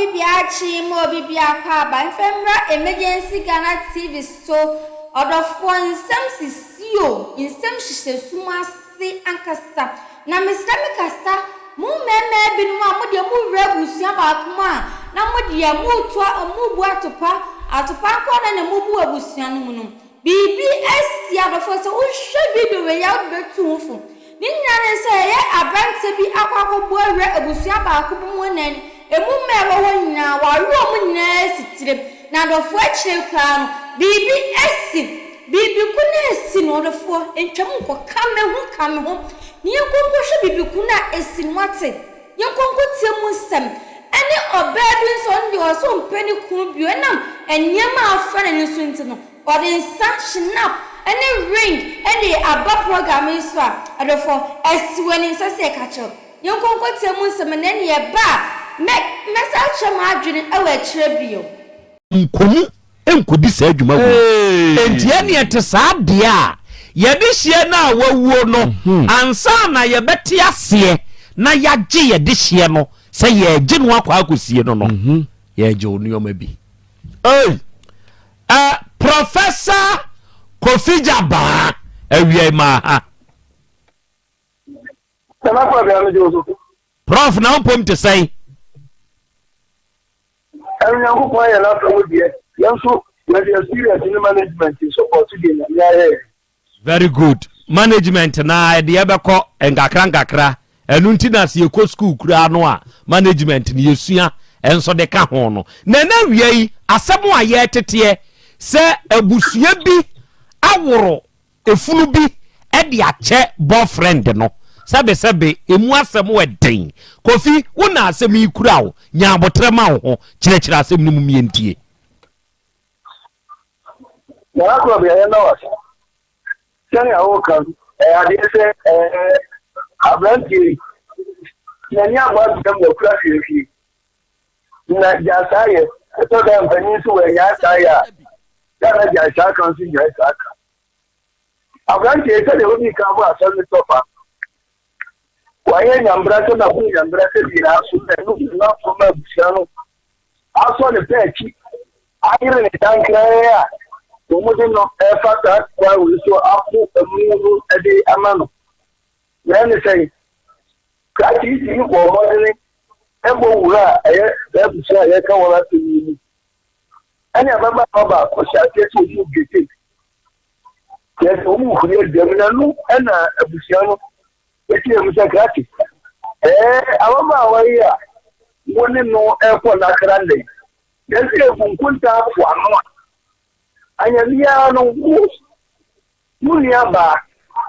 obi biara kye ma obi biara kɔ aba mfa mmra Emergency Ghana TV so ɔdɔfoɔ nsɛm sisi o nsɛm hyehyɛ sum ase ankasa na mesrɛ me kasa mo mmɛɛmaa binom a mo deɛ mo wura abusua baako mu a na mo deɛ mo to mo bu atopa atopa nkoa na na mo bu abusua no mu no Biribi asi adɔfoɔ sɛ wohwɛ video wei a wode bɛtu wo fo. Ne nyinaa ne sɛ ɛyɛ aberanteɛ bi akɔ akɔbɔ awura abusua baako bi mu na ɛmu mma ɛwɔ hɔ nyinaa wawe wɔn nyinaa asi tire. Na adɔfoɔ akyire koraa no biribi asi. Biribi ko no asi no ɔdɔfoɔ ntwam nkɔ ka me ho ka me ho na yɛnkɔ nkɔhwɛ biribi ko no a asi no wate. Yɛnkɔ nkɔtie mu nsɛm. Ɛne ɔbaa bi nso ɔno deɛ ɔsɛ ɔmpɛ ne kunu bio ɛnam nneɛma a afa n'ani so nti no ɔde nsa, schnapp, ne ring de aba program yi so a adɔfoɔ asi w'ani nsɛ sɛ yɛka kyerɛ wo. Yɛnkɔ nkɔtie mu nsɛm na ɛne yɛba a mɛ mɛsan akyerɛ m'adwene wɔ akyire bio. Nkɔ mu nkɔdi saa dwuma wei. Enti ɛneɛ ɛte saa deɛ a, yɛde hyeɛ no a wawuo no ansa na yɛbɛte aseɛ na yɛagye yɛde hyeɛ no sɛ yɛregye no akɔ akɔsie no no, yɛregye wo nneɛma bi. Ei! Ɛ, Professor Kofi Gyabaa, awia yi maa ha. Prof, na wo mpom te sɛn? Nyankopɔn ayɛ n'afa mu deɛ, yɛn nso yɛde experience ne management support deɛ Nyame ayɛ yɛn. Very good. Management na ɛde ɛbɛkɔ nkakra nkakra. Ɛno nti na sɛ yɛkɔ school koraa no a management no yɛsua nso de ka ho no. Na ɛna awia yi asɛm a yɛreteteɛ sɛ abusua bi aworo Efunu bi de akyɛ boyfriend no. Sɛbesɛbe, emu asɛm wɔ den. Kofi, wo na asɛm yi kura wo. Nya aboterɛ ma wo ho. Kyerɛkyerɛ asɛm no mu ma yɛntie. Nana Korɔbea, yɛnna wo ase. Sɛnea woreka no, ɛyɛ adeɛ sɛ ɛɛ aberanteɛ yi, n'ani abɔ abira mu wakura hwehwee. Na gyaa saa yɛ. Ɛtɔ da a mpanin nso wɔannyae saa yɛ a, yɛ a na gyae saa ka nso nnyae saa ka. Aberanteɛ yi, sɛdeɛ wodii kan bɔɔ asɛm no tɔfa, wayɛ nyambrasɛm na bɔɔ nyambrasɛm nyinaa so na ɛno na nam ma abusua no asɔ ne pɛ akyi ayere ne dankran a wɔde no ɛfa saa kwan wei so apo amu no de ama no. Na ɛne sɛn? Krakye yi tumi bɔɔ mmɔdene bɔ wura a ɛyɛ saa abusua a yɛreka wɔn asɛm yi mu. Ɛne ababaawa baako hyɛ aseɛ sɛ wɔn dwete. Kyerɛ sɛ wɔn huri adwa mu na no ɛna abusua no ɛkyerɛ mu sɛ krakye. Ɛɛ ababaawa yi a wo ne no ɛrekɔ n'akra nnɛ yi, na ɛsɛ yɛbu nkontaa po ano a, anyɛ biara no wo Wo nuabaa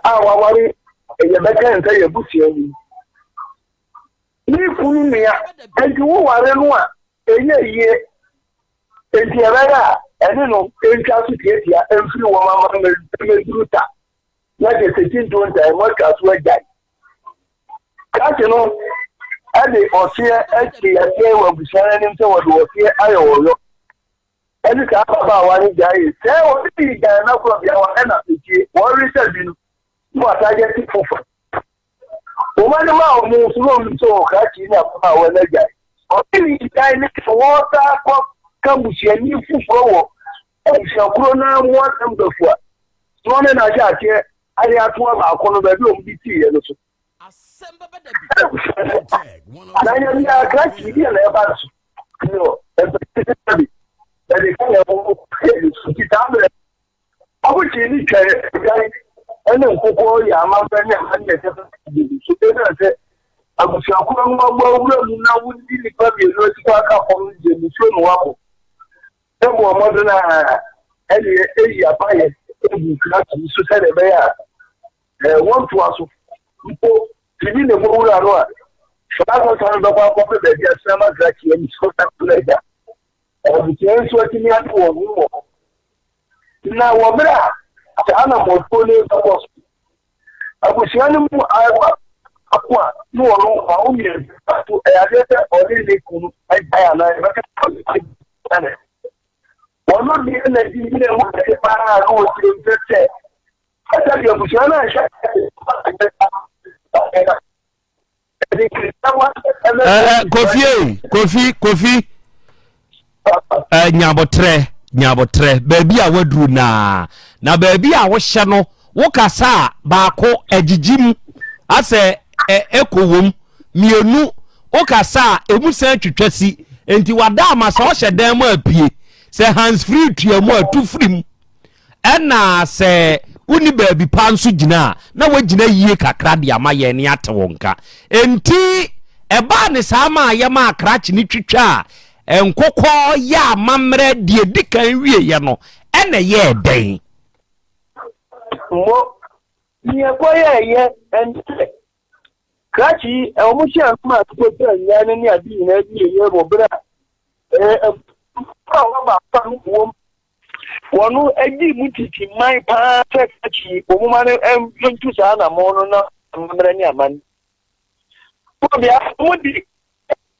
a waware yɛbɛka no sɛ yɛ busuani. Ne kunu nua, enti woware no a, ɛnyɛ yie. Enti ɛbɛyɛ a ɛne no ntwa so tiatia mfiri wɔn amammerɛ mmɛduru ta, na kyerɛ sɛ tinto ntae mu atwa so agyae. Krakye no de ɔseɛ asi aseɛ wɔ abusua no anim sɛ wɔde ɔseɛ ayɛ ɔyɔ. Ɛne saa ababaawa no gyaee sɛ ɔne ne gyae na korɔ bia wɔn ɛna etie wɔresa bi no na wɔasan gye foforɔ. Wɔn ne maa wɔn nso na wɔn nso wɔ krakye ne ababaawa no agyae. Ɔne ne gyae ne sɛ wɔsan kɔ ka busuani foforɔ wɔ abusuakuro no ara mu asɛm bɛfua na ɔne no ahyɛ aseɛ ayɛ atoa baako no baabi a wɔn de siiɛ no so. Na yɛn nyinaa krakye bi a na ɛba no so. No, ɛbɛsɛ bi. Ɛde ka yɛn ho nti saa berɛ ɔmo gyee ne twa ɛdan ɛne nkokɔ yɛ amammerɛ ne amanneɛ ɛsɛ sɛ so ɛsiane sɛ abusuakuo no abɔ awura mu na wodi nnipa mmienu akyi kɔ aka fam no deɛ musuo no wabɔ ɛbɔ mmɔden a ɛneɛ ɛyi abayɛ ɛgu krakye so sɛdeɛ ɛbɛyɛ a wɔntoa so mpo Biribi na ɛbɔ wura no a, saa sasa no bɛkɔ akɔpɛ baabi atena ama krakye ani so na agya. Abusua nso atumi ade wɔn ho wɔ hɔ. Na wɔ berɛ a saa anammɔntuo no bɛkɔ so, abusua no mu baako a na ɔno wawo mmiɛnsa so ɛyɛ adeɛ sɛ ɔne ne kunu agyae anaa yɛbɛka sɛ ɔno deɛ na di nyina mu kɛse paa na ɔkyerɛ mu sɛ Sɛdeɛ abusua no anhwɛ Kofi ei, Kofi, Kofi. Eh, nyabotrɛ, nyabotrɛ, baabi a waduru naa, na baabi a wohyɛ no, wokasa a, baako agyigyi mu, asɛ ɛkɔ wom, mmienu, wokasa a, emu san twitwa si, nti wada ama sɛ ɔhyɛ dan mu apue, sɛ hands free tua mu a, tu firi mu. Ɛna sɛ wonni baabi pa nso gyina a, na woagyina yie kakra de ama yɛn ne ate wo nka. Enti ɛbaa ne saa maa yɛmaa krakye no twitwaa nkokɔ yɛ amammerɛ deɛ ɛdi kan wieeɛ no, ɛna ɛyɛɛ dɛn? Mo, nea ɛkɔyɛeɛ ne sɛ, krakye yi, wɔhyɛɛ no maa no kɔtwaa nnwan no ne ade nyinaa wieeɛ wɔ berɛ a abusua a wɔaba afa no wom. Wɔn dii mu tete man paa sɛ krakye wɔn ma no ntu saa anammɔn no na amammerɛ ne amanne. Wɔde wɔn de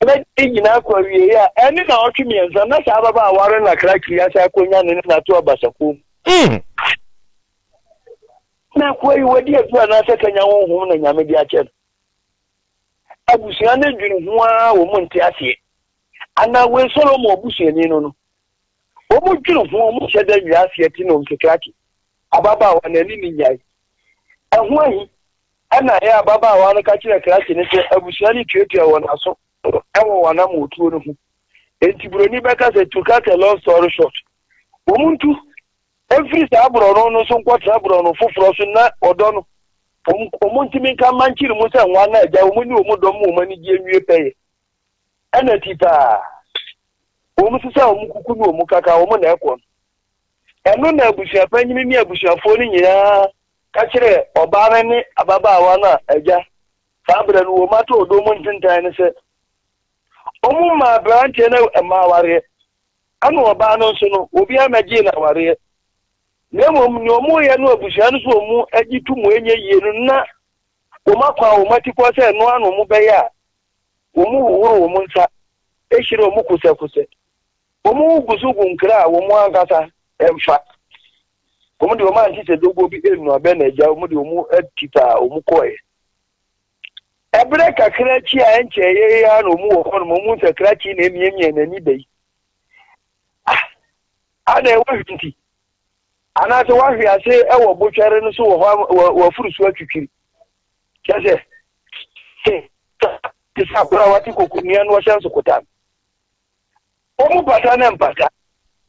ɛbɛgye nyinaa kɔ awiei a ɛne naawɔtwe mmiɛnsa na saa ababaawa no na krakye yi asan akɔnya ne ne n'ato abasakuo mu. Na akoa yi wadi aduru anaasɛ kanya honhom na Nyame de akyɛ no. Abusua no dwene ho ara wɔn nte aseɛ. Anaa wei Solomon abusuani no no. Wɔn dwene ho wɔn hyɛ da nwia aseɛ te nom kekrakye. Ababaawa no ani ne nyae. Ɛho ahi ɛna ɛyɛ ababaawa no ka kyerɛ krakye no sɛ abusua no tuatua wɔn aso ɛwɔ wɔn anammɔtuo no ho. Enti buroni bɛka sɛ to cut a long story short. Wɔn ntu mfiri saa borɔno no so nkɔtena borɔno foforɔ so na ɔdɔ no wɔn ntumi nka mma nkyere mu sɛ nwa na agya wɔn ne wɔn dɔ mu wɔn anigyeɛ nwie pɛyɛ. Ɛna ti paa wɔn sesa wɔn kuku ne wɔn kaka wɔn na ɛkɔ no. Ɛno na abusuapanyini ne abusuafoɔ no nyinaa ka kyerɛɛ ɔbaa no ne ababaawa no a agya saa berɛ no wɔn ato ɔdɔ mu ntentan no sɛ wɔn mmaa aberanteɛ no mma awareɛ. Ɛna ɔbaa no nso no, obiara mmɛgyee no awareɛ. Na mmom nea wɔyɛ no abusua no so wɔn gye to mu ɛnyɛ yie no na wɔn akɔ a wɔn atikɔ sɛ ɛno ara na wɔbɛyɛ a, wɔn hohoro wɔn nsa, hyira wɔn kosɛkosɛ. Wɔn gu so gu nkra a wɔn ankasa mfa. Wɔn deɛ wɔn ante sɛ dogoɔ bi nnua bɛ na agya wɔn deɛ wɔn ati paa wɔn kɔɛ. Ɛberɛ kakra akyi a ɛnkyɛeɛ yi ara na wɔn wɔ hɔ nom, wɔn sɛ krakye na emiamia n'ani bɛ yi. Ah, ada ɛwɔ hwinti. Anaasɛ wahwe ase wɔ botwɛre no so wɔ hɔ wɔ so atwitwiri. Kyɛ sɛ, te sɛ akora a wate koko nnua no ɔhyɛ nsokota no. Wɔn pata ne mpata.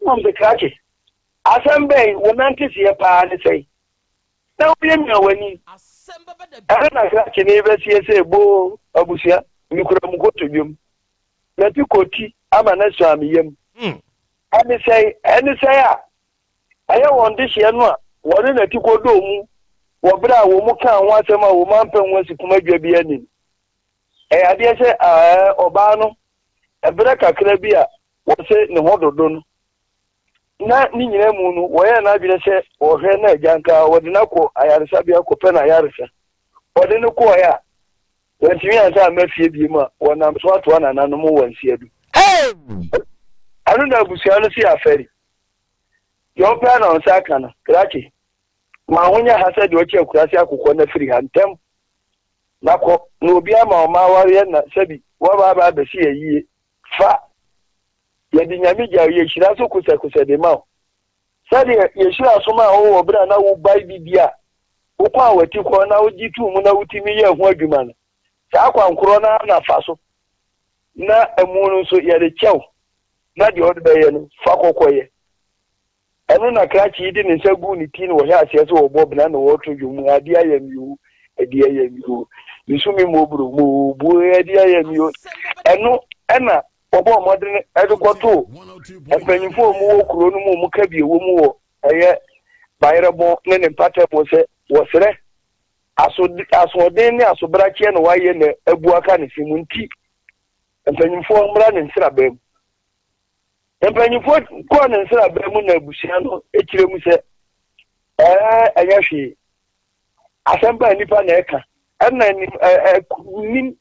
Wɔn sɛ krakye, asɛm bɛn wo nante seɛ paa ne sɛn? Na womiamia w'ani. Ɛno na krakye no bɛseɛ sɛ boo abusua, mekura mu kotodwom. Mati koti ama no asua me yam. Ɛne sɛn? Ɛne sɛn a ɛyɛ wɔn dehyeɛ no a wɔne n'ati kɔdɔɔ mu wɔ berɛ a wɔn kaa ho asɛm a wɔn ampɛ ho asikum adwa bi anni no. Ɛyɛ adeɛ sɛ ɛɛ ɔbaa no ɛberɛ kakra bi a wɔse ne ho dodo no na ne nyinaa mu no wɔyɛɛ n'adwene sɛ wɔhwɛ na agya nka wɔde no akɔ ayaresabea kɔpɛ no ayaresa. Wɔde no kɔɔɛ a wɔntumi ansa amma fie bio mu a wɔnam so atoa nananom wɔ nsia du. Ɛno na abusua no si afɛri. Deɛ ɔpɛ na ɔnsa aka no, krakye. Ma ho nyɛ ha sɛ deɛ ɔkye akurase akokɔ na firi ha ntɛm na kɔ na obi ama ɔma awareɛ na sɛbi wɔba aba abɛsi yɛ yie. Fa yɛde nyame gya yɛhyira so kosɛkosɛ de ma wo. Sɛdeɛ yɛhyira so maa wo wɔ berɛ a na wobae bibi a wokɔ a w'ati kɔ na wogye too mu na wotumi yɛɛ ho adwuma no, saa kwan korɔ no ara na fa so na amu no nso yɛde kyɛ wo na deɛ wode bɛyɛ no fa kɔkɔyɛ. Ɛno na krakye yi de ne nsa guu ne ti na wɔhyɛ aseɛ sɛ wɔbɔ bena na wɔreto dwom mu, Adeɛ ayɛ me o, adeɛ ayɛ me o, mesu me mmɔborɔ mu o, bue adeɛ ayɛ me o. Ɛno na wɔbɔɔ mmɔden de kɔtoo mpanyimfoɔ a wɔwɔ kuro no mu a wɔka bi wɔ mu wɔ ɛyɛ Bayerɛbɔn ne ne mpatamu sɛ wɔsrɛ asoɔden ne asobrakyeɛ na wɔayɛ na abu aka ne se mu nti mpanyimfoɔ mmra ne nsraban mu. Mpanyimfoɔ kɔɔ ne nsraban mu na abusua no kyerɛ mu sɛ ɛɛ ɛnyɛ hwee. Asɛm baa nipa na ɛka ɛna nim ɛɛ nim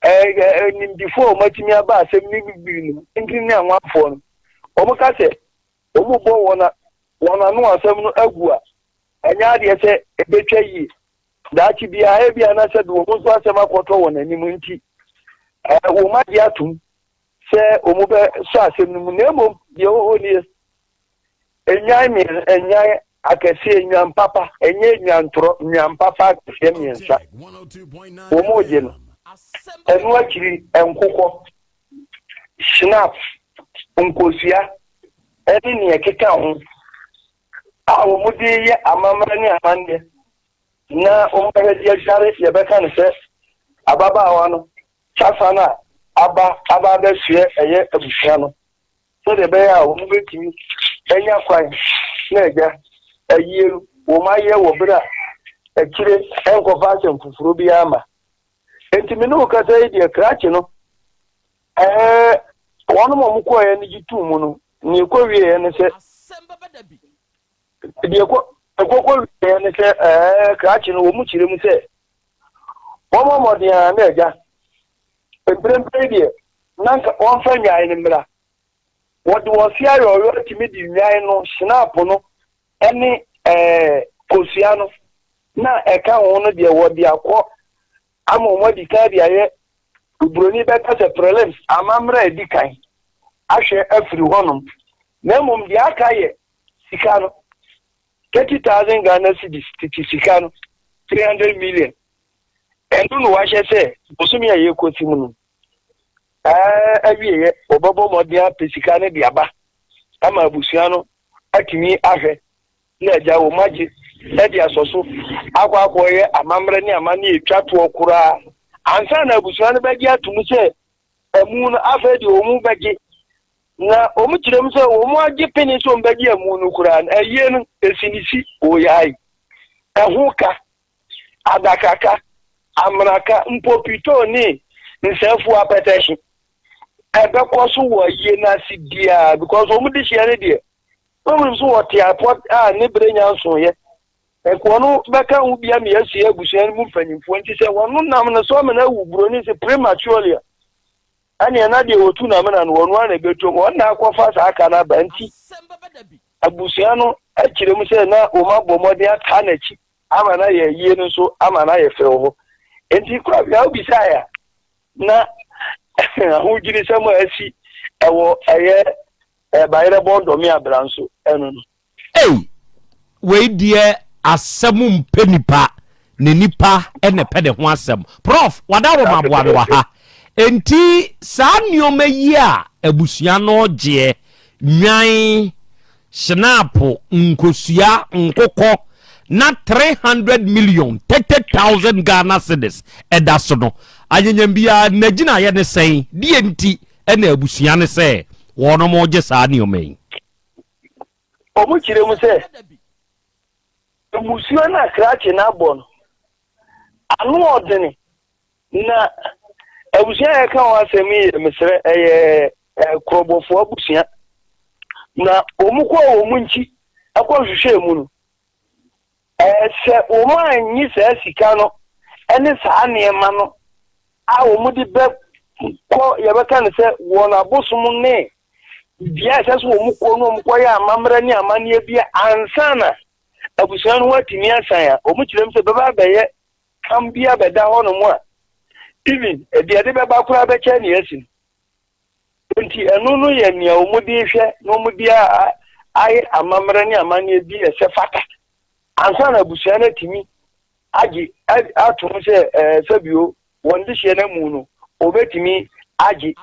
ɛɛ nimdifoɔ a wɔatumi aba asɛm no bi no nti ne anwanfoɔ no wɔn ka sɛ wɔn bɔ wɔn wɔn ano asɛm no agu a ɛnyɛ adeɛ sɛ ebetwa yie daakye biara ebi anasɛ de wɔn nso asɛm akɔtɔ wɔn anim nti ɛɛ wɔn agye atum sɛ wɔn bɛsɔ asɛm no mu na mmom. Deɛ ɛwɔ hɔ nie, nnwan mmiɛnsa, nnwan akɛseɛ, nnwan papa, ɛnyɛ nnwan torɔ, nnwan papa akɛseɛ mmiɛnsa, wɔregye no. Ɛno akyiri, nkokɔ, schnapps, nkosua, ne nea ɛkeka ho a wɔde reyɛ amammerɛ ne amanneɛ na wɔahwɛ de adware, yɛbɛka no sɛ ababaawa no kyɛfa no a aba aba abɛsoɛ ɛyɛ abusua no sɛdeɛ ɛbɛyɛ a wɔbɛtumi anya kwan na agya ayie no wɔn ayɛ wɔ berɛ a akyire ɛnkɔfa asɛm foforɔ biara ma. Enti me ne wo kasa yi deɛ krakye no ɛɛ wɔn a wɔn kɔɔeɛ no gye tuu mu no nea ɛkɔ wieɛ ne sɛ Deɛ ɛkɔ ɛkɔkɔ wieɛ ne sɛ ɛɛ krakye no wɔn kyerɛ mu sɛ wɔmmɔ mmɔden ara na agya mprempren deɛ na nka wɔmfa nnwan no mmra. Wɔde wɔn se ayɔyɔ tumi de nnwan no, hyinapo no ne ɛɛ kosua no na ɛka ho no deɛ wɔde akɔ ama wɔn adi kan de ayɛ oburoni bɛka sɛ prelims amammerɛ a ɛdi kan ahwɛ afiri hɔnom na mmom deɛ aka yɛ sika no 30,000 Ghana cedis tete sika no 300 million ɛno na wahyɛ sɛ bosome a yɛrekɔsi mu no awieɛ wɔbɛbɔ mmɔden apɛ sika no de aba ama abusua no atumi ahwɛ na agya wɔn agye de asɔ so akɔ akɔyɛ amammerɛ ne amanneɛ etwa toɔ koraa ansa na abusua no bɛgye atom sɛ amu no afei deɛ wɔn bɛgye na wɔn kyerɛ mu sɛ wɔn agye pene sɛ wɔn bɛgye amu no koraa no ayie no esi ne si wɔyae ɛho ka adakaka amanaka mpopito ne nsɛmfo apɛtɛhye ɛbɛkɔ so wɔ ayie no ase biara because wɔn de hyia no deɛ Wonim so wɔte apɔ a ne berɛ nya nsoeɛ. Nkoa no bɛka ho bi ama yɛasua abusua no mu mpanyimfoɔ. Nti sɛ wɔno nam no so ama no awu buroni se prematurely a, ɛneɛ na deɛ wɔtu no amena no wɔno ara na ɛbɛtom. Wɔn na akɔfa saa ka no aba. Nti abusua no akyerɛ mu sɛ na wɔn abɔ mmɔden ataa n'akyi ama no ayɛ ayie no nso ama no ayɛ fɛ wɔ hɔ. Nti korabea wobisaeɛ a na ahodwirisɛm a asi ɛwɔ ɛyɛ Bayerɛ bɔn dɔ me abra nso ɛno no. Ei wei deɛ asɛm mpɛ nipa na nipa na ɛpɛ ne ho asɛm. Prof wadaworo ma aboa me wɔ ha. Enti saa nneɛma yi a abusua no gyeɛ, nnwan, hyenaapo, nkosua, nkokɔ na 300 million, 30,000 Ghana cedis ɛda so no, anyanyam biara n'agyinaeɛ ne sɛn? Deɛ nti na abusua no sɛ wɔnom regye saa nneɛma yi. Wɔkyerɛ mu sɛ, mmusua no a krakye no abɔ no, ano ɔdene, na abusua a yɛka ho asɛm yi yɛ mesrɛ ɛyɛ korɔbɔfoɔ abusua, na wɔn kɔɔ wɔn nkyi kɔ hwehwɛɛ mu no, Sɛ wɔannye saa sika no ne saa nneɛma no a wɔde bɛkɔ, yɛbɛka no sɛ wɔn abosom ne bea a ɛsɛ sɛ wɔkɔ no wɔkɔyɛ amammerɛ ne amanneɛ bi ansa na abusua no ho atumi asan a, wɔkyerɛ mu sɛ bɛba abɛyɛ kam bi abɛda hɔnom a even deɛ ɛde bɛba koraa bɛkyɛ nea asi no. Enti ɛno no yɛ nea wɔde rehwɛ na wɔde ayɛ amammerɛ ne amanneɛ bi a ɛsɛ fata ansa na abusua no atumi agye atom sɛ ɛɛ sɛbio wɔn dehyeɛ no amu no wɔbɛtumi agye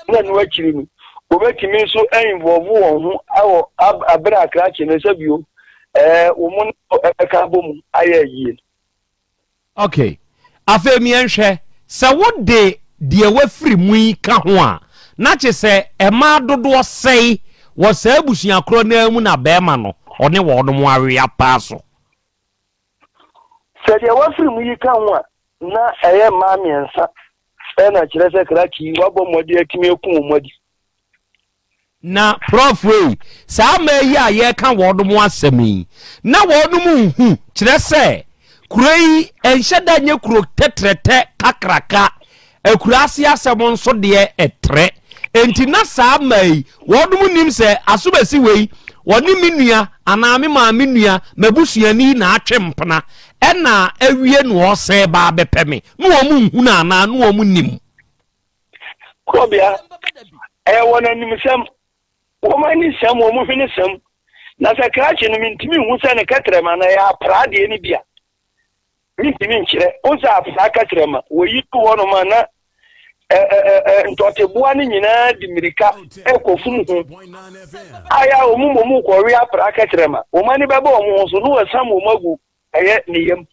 na ɛno akyiri no wɔbɛtumi nso involve wɔn ho wɔ abere a krakye no sɛbio ɛɛ wɔn ɛbɛka abɔ mu ayɛ ayie. Ok, afei miɛnhwɛ, sɛ wode deɛ wafiri mu yi ka ho a, na kye sɛ mmaa dodoɔ sɛe wɔ saa abusua korɔ no ara mu na barima no ɔne wɔnom awe apaa so? Sɛ deɛ wafiri mu yi ka ho a, na ɛyɛ mmaa mmiɛnsa na kyerɛ sɛ krakye yi wabɔ mmɔden atumi aku wɔn adi. Na Prof ei, saa mmaa yi a yɛreka wɔnom asɛm yi, na wɔnom nhu, kyerɛ sɛ, kuro yi ɛnhyɛ da nyɛ kuro tɛtrɛtɛ kakraka, akuraase asɛm nso deɛ ɛtrɛ, enti na saa mmaa yi, wɔnom nnim sɛ asomasi wei, wɔne me nua anaa me maame nua, m'abusuani na atwe mpena, ɛna awie na ɔresɛe ba abɛpɛ me, na wɔn nhunu anaa na wɔn nim. Korɔbea, ɛyɛ wɔn animsɛm. Wɔn ani sɛm, wɔn hwene sɛm. Na sɛ krakye no mentumi nhu sɛ ne kɛtrɛma no ɛyɛ apraa deɛ no bi a, mentumi nkyerɛ. Wohu sɛ apraa kɛtrɛma, wɔyi to hɔnom a na ntɔteboa no nyinaa di mmirika rekɔfum ho. Ayɛ a wɔn mmom rekɔwe apraa kɛtrɛma. Wɔn ani bɛba wɔn ho so na wɔasam wɔn agu ɛyɛ ne yam.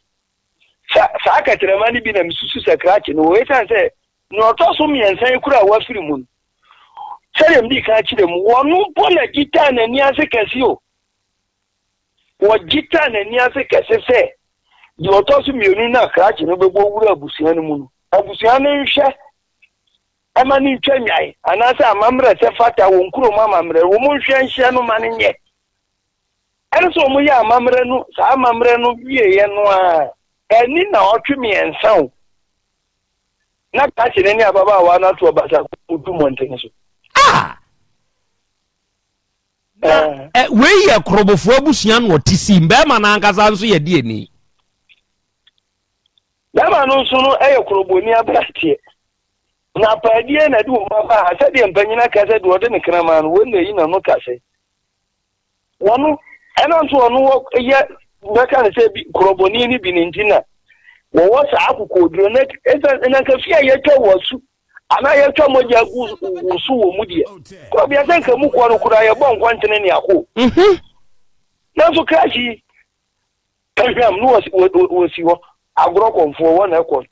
Sa saa kɛtrɛma no bi na mesusu sɛ krakye no wɔ esiane sɛ nea ɔtɔ so mmiɛnsa yi kura a wafiri mu no, sɛdeɛ mede kan kyerɛ mu, wɔno mpo na gyitaa n'ani ase kɛse o. Wɔgyitaa n'ani ase kɛse sɛ deɛ ɔtɔ so mmienu no a krakye no bɛbɔ wura abusua no mu no, abusua no nhwɛ ɛma no ntwa nwae anaasɛ amammerɛ sɛ fata wɔn kurom amammerɛ, wɔn nhwɛ nhyɛ no ma no nyɛ. Ɛne sɛ wɔyɛ amammerɛ no, saa amammerɛ no wieeɛ no ara, ɛni nnawɔtwe mmiɛnsa o, na krakye no ne ababaawa no ato abasa du mmɔntene so. Ah! Na eh, wei yɛ korobofoɔ abusua na ɔte sii, bɛrima no ankasa nso yɛ deɛ ni. Bɛrima no nso no yɛ koroboni aberanteɛ. Na apaadie na ɛde wɔn aba ha, sɛdeɛ mpanyin aka sɛ deɛ ɔde ne kraman no, wɔn na ɛyi n'ano ka sɛ. Wɔn, ɛnam sɛ ɔno wɔ yɛ bɛka no sɛ bi korɔbɔni no bi ne nti na wɔwɔ saa akokoɔduro na ɛsɛ na nka fie a yɛtwa wɔ asu anaa yɛtwa mogya gu wo so wɔ mu deɛ korɔbea sɛ nka mu kɔ no koraa yɛbɔ nkɔntene ne ako mhm. Nanso krakye ahwam no wɔsi hɔ agorɔ kɔmfoɔ wɔ na ɛkɔ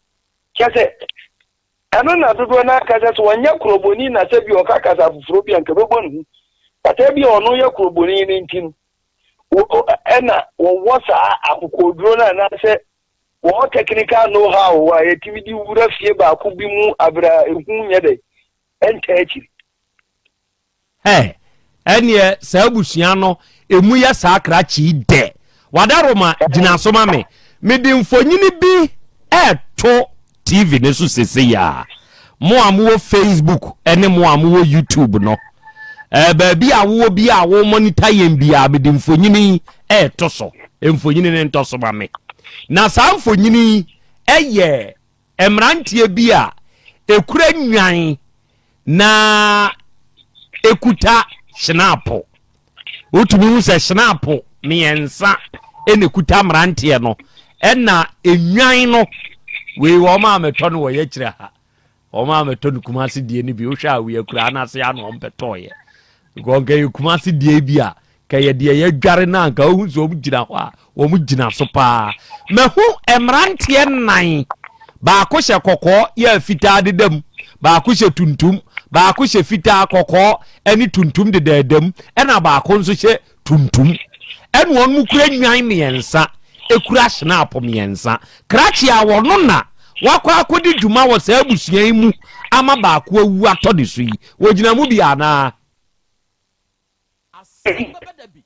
kyɛ sɛ Ɛno na dodoɔ no ara ka sɛ, sɛ ɔnyɛ kurobɔni na sɛ bi ɔka kasa foforɔ bi a nka ɛbɛbɔ ne hu. But ebia ɔno yɛ kurobɔni no nti no, ɛna wɔwɔ saa akokoɔduro no anaasɛ wɔwɔ technical know how a yɛtumi de wura fie baako bi mu aberɛ a ehu nyɛ dɛ ɛntaa akyiri. Hɛ! Ɛneɛ saa abusua no ɛmu yɛ saa krakye yi dɛ. Wadaroma gyina so ma me. Mede mfonyini bi ɛɛto TV no so sesei a. Mo a mowɔ Facebook ne mo a mowɔ YouTube no, ɛɛ baabi a wowɔ bi a wo monitor yɛn biara mede mfonyini yi ɛɛto so. Mfonyini no ntɔ so ma me. Na saa mfonyini yi ɛyɛ mmeranteɛ bi a ɛkura nnwan na ɛkuta hyenapo. Wotumi hu sɛ hyenapo mmiɛnsa ɛna ɛkuta mmeranteɛ no, ɛna nnwan no wei wɔn a mɛtɔ no wɔ yɛkyerɛ ha, wɔn a mɛtɔ no Kumasi deɛ no bi wohwɛ a wei akura no ase ano wɔn bɛtɔɔyɛ because nka yɛ Kumasi deɛ bi a Ka yɛ deɛ yɛdware no a nka wohu sɛ wɔn gyina hɔ a wɔn gyina so paa. Mahu mmeranteɛ nnan, baako hyɛ kɔkɔɔ yɛ a fitaa deda mu, baako hyɛ tuntum, baako hyɛ fitaa, kɔkɔɔ ne tuntum dedaada mu, ɛna baako nso hyɛ tuntum. Ɛna wɔn mu kura nnwan mmiɛnsa, ekura hyenaapo mmiɛnsa. Krakye a wɔno na wakɔ akɔdi dwuma wɔ saa abusua yi mu ama baako awu atɔ ne so yi, wɔgyina mu bi anaa? Asɛm bɛba da bi.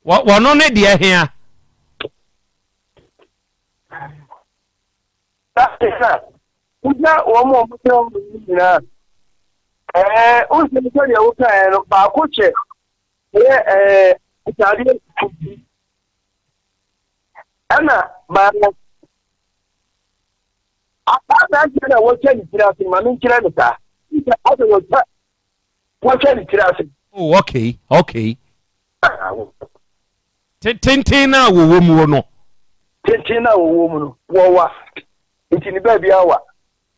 Wɔno ne deɛ hea. Wogya wɔn a wɔtena hɔ no nyinaa. Ɛɛ, wosɛ sɛdeɛ wokaeɛ no, baako kyɛ ɛyɛ ɛɛ ataadeɛ tuntum. Ɛna baako Aberanteɛ no a wɔatwa ne tiri ase no, ma menkyerɛ no saa. Asɛ wɔatwa wɔatwa ne tiri ase. Oh, okay, okay. Tenten no a wɔwɔ mu no. Tenten no a wɔwɔ mu no, wɔwa. Nti ne baabi awa.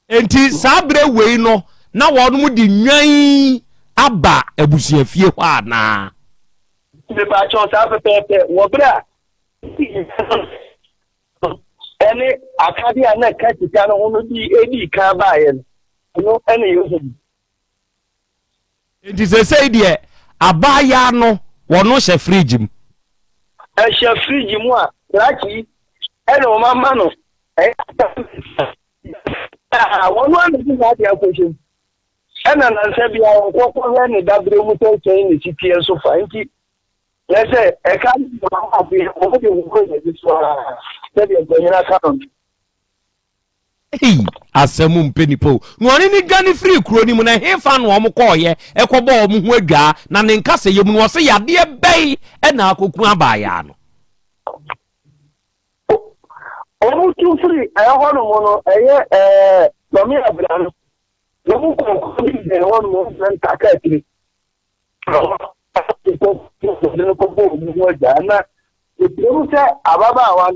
Nti saa berɛ wei no, na wɔnom de nnwan aba abusuafie hɔ anaa? Mepaakyɛw saa pɛpɛɛpɛ wɔ berɛ a ne akadeɛ a na ɛka sika no ho no di edii kan baeɛ no, ɛno ɛne yɛhu. Nti seesei deɛ abaayaa no wɔno hyɛ fridge mu. Ɛhyɛ fridge mu a krakye ɛna wɔn ama no ɛyɛ wɔn ano de saa deɛ akɔhyɛ mu ɛna nansa biara wɔkɔkɔhwɛ ne daberɛ mu sɛ sɛn ne siteɛ nso fa nti Kyerɛ sɛ, ɛka ne wɔn ahoɔden, wɔn de wɔn kɔ yɛn so ara, sɛdeɛ mpanyin aka no no. Ei, asɛm mpɛ nipa o. Na ɔne no dwane firii kuro no mu, na ɛhefa na wɔn kɔɔeɛ kɔbɔɔ wɔn ho adwaa? Na ne nkasɛeɛ mu no, ɔse yadeɛ bɛn na akɔku abaayaa no? Wɔn tu firi ɛhɔ nom no, ɛyɛ ɛɛ Mame Abira no. Wɔn kɔɔ kuro bi bɛn hɔ nom wɔn frɛ no Kakaatiri. Wɔde no kɔbɔ wɔn ho agya na ɛkyerɛ mu sɛ ababaawa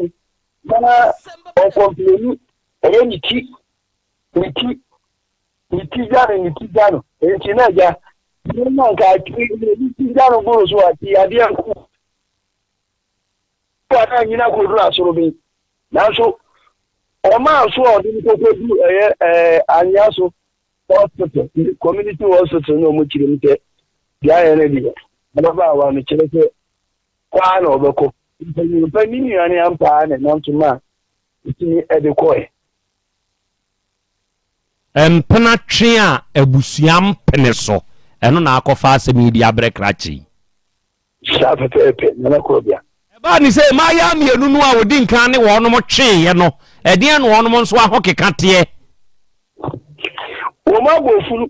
no na ɔkɔmpleni ɛyɛ ne ti ne ti ne ti gya no ne ti gya no nti na agya ne na nka atwi ne ti gya no boro so a ti adeɛ nko a na anyina kɔduru asoroben nanso ɔmaa so a ɔde no kɔkɔdu ɛyɛ ɛɛ anwea so hospital community hospital na ɔmo kyerɛ mu sɛ deɛ ayɛ no deɛ ababaawa no kyerɛ sɛ kwaa na ɔbɛkɔ mpanyimpa ne nua ne ampaa na ɛnam so ma ɛtumi ɛde kɔɛ. Mpena twe a abusua mpene so, ɛno na akɔfa asɛm yi de abrɛ krakye yi. Saa pɛpɛɛpɛ, Nana Korɔbea. Ɛbaa ne sɛ mmaayaa mmienu no a wɔdi nkan ne wɔnom tweeɛ no, ɛdeɛn na wɔnom nso ahokeka teɛ? Wɔn abɔ funu.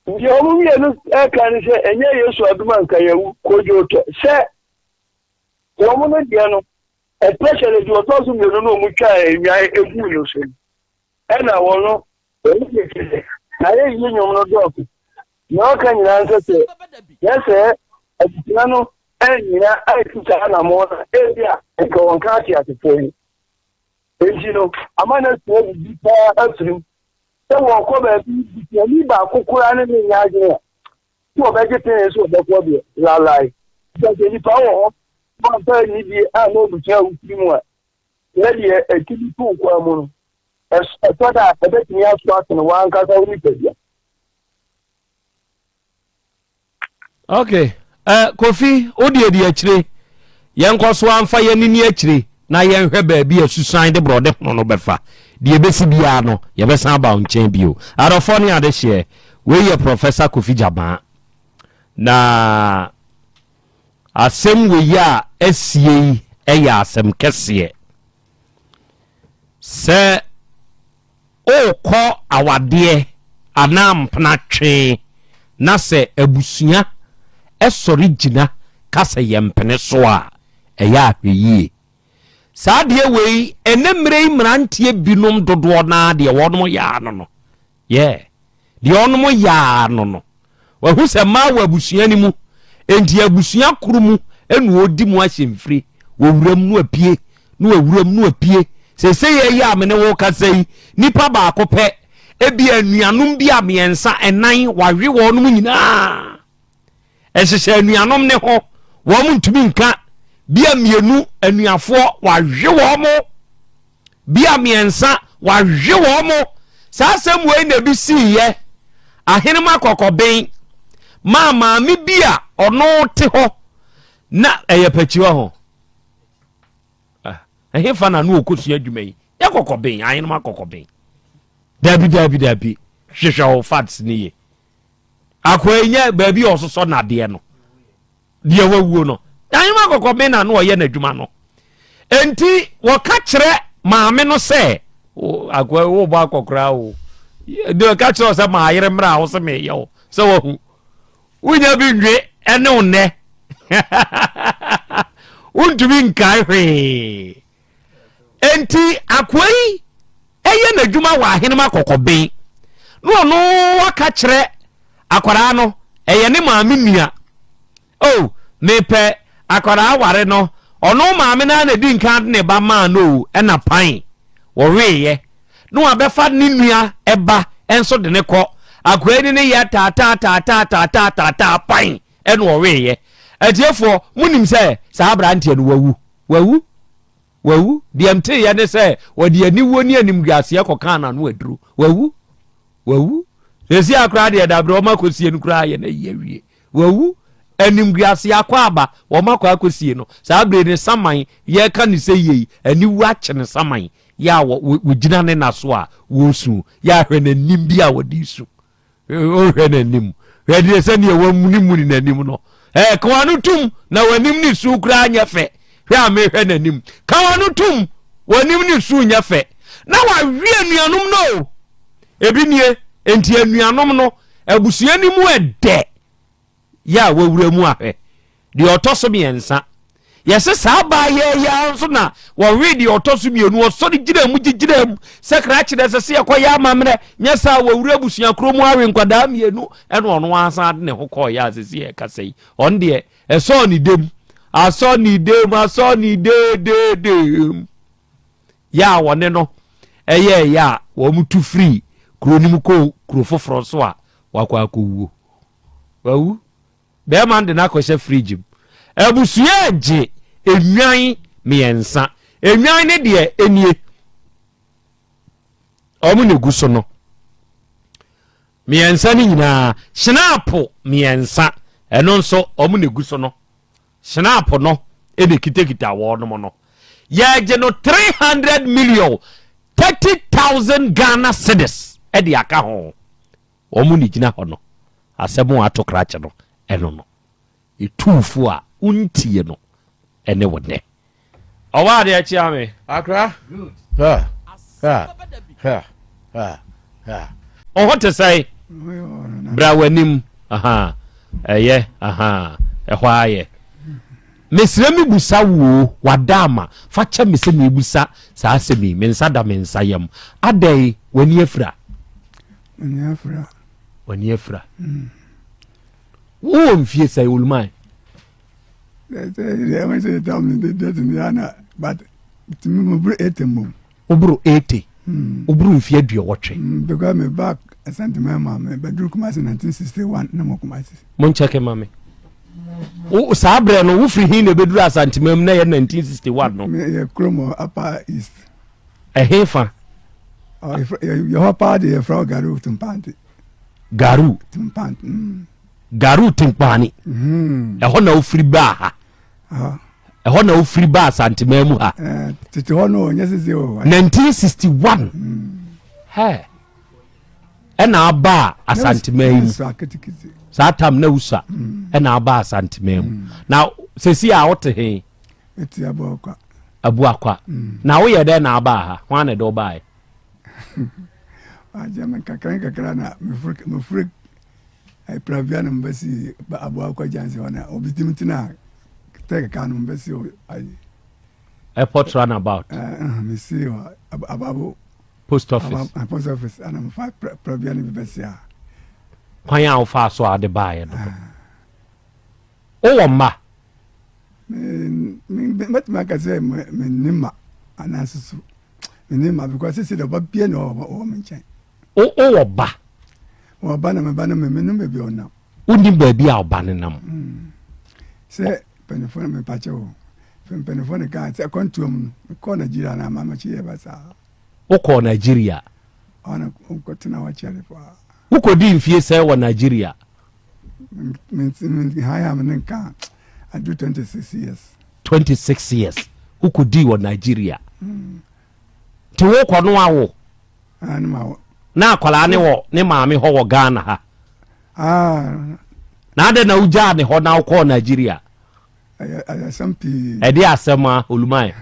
Deɛ wɔn mmienu ɛka ne sɛ, ɛnyɛ Yesu adom a nka yɛawu, Kojo tɔ. Sɛ wɔn no deɛ no, especially deɛ ɔtɔ so mmienu no a wɔtwaa nnwan guu no so no, ɛna wɔn no, wɔn deɛ kyerɛ sɛ, n'ayɛyie nnwom no dɔɔso. Nea ɔka nyinaa ne sɛ, sɛ yɛsɛɛ abusua no annyina ansi saa anammɔn no a, ebia anka wɔnka ateasefo ho. Enti no, ama no asua biribi paa afiri mu. Sɛ wɔkɔ baabi, busuani baako koraa ne no nyɛ adwene a, sɛ wɔbɛgye pene sɛ wɔbɛkɔ deɛ, lalae. Sɛ nnipa wɔ hɔ na wɔamfa anidie amma abusua a wofiri mu a, sɛ deɛ ɛtumi to wo kwan mu no, ɛtɔ da a ɛbɛtumi aso asene w'ankasa wo nipadua. Ok, uh, Kofi, wo deɛ di akyire. Yɛnkɔ so amfa yɛn ani akyire na yɛnhwɛ baabi a susan de borɔde hono no bɛfa. Deɛ ɛbɛsi biara no, yɛbɛsan aba wo nkyɛn bio. Adɔfoɔ ne adehyeɛ, wei yɛ Professor Kofi Gyabaa. Na asɛm wei a asie yi yɛ asɛm kɛseɛ. Sɛ worekɔ awadeɛ anaa mpena twe na sɛ abusua sɔre gyina ka sɛ yɛmpene so a, ɛyɛ ahwɛyie. Saa adeɛ wei, ɛnɛ mmerɛ yi mmeranteɛ binom dodoɔ no ara deɛ wɔnom yɛ ano no, Yeah. Deɛ ɔnom yɛ ara no no. Wahu sɛ mmaa wɔ abusua no mu, enti abusua koro mu na ɔredi mu ahyɛmfire. Wɔwuram no apue, na wawuram no apue. Seesei yi a me ne wo kasa yi, nipa baako pɛ, ebia anuanom bi a mmiɛnsa, ɛnan, wawe wɔnom nyinaa. Ɛhyehyɛ anuanom ne ho, wɔn ntumi nka. Bia mmienu, anuafoɔ, wawe wɔn. Bia mmiɛnsa, wahwe wɔn mo. Saa asɛm wei na ebi siiɛ. Ahenema kɔkɔben maa maame bi a ɔno te hɔ na ɛyɛ pakyiwa ho. Ah, ɛhefa na no ɔkɔsua adwuma yi? Yɛ kɔkɔben, ahenema kɔkɔben. Dabi, dabi, dabi. Hwehwɛ wo facts ne ye. Akoa yi nyɛ baabi a ɔsosɔ nadeɛ no. deɛ wawuo no ahema kɔkɔbe na na ɔyɛ n'adwuma no enti wɔka kyerɛ maame no sɛ akoa wobɔ akɔkora o deɛ ɔka kyerɛ sɛ maayere mmerɛ a wo sɛ meyɛ wo sɛ wahu wonya bi nwe ɛne wo nnɛ wontumi nkae hwee Enti akoa yi yɛ n'adwuma wɔ ahenem akɔkɔben na ɔno aka kyerɛ akwadaa no, ɛyɛ ne maame nua. Oh, mepɛ akwadaa aware no, ɔno maame no ara na ɛdi nkan de ne ba maa no o, ɛna pan wɔweeɛ na wabɛfa ne nua ɛba nso de ne kɔ. Akoa yi ne ne yɛ taataa taataa taataa taataa pan ɛna ɔweeɛ. Atiefoɔ, monim sɛ saa aberanteɛ no wawu. Wawu. Wawu. Deɛ mteeɛ ne sɛ wɔde aniwuo ne animguaseɛ kɔkaa n'ano aduro. Wawu. Wawu. Seesei a koraa deɛ dabrɛ wɔn akɔsie no koraa yɛ n'ayi awie. Wawu. Animguaseɛ akɔ aba wɔn akɔ akɔsie no. Saa berɛ ne saman yɛreka ne sɛ yei aniwuo akye ne saman yɛ a wɔgyina ne na so a wɔresu yɛ ahwɛ n'anim bi a wɔde su. Wohwɛ n'anim. Hwɛ deɛ sɛdeɛ wamunimuni n'anim no. Ɛɛ ka w'ano tum na w'anim ne su koraa nyɛ fɛ. Hwɛ a mehwɛ n'anim. Ka w'ano tum w'anim ne su nyɛ fɛ. Na wawe anuanom no o. Ebi nie, enti anuanom no, abusua no mu ɛdɛ yɛ a wawura mu ahwɛ. Deɛ ɔtɔ so mmiɛnsa. Yɛse saa baa yɛ yi ara nso na wɔwee deɛ ɔtɔ so mmienu, ɔsɔre gyinaa mu gyigyinaa mu sɛ krakye deɛ ɛsɛ sɛ yɛkɔyɛ amammerɛ, nyɛ saa a wɔawura abusua korɔ mu awe nkwadaa mmienu, ɛna ɔno ara san de ne ho kɔeɛ a sɛsi yɛrekasa yi, ɔno deɛ ɛsɔɔ ne dam, asɔ ne dam, asɔ ne deedeedam. Yɛ a wɔne no ɛyɛɛyɛ a wɔn tu firi kuro no mu kɔɔ kuro foforɔ so a wakɔ akɔwuo. Wawu. Bɛɛma no de no akɔhyɛ fridge mu. Abusua regye nnwan mmiɛnsa. Nnwan no deɛ nie. Wɔn na egu so no. Mmiɛnsa no nyinaa, hyenaapo mmiɛnsa. Ɛno nso wɔn na egu so no. Hyenaapo no na ekitakita wɔn no. Yɛregye no 300 million 30,000 Ghana cedis de aka ho. Wɔn na egyina hɔ no, asɛm a ato krakye no, ɛno no. Etu fo a wontie no, ɛne wo nnɛ. Ɔwɔ adeɛ kyea me. Akra. Ha ha ha ha ha. Wo ho te sɛn? Bra w'anim. Aha. Ɛyɛ. Aha. Ɛhɔ ara yɛ. Mesrɛ mebusa wo o, wada ama, fa kyɛ me sɛ mebusa saa asɛm yi, me nsa da me nsa yam. Adɛn, w'ani afira? M'ani afira. W'ani afira. Mm. Wowɔ mfie sɛn, Oluman? Woboro 80. Hmm. Woboro mfie aduɔwɔtwe. Hmm, because me ba Asante ma me bɛduru Kumasi 1961 na mo Kumasi. Mo nkyɛke ma me. Wo saa berɛ no wofiri he na ɛbɛduru Asantema mu na ɛyɛ 1961 no? Yɛ kurom hɔ Upper East. Ɛhe fa? Yɛ hɔ paa de yɛfrɛ hɔ Garu Tumpante. Garu? Tumpante. Mm. Garu Timpani. Mm. Ɛhɔ na wofiri baa ha. Ɛhɔ na wofiri baa Asantema mu ha. Eh, tete hɔ no nyɛ sisi o. 1961. Mm. Hɛ. Ɛna aba Asantema yi mu. Saa tam na wusua. Mm. Ɛna aba Asantema mu. Mm. Na sisi a wote he? Eti Abuakwa. Abuakwa. Mm. Na woyɛ dɛ na aba ha? Hwan na ɛde wo baeɛ? Agye me nkakra nkakra na mefiri Prabea na mebɛsi Abuakwa gyansi hɔ na obi tumi tena tɛ keka no mebɛsi hɔ ayi. Airport runabout. Mesi hɔ Ababo. Post office. Post office ana mefa Prabea no bi bɛsi ha. Kwan a wofaa so a wode baeɛ no. Wowɔ mma? Mɛtumi aka sɛ menni mma anaasɛ so menni mma because sisi dɛ ɔba bia na ɔwɔ me nkyɛn. Wowɔ ba? Wɔ ba na me ba no menim baabi a ɔnam. Wonim baabi a ɔba no nam? Hmm. Sɛ mpanimfoɔ no mepakyɛ o mpanimfoɔ no kaa sɛ akwantuo mu no mekɔɔ Nigeria na ama makyi yɛ ba saa. Wokɔɔ Nigeria? Ɔna nkɔtena hɔ kyɛre paa. Wokɔdii mfie sɛn wɔ Nigeria? Haya me ne nka adu 26 years. 26 years wokɔdii wɔ Nigeria. Nti wokɔ no awo? Na akwadaa ne wɔ ne maame hɔ wɔ Ghana ha. Na adɛn na wogyaa ne hɔ na wokɔɔ Nigeria? Asɛm pii. Ɛde asɛm a Olumae.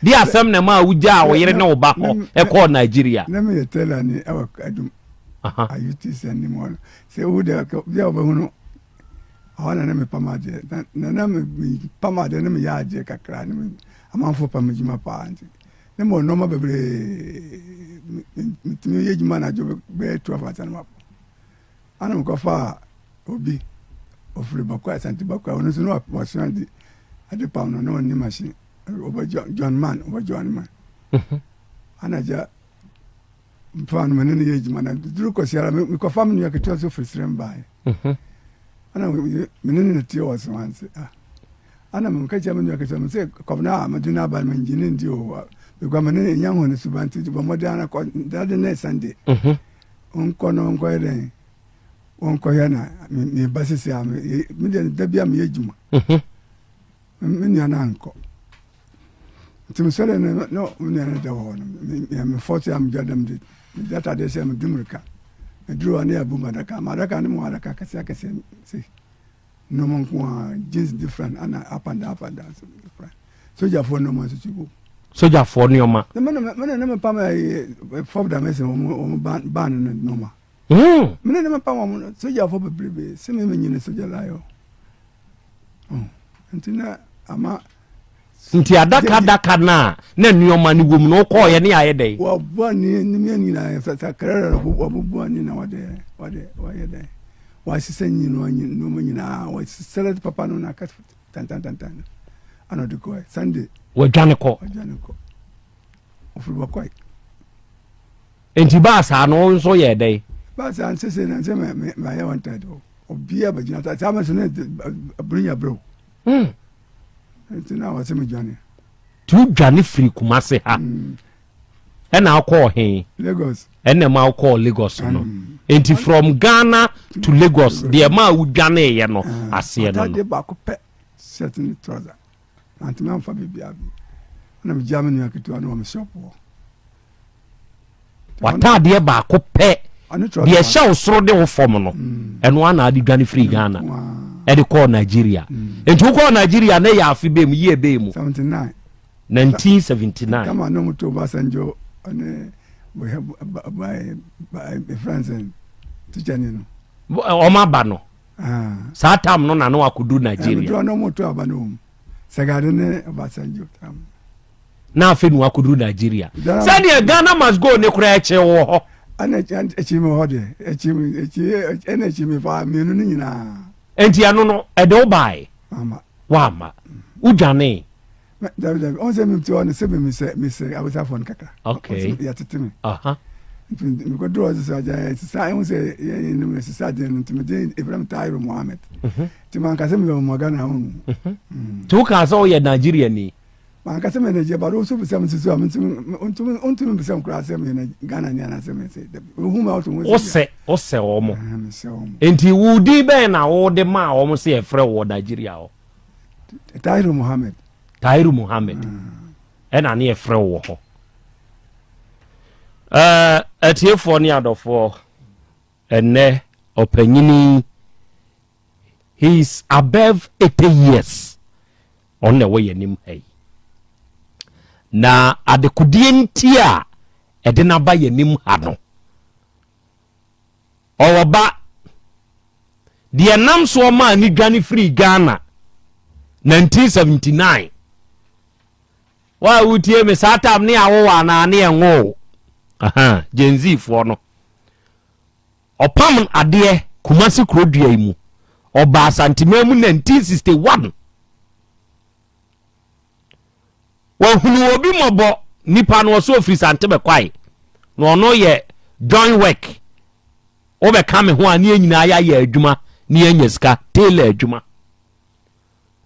De asɛm na ɛma wogyaa wo yere ne wo ba hɔ ɛkɔɔ Nigeria. Na meyɛ tailor ni ɛwɔ Adum. Ayuti sɛ nim hɔ no. Sɛ wo deɛ bi a wobɛhunu ɛhɔ na na mepam adeɛ. Na na mepam adeɛ na meyɛ adeɛ kakra na amanfoɔ pam adwuma paa nti. Na mewɔ nneɛma bebree metumi yɛ adwuma anadwo bɛyɛ 12 ansa na mapɔn. Ana mekɔfaa obi, ɔfiri Bakwa, Asante Bakwa, ɔno nso na wasua ade adepam no, na ɔnni machine. Ɔbɛ John Man, ɔbɛ John Man. Mhm. Ana gya mfa no mene no yɛ adwuma na duru kɔsi ara mekɔfa me nua ketewa so firi serɛ mbaeɛ. Mhm. Ana mene no na tie wɔ so anse. Ah. Ana meka kyerɛ me nua ketewa me sɛ kɔbena a mede no aba no mengye ne ndi o. Mekɔ mene ɛnya ho no suba nti bɔ mmɔden ara kɔ dade ne Sunday. Mhm. Ɔnkɔ na ɔnkɔyɛ dɛn? Ɔnkɔhwɛ na meba sisi a me deɛ da bi a meyɛ adwuma. Mhm. Me nua no ankɔ. Nti mesɔre no na me nua no da wɔ hɔ no mefɔ so a megya dam de mede atadeɛ hyɛ mede mmirika. Meduru hɔ ne yɛabu m'adaka. M'adaka no mu adaka akɛseɛ akɛseɛ sei. Nneɛma nko ara jeans different ana up and down up and down different. Sogyafoɔ nneɛma nso si wɔ. Sogyafoɔ nneɛma. Na mene mene ne mepam ɛyɛ fɔf damɛsɛn wɔn wɔn ban ban no nneɛma. Mene ne mepam wɔn sogyafoɔ bebrebe sɛ me menyini sogya layɔ. Nti na ama. Nti adaka adaka no a na nneɛma no wɔ mu no wokɔɔyɛ ne ayɛ dɛn? Wɔboa ne nneɛma nyinaa sakrara wɔboboa ne na wɔde wɔde wɔyɛ dɛn wɔasesa nneɛma nyinaa wɔsɛlɛ papa no na aka tantantantan ana ɔde kɔɛ Sunday. Wɔadwane kɔ. Wɔadwane kɔ. Ɔfiri bɔkɔe. Nti baa saa no wo nso yɛɛ dɛn? Baa saa no sese na nsɛ mayɛ wɔn tɛd o. Obiara bɛgyina saa saa mɛso ne burunya berɛ o. Hmm. Nti na wɔsɛ me dwane. Nti wodwane firi Kumase ha. Hmm. Ɛna wokɔɔ he? Lagos. Ɛna ma wokɔɔ Lagos no. Hmm. Nti from Ghana to Lagos deɛ ma wodwaneeɛ no ah, aseɛ no no. Atadeɛ baako pɛ shirt ne trouser. Mantumi amfa biribiara bi. Ɛna megyaa me nua ketewa no wɔ me shop hɔ. W'ataadeɛ baako pɛ deɛ ɛhyɛ wo soro de wo fam no mm. ɛno ana ade dwane firi Ghana ɛde kɔɔ Nigeria. Mm. Nti wokɔɔ Nigeria na ɛyɛ afe bɛɛ mu yie bɛɛ mu? 79. 1979. Kama no mu to Obasanjo ne France teacher ni no. Ɔma ba no. Ah. Saa tam no na no akɔduru Nigeria. Ɛmɛ no to aba no wɔm. Sagade ne Obasanjo tam. Na afei na wakɔduru Nigeria. Sɛdeɛ Ghana must go ne koraa ɛkye wɔ hɔ. Ɛna ɛkyi mi hɔ deɛ ɛkyi mi ɛkyi ɛna ɛkyi mi paa mmienu no nyinaa. Nti ɛno no ɛde wo baae? Ama. Wamma. Wodwanee? Dabi dabi ɔn sɛ mi ti hɔ no sɛ mi sɛ mi sɛ awusafoɔ no kakra. Okay. Yɛtete mi. Aha. Nti mi kɔ duro ɔsɛ sɛ agya yɛ sisa ɛho sɛ yɛ yɛ nim sisa adeɛ no nti mi de Ibrahim Tahiru Mohammed. Nti ma nkasa mi bɛ mɔ Ghana ho. Nti wo kaa sɛ ɔyɛ Nigeria ni? Mankasa meyɛ Nigeria but wo nso bisa me susu a mentumi wontumi bisa me koraa sɛ meyɛ Ghana ni anaasɛ meyɛ sɛ dabi wohu me a woto ho sɛ wosɛ wɔn mesɛ wɔn nti wo din bɛn na wode maa wɔn sɛ yɛfrɛ wɔ Nigeria hɔ? Tahiru Mohammed. Tahiru Mohammed ɛna ne yɛfrɛ wɔ hɔ. Atiefoɔ ne adɔfoɔ, ɛnnɛ ɔpanyini he is above 80 years. Ɔno na ɛwɔ yɛn anim ha yi. Na adekodeɛ nti a ɛde no aba yɛn anim ha no, ɔwɔ ba. Deɛ nam soɔ maa ne dwane firii Ghana 1979. Wo a wotie me saa tam ne awo anaa ne ɛnwo. Aha, Gen Z foɔ no. Ɔpam adeɛ Kumasi kuro dua yi mu. Ɔbaa Asanteman mu 1961. Wahunu obi mmɔbɔ nipa no ɔsɛ ofiri Sante bɛkwae. Na ɔno yɛ join work. Wobɛka me ho a ne yɛn nyinaa yɛayɛ adwuma ne yɛanya sika, tailor adwuma.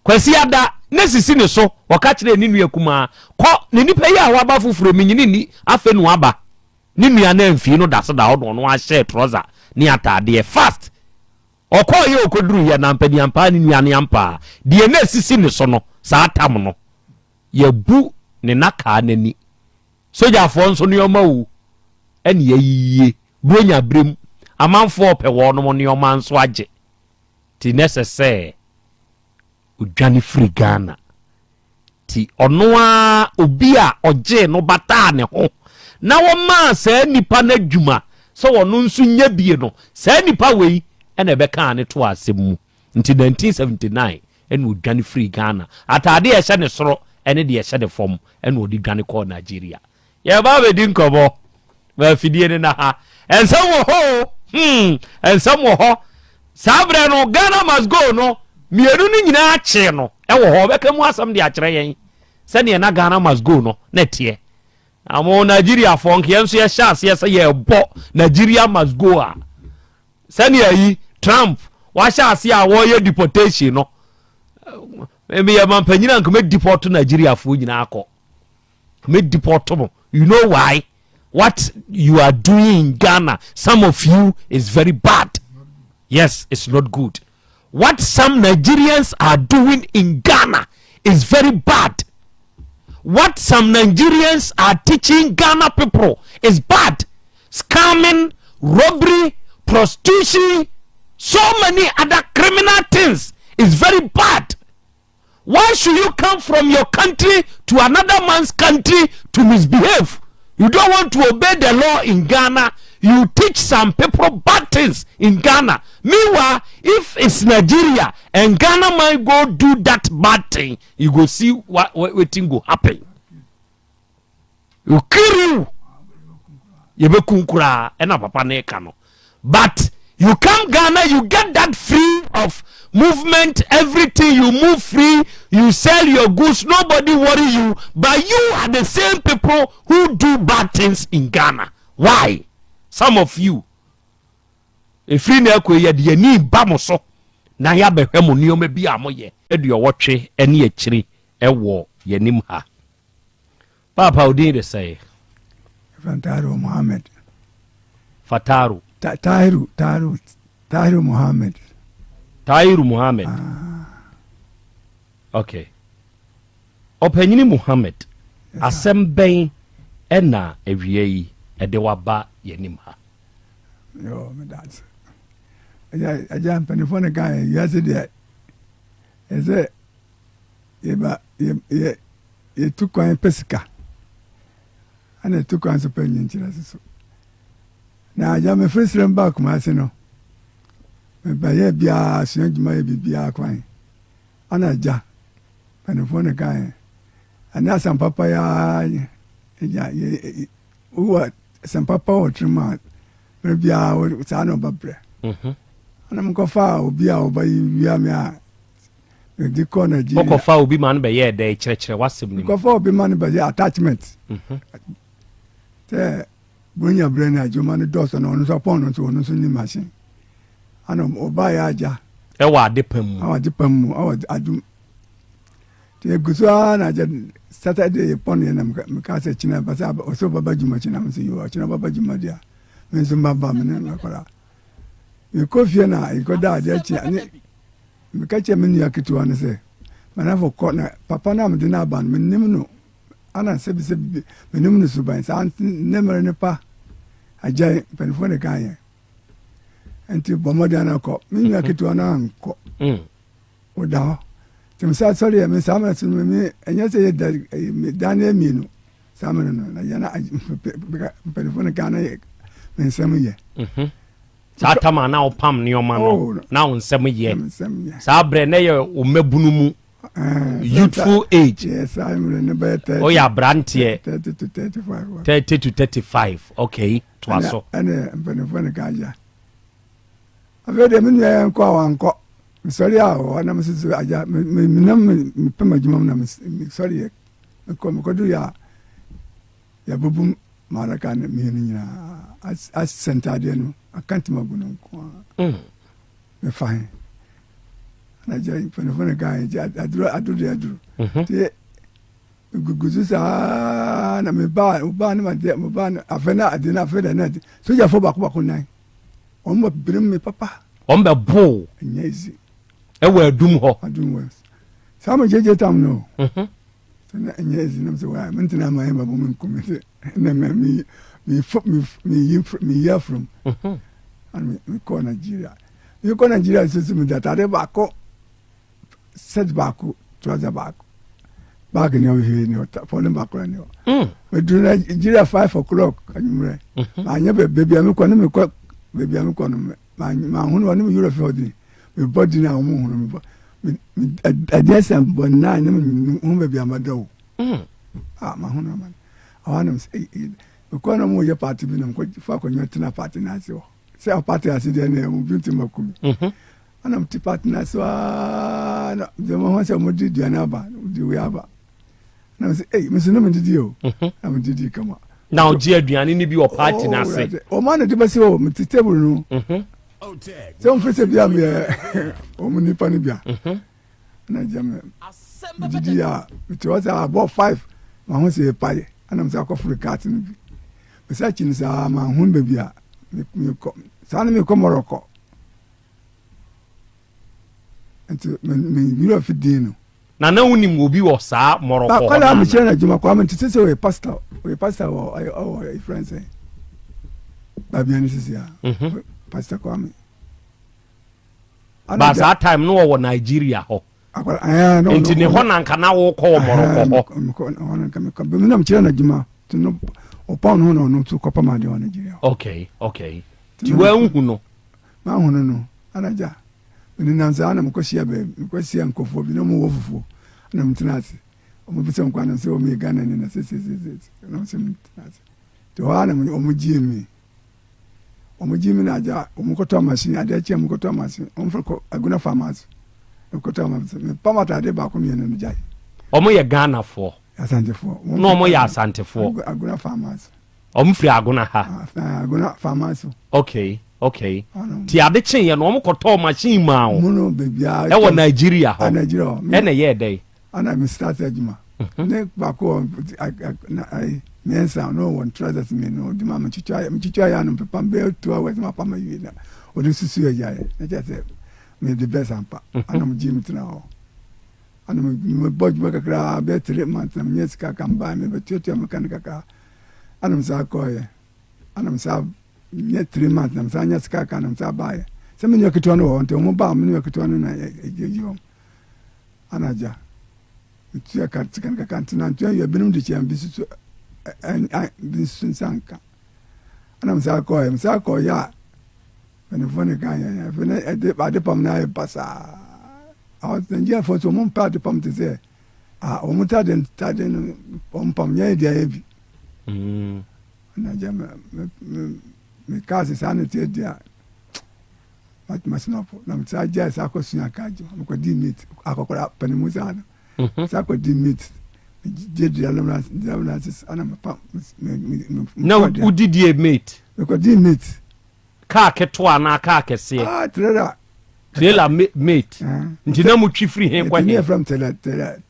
Kwasi ada ne sisi ne so, ɔka kyerɛɛ ne nua kumaa, Kɔ, na nipa yi a waba foforɔ yi, menyini nni, afei na waba. Ne nua no amfii no da so da hɔ na ɔno ara hyɛɛ trɔsa ne ataadeɛ fast. Ɔkɔeɛ a ɔkɔduruiɛ no, ampaniampaa ne nua no ampaa. Deɛ na ɛsisi ne so no, saa tam no, yɛabu ne nnakaa no ani. Sogyafoɔ nso nneɛma o, ɛne yɛayiyie. Buronya berɛ mu, amanfoɔ repɛ wɔnom nneɛma nso agye. Nti na ɛsɛ sɛ ɔdwane firi Ghana. Nti ɔno ara obi a ɔgyee no bataa ne ho na wɔmaa saa nipa no adwuma sɛ ɔno nso nyɛ bie no, saa nipa wei na ɛbɛkaa ne too asɛm mu. Nti 1979 ɛna ɔdwane firii Ghana. Ataadeɛ a ɛhyɛ ne soro ne deɛ ɛhyɛ ne fam ɛna ɔde dwane kɔɔ Nigeria. Yɛreba abɛdi nkɔmmɔ ma afidie no na ha. Nsɛm wɔ hɔ o, hmm, nsɛm wɔ hɔ. Saa berɛ no, Ghana must go no, mmienu no nyinaa kyee no wɔ hɔ. Ɔbɛka mu asɛm de akyerɛ yɛn sɛdeɛ na Ghana must go no na ɛteɛ. Na mo Nigeriafoɔ nka yɛn nso yɛhyɛ aseɛ sɛ yɛrebɔ Nigeria must go a, sɛdeɛ yi Trump wahyɛ aseɛ a wɔreyɛ deportation no, meyɛ mampanyini a nka mɛ deport Nigeriafoɔ nyinaa kɔ. Me deport mo. You know why? What you are doing in Ghana, some of you is very bad. Yes, it's not good. What some Nigerians are doing in Ghana is very bad. What some Nigerians are teaching Ghana people is bad. Scamming, robbery, prostitution, so many other criminal things is very bad. Why should you come from your country to another man's country to misbehave? You don't want to obey the law in Ghana. You teach some people bad things in Ghana. Meanwhile, if it's Nigeria and Ghana man go do that bad thing, you go see what wetin go happen. You kill you. Yɛbɛkum koraa ɛna papa no ka no. But you come Ghana, you get that free of movement, everything, you move free, you sell your goods, nobody worry you. But you are the same people who do bad things in Ghana. Why? Some of you. Efiri na ɛkɔ yɛ de ani ba mo so na yɛabɛhwɛ mo nneɛma bi a moyɛ. Aduɔwɔtwe ne akyiri ɛwɔ yɛnim ha. Papa, odin de sɛ? Tahiru Mohammed. Fataru. Tahiru, Tahiru, Tahiru Mohammed. Tahiru Mohammed. Ah. Okay. Ɔpanyini Mohammed, asɛm bɛn ɛna awia yi ɛde waba yɛnim ha? Yo, meda ase. Agya, mpanimfoɔ no ka wiase deɛ, ɛsɛ yɛba yɛ yɛtu kwan pɛ sika, ɛna yɛtu kwan so pɛ nyinkyerɛ so. Na agya, mefiri serɛm ba Kumase no, mebɛyɛ biara sua adwuma yɛ biribiara kwan. Ana agya, mpanimfoɔ no ka yɛ ɛne asɛm papa yɛ agya, wowɔ asɛm papa wɔ tirim a, berɛ biara saa na ɔba brɛ. Ana mekɔfa obi a ɔba yi wia me a mede kɔ Nigeria. Wokɔfa obi ma no bɛyɛɛ dɛ? Kyerɛkyerɛ w'asɛm no mu. Mekɔfa obi ma no bɛyɛ attachment sɛ buronya berɛ no adwuma no dɔɔso no, ɔno nso apɔn no nso, ɔno nso ni machine. Ana ɔbaayɛ, agya. Ɛwɔ ade pam mu? Awɔ ade pam mu, awɔ adum. Nti egu so ara na agya, Saturday yɛ pɔn yɛ na meka sɛ kyina ba sɛ ɔsɛ ɔbɛba dwuma kyina. Mo sɛ yo, ɔkyina ɔbɛba dwuma deɛ, me nso mbaba me ne mɛkɔra mekɔ fie na yɛkɔda adeɛ kye ne meka kyerɛ me nua ketewa no sɛ manafo kɔ na papa no a mede no aba no, menim no ana sɛbisɛbi, menim no suban saa ne mmerɛ ne pa. Agya, mpanimfoɔ ne ka yɛ nti bɔ mmɔden ana kɔ. Me nua ketewa no ankɔ. Ɔda hɔ nti mesa sɔre yɛ me saa mmerɛ so no, me ɛnyɛ sɛ yɛ da dan no yɛ mmienu saa mmerɛ no na yɛna mpanimfoɔ no ka na me nsɛm yɛ. Saa tam a na wopam nneɔma no. Oh, no. Na wo nsɛm yɛ. Me nsɛm yɛ. Saa berɛ na yɛ wo mmabunu mu, youthful age. Yɛ saa mmerɛ no bɛyɛ 30. Woyɛ aberanteɛ. 30 to 35. 30 to 35, okay, toa so. Ɛne mpanimfoɔ no ka, agya, afei deɛ me nua yɛ nkɔ a wankɔ. Mesɔre a ɔwɔ na mesoso agya, menam mepɛ m'adwuma mu na mesɔre yɛ mekɔ mekɔdo yɛ a yɛbubu maraka no mmienu nyinaa asɛ ntadeɛ no aka ntoma gu no nko a. Mefa he na agya, mpanimfoɔ no ka agya, aduro aduro deɛ aduro. Nti gugu so saa na mebaa mebaa ne madeɛ mebaa no afei na ade no afei deɛ na ade sogyafoɔ baako baako nan wɔn bɛ birim me papa. Wɔn bɛ bo. Ɛnyɛ easy. Ɛwɔ adum hɔ. Adum hɔ saa mo gyegye tam no. Sɛ na ɛnyɛ easy nam sɛ waa mentena ama yɛn babɔ me nko me sɛ ɛnna mɛ mi mi fo mi mi yi mi yi afurum. Ɛna mi kɔ Nigeria, mi kɔ Nigeria soso mi de ataade baako, set baako, trouser baako, baagi ni ɔhwɛ ni ɔta pɔlin baako ni hɔ. Meduru Nigeria 5 o'clock anwummerɛ. Maa nyɛ beebi a mi kɔ ne mi kɔ beebi a mi kɔ no, maa maa hunu hɔ ne mi yɔrɔ fi hɔ di mi bɔ di na wɔn hunu mi bɔ mi mi adeɛ sɛ bɔ nnan ne mi hu beebi a ma da o. A maa hunu ama ɔhɔ anam sɛ ɛyi mi kɔ na mo yɛ party bi na mi kɔ fa akonnwa tena party n'ase hɔ sɛ party ase deɛ na ɛmu bi ti ma ku mi. Ɛna mo ti party n'ase waa na deɛ mo ho sɛ mo di aduane aba, mo di wei aba na mo sɛ ɛyi mi nso ne mo didi o na mo didi kama. Na ɔgye aduane no bi wɔ party n'ase? Ɔmo ana de bɛsi hɔ, mo ti table no sɛ mo firi sɛ bia mi yɛ ɔmo nipa no bia ɛna gya mi mi didi a mi ti hɔ sɛ abɔ 5 ma ho sɛ epae ɛna mo sɛ akɔforo cart no bi mi sɛ akyi no saa ma ho baabi a mi kɔ saa na mi kɔ mɔrɔkɔ nti mi wura fi din no. Na wonim obi wɔ saa mɔrɔkɔ hɔ? Akwadaa mi kyerɛ n'adwuma kɔ ama nti sɛ ɔyɛ pastor, ɔyɛ pastor wɔ ɔyɛ ɔwɔ efra nsɛn baabi ani sisi a Pastor Kwame. Ba saa time no wɔwɔ Nigeria hɔ? Nti ne hɔ na nka na wokɔ wɔ mɔrɔkɔ hɔ? Hɔ na nka mekɔ bɛmi na mekyerɛ n'adwuma nti no. Ɔpam no ho na ɔno nso kɔpam adeɛ wɔ Nigeria hɔ. Okay, okay. Nti woanhu no? Manhu no no, ana gya. Menenam saa na mekɔhyia baabi, mekɔhyia nkurɔfoɔ bi na wɔwɔ fufuo, na metena ase. Wɔbisa me kwan na mesɛ wɔyɛ Ghanani na sesesese na wɔsɛ metena ase. Nti hɔ ara na wɔgyee me. Wɔgyee me na agya wɔkɔtɔ machine, adeɛ kye a wɔkɔtɔ machine, wɔmfa kɔ Agona Farmers. Wɔkɔtɔ machine, mepam ataadeɛ baako mmienu no gyae. Wɔyɛ Ghanafoɔ? Asantefoɔ. Na wɔyɛ Asantefoɔ? Agona Farmers. Wɔn firi Agona ha? Ah, Agona Farmers. Okay, okay. Ti ade kyeeɛ no wɔn kɔtɔɔ machine maa wo. Mu no baabiara. Ɛwɔ Nigeria hɔ. Ah, Nigeria hɔ. Ɛna ɛyɛɛ dɛn? Ana me start adwuma. Mhm. Ne baako wɔ ayi mmiɛnsa na ɔwɔ trousers mmienu ɔde ma me twitwa yɛ metwitwa yɛ ano pepa bɛyɛ 2 hours ma pam awie na ɔde susu agya yɛ na kyerɛ sɛ me de bɛs ampa. Mhm. Ana mo gye me tena hɔ. Ana me bɔ adwuma kakra bɛyɛ 3 months na menyɛ sika ka mbaa me bɛtuatua me ka no kakra. Ana me saa kɔɔyɛ. Ana me saa nyɛ 3 months na me saa nya sika ka na me saa baayɛ. Sɛ me nua ketewa no wɔ hɔ nti wɔn baa me nua ketewa no na ɛgyegye wɔn. Ana agya metua ka sika no kakra nti nantua yɛ binom de kyɛn bi soso bi nso nsa nka. Ana me saa kɔɔyɛ me saa kɔɔyɛ a mpanimfoɔ no ka yɛ afei na ɛde adepam no ayɛ basaa. Nigeriafoɔ nso wɔn mpɛ adepam te sɛ ah wɔn tade tade no wɔn pam nyɛ deɛ ayɛ bi. Ɛna agya me me me me kaa sɛ saa na ɛteɛ deɛ a masoma po na mesaa gyae saa kɔsua kaa adwuma mekɔdii meat akɔkora panimu saa no saa kɔdii meat gye driving license ana mepa na wodidie mate mekɔdii meat kaa ketewa anaa kaa kɛseɛ? Ah, trailer. Trailer mate. Nti na motwi firi he kɔ he? Yɛfrɛ m trailer trailer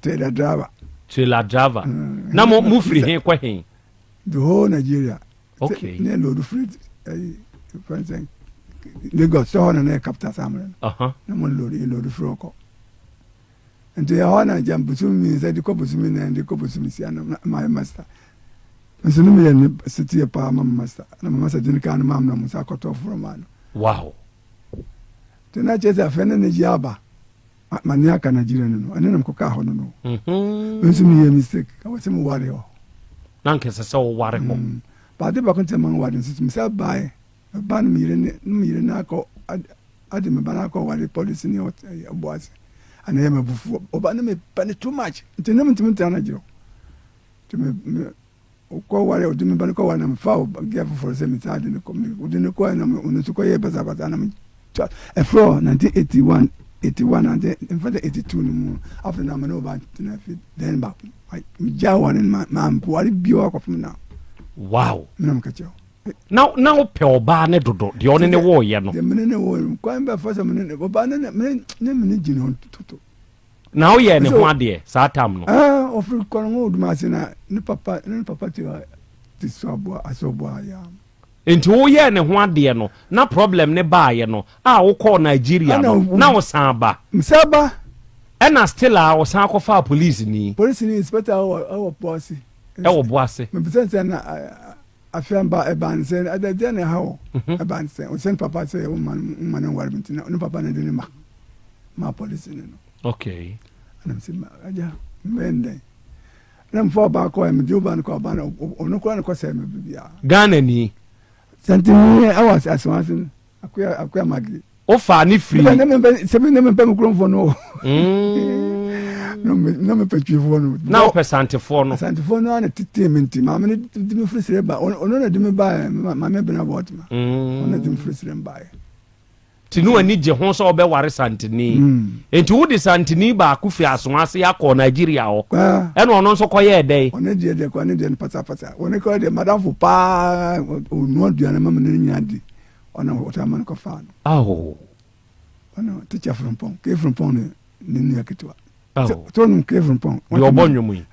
trailer driver. Trailer driver. Na mo mo firi he kɔ he? The whole Nigeria. Okay. Ne load firi ɛyi fɛn sɛn Lagos sɛ hɔ na na yɛ capital saa mmerɛ no. Na mo load yɛ load firi hɔ kɔ. Nti ɛhɔ na gya bosomi 3 de kɔ bosomi 4 de kɔ bosomi 6 na ma yɛ master. Nso no meyɛ ne setie paa ma master na ma master de ne kaa no maa na mo nsa akɔtɔ foforɔ maa no. Wow. Nti na kyerɛ sɛ afei ne ne gye aba ma ne aka Nigeria no no ɛne nam kɔkaa hɔ no no. Nso meyɛ mistake ɛwɔ sɛ meware hɔ. Na nka ɛsɛ sɛ woware hɔ. Baade baako nti ma nware nso so mesɛ baeɛ meba no meyere ne meyere no akɔ ade me ba no akɔ ware polisi ne ɔbɔ ase ana ɛyɛ mabufuo ɔba no mepɛ no too much nti ne mentumi ntena no gyerɛ nti me me ɔkɔ ware ɔde me ba no kɔ ware na mefa gɛ foforɔ sɛ mesaa de no kɔ ɔde no kɔ na ɔno nso kɔyɛ basabasa na ɛfrɛ 1981 81 19 mfa sɛ 82 no mu afei na mene ɔba tena fi dɛn baako megya ware no mampoware bio akɔpem na wow mena meka kyerɛ na na wopɛ ɔbaa ne dodo deɛ ɔne ne wɔɔyɛ no deɛ mene ne wɔɔyɛ kwan bɛfa sɛ mene ne ɔbaa ne ne ne mene gyina hɔ toto Na woyɛɛ ne ho adeɛ saa tam no? Ɛɛ, ɔfiri Kɔnɔngo Odumase na ne papa ne ne papa te te Soaboa Asoboa ya. Nti woyɛɛ ne ho adeɛ no na problem no baeɛ no a wokɔɔ Nigeria no na wosan ba? Mesan ba. Ɛna still a wosan kɔfaa polisini? Polisini inspector ɛwɔ ɛwɔ Boase. Ɛwɔ Boase. Mebisa no sɛ na afei amba ɛbaa no sɛ ɛdɛ deɛ na ɛha wɔ mhm. ɛbaa no sɛ ɔsɛ ne papa sɛ ɔma no ma no nware me nti ne papa no de ne ma ma polisi no no. Okay. Ɛna mese agya mbɛyɛ no dɛn ɛna mfa ɔbaa kɔ ɛ mede ɔbaa no kɔ ɔbaa no ɔno koraa no kɔsɛe me biribiara. Ghana ni. Santini ɛwɔ asoase no akoya akoya magi. Wofaa ne firi. Ne mepɛ sɛbi ne mepɛ me kuromfoɔ no. Na mepɛ twifoɔ no. Na wopɛ santefoɔ no. Santefoɔ no ana tete me nti maame no de me firi sere ba ɔno na de me baeɛ maame bena bɔɔtema ɔno na de me firi sere baeɛ. Nti ne w'ani gye ho sɛ wobɛware Santini. Nti wode Santini baako firi Asoase akɔ Nigeria hɔ. Ɛna ɔno nso kɔyɛɛ dɛn? Ɔno deɛ deɛ kɔ ne deɛ no pasapasa. Ɔno kɔ deɛ madamfo paa ɔnoa aduane ma me ne no nyinaa di. Ɔno ɔtaa ma no kɔfaa no. Aho. Ɔno tikya Frimpong, K Frimpong ne ne nua ketewa. Sɛ ɔnom K Frimpong. Deɛ ɔbɔ nnwom yi.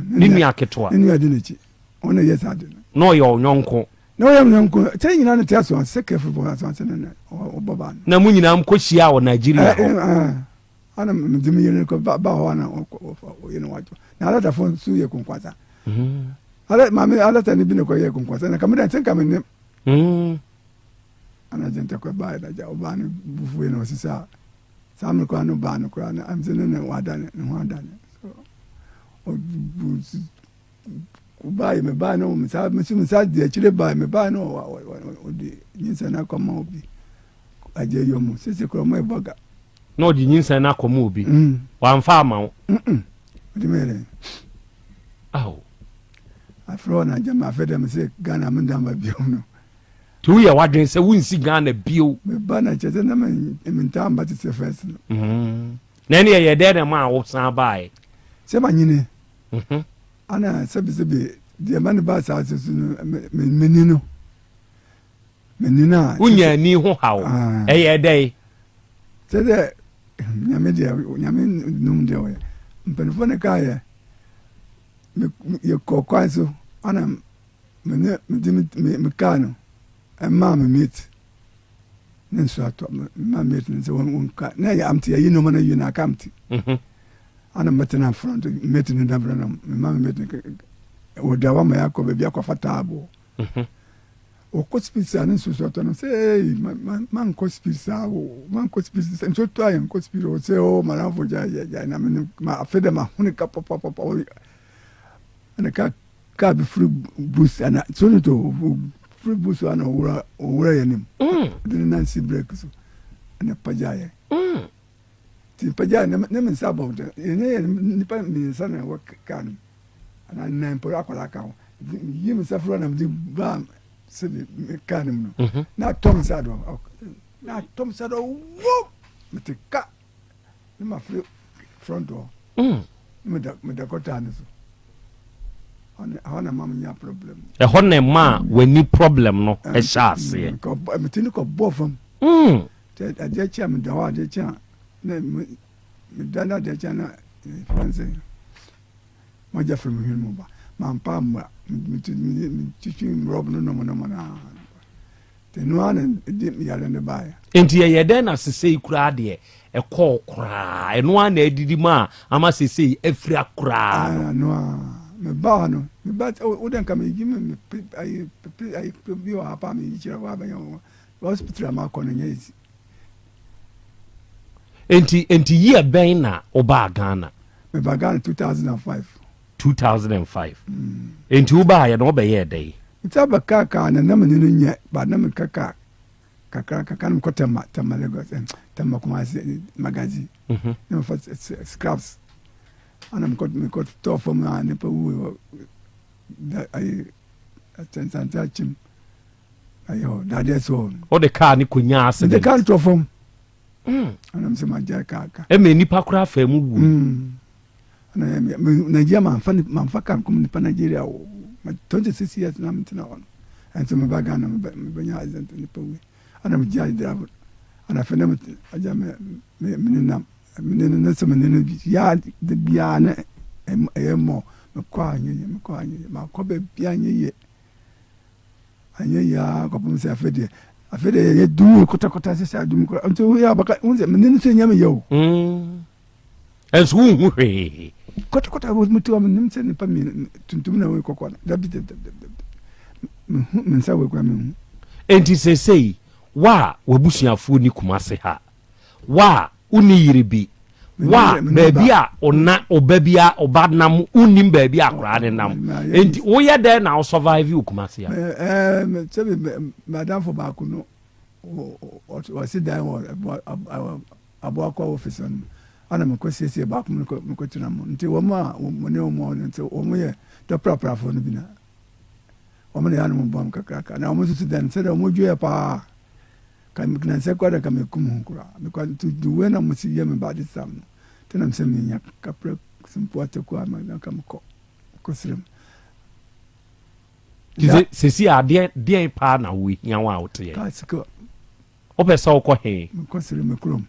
Ne nua ketewa. Ne nua di n'akyi. Ɔno yɛ saa de no. Na ɔyɛ ɔnyɔnko. Na ɔyɛ me yɔnko. Sɛ nyinaa no te aso ase, sɛ kɛfo bɔ aso ase no na ɔbɔ ba no. Na mo nyinaa mo kɔ hyia wɔ Nigeria hɔ. Ana mede me yere kɔ ba hɔ ana ɔyɛ no wadwo. Na alatafo nso yɛ konkwasa. Ala maame alata ne bi na kɔ yɛ konkwasa na kameda nse nka me nim. Ana gye ntɛkɔ ba na gya ɔbaa no bufuo na ɔsisa saa mmerɛ koraa no baa no koraa no ɛm sɛ ne ne wadane ne ho adane. So ɔbu. Baeɛ mebaeɛ no me saa me nso me nsa di akyire baeɛ mebaeɛ no ɔde nyinsɛn no akɔma obi agye yɔ mu sisi kura ɔmo ɛbɔ ga. Na ɔde nyinsɛn no akɔma obi mm. wamfa ama wo. Ɔde mi yɛ dɛ. Awo. Afei hɔ na gyama afei dɛ me se Ghana me ndan ba bio no. Nti woyɛ w'adwene sɛ wonsi Ghana bio. Meba na kyerɛ sɛ na mentaa mba te sɛ first no. Mm. Na ɛne ɛyɛ dɛn na ɛmaa wo san baeɛ? Sɛ manyini. Mhm. Ana sɛbesɛbe deɛ ma ne ba asaase so no m'ani no m'ani no a. Wonya ani ho haw. Ah. Ɛyɛ dɛn? Sɛ dɛ nyame deɛ nyame num deɛ ɔyɛ mpanimfoɔ no kaeɛ yɛkɔ kwan so ana me ne mede me me kaa no ɛmaa me mate ne nsu atɔ mmaa mate no sɛ wɔn wɔn ka na yɛ amte yɛyi nneɛma no awie na aka amte mhm. ana mɛtena front mate no dabere no mmaa me mate no wɔda wa ma yɛakɔ baabi akɔfa taabo mhm. wɔkɔ speed saa ne nsu so atɔ no sɛ ee mankɔ speed saa o mankɔ speed nsu tɔ a yɛnkɔ speed o sɛ o madamfo gya gya gya na me ma afei dɛ mahone ka papapapa ɛna ka Kaa bi firi bus ana sonito firi bus ana owura owura yɛn nim. Ɔde ne nan si breki so ɛna pagya yɛn. Ti pagya ne ne me nsa bɔ ntɛ yɛn yɛ nipa mmiɛnsa na ɛwɔ kaa no mu ana nan mpo akwadaa ka ho. Yi me nsa firi hɔ na mede ba sɛbi kaa no mu no na atɔ me nsa do na atɔ me nsa do wom mete ka. Ne ma firi front hɔ. Mm. Ne meda kɔtaa ne so. Ɛhɔ na ma menya problem. Ɛhɔ na ɛma w'ani problem no ɛhyɛ aseɛ. Mm, mete ne kɔ bɔ fam. Mm. Adeɛ kye a meda hɔ adeɛ kye a na meda na adeɛ kye a na fɛn sɛ mogya firi me hwene mu ba. Mampa mmoa. Metwitwi rɔb no nɔmɔnɔmɔ naa. Ɛno ara na ɛde yare no baeɛ. Enti ɛyɛ dɛn na sesei koraa deɛ ɛkɔɔ koraa? Ɛno ara na adidi mu a ama sesei afira koraa no? Ɛno ara. Mebaa no, meba wo dɛ nka meyi me ayi ayi bi wɔ ha paa meyi kyerɛ wo abɛyɛ wo hospital a makɔ no nyɛ easy. Enti enti year bɛn na wobaa Ghana? Mebaa Ghana 2005. 2005. Enti wobaeɛ no wobɛyɛɛ dɛn? Nti abɛka kaa no na mene no nyɛ but na meka kaa kakra kakra na mekɔ Tema Tema Lagos eh, Tema Kumasi Magazi mhm. na mefa scraps ana mekɔ mekɔ tɔɔ fam a nipa wu wɔ da ayi nsante akyem ayɛ hɔ dadeɛ so hɔ. Wode kaa ne kɔnya accident? Mede kaa no tɔ fam. Mm. Ana mesɛ magyae kaa ka. Ɛma nipa koraa faa mu wu. Mm. Nigeria manfa manfa car nkɔm nipa Nigeria o ma 26 years na mentena hɔ no ɛnso meba Ghana mebɛnya accident nipa wui ana megyae drive ana afei na agya me me me nenam me ne ne sɛ me ne no ya da biara na ɛyɛ mmɔ mekɔ a anyɛ yie mekɔ a anyɛ yie makɔ baabi anyɛ yie Anyɛ yie ara kɔpem sɛ afei deɛ afei deɛ yɛyɛ dum kɔtakɔta sɛ sɛ adum kora nti woyɛ abaka wo sɛ mene no sɛ nyɛ meyɛ o mm. ɛnso wonhu hwee kɔtakɔta metu a menim sɛ nipa mmienu tuntum na wei kɔkɔɔ no dabi dabi dabi dabi mehu me nsa wei kora mehu. Enti seesei wo a w'abusuafoɔ ni Kumase ha Wo a wonni yere bi, wo a baabi a ɔna ɔba bi a ɔba nam wonnim baabi a akwaraa no nam. Enti woyɛ dɛn na wo survive wɔ Kumasi a? Ɛɛ sɛbi madamfo baako no ɔsi dan wɔ aboakɔ office no ana mekɔ siesie baako mu mekɔ tena mu nti wɔn a wɔn ne wɔn no nti wɔn yɛ dɔpraprafoɔ no bi na wɔn na yɛ anam bɔm kakraka na wɔn nso si dan sɛdeɛ wɔn dwe yɛ paa. Ka me nansɛ koraa dɛ nka meku moho koraa because nti the way na wɔsi yɛ me ba this time no nti na mesɛ menya kaprɛ simple ataku a na nka mekɔ mekɔ serɛ mu. Nti sɛsi a deɛ deɛn paa na wohia wo a wote yɛ? Kaa sika. Wopɛ sɛ wokɔ he? Mekɔ serɛ me kurom.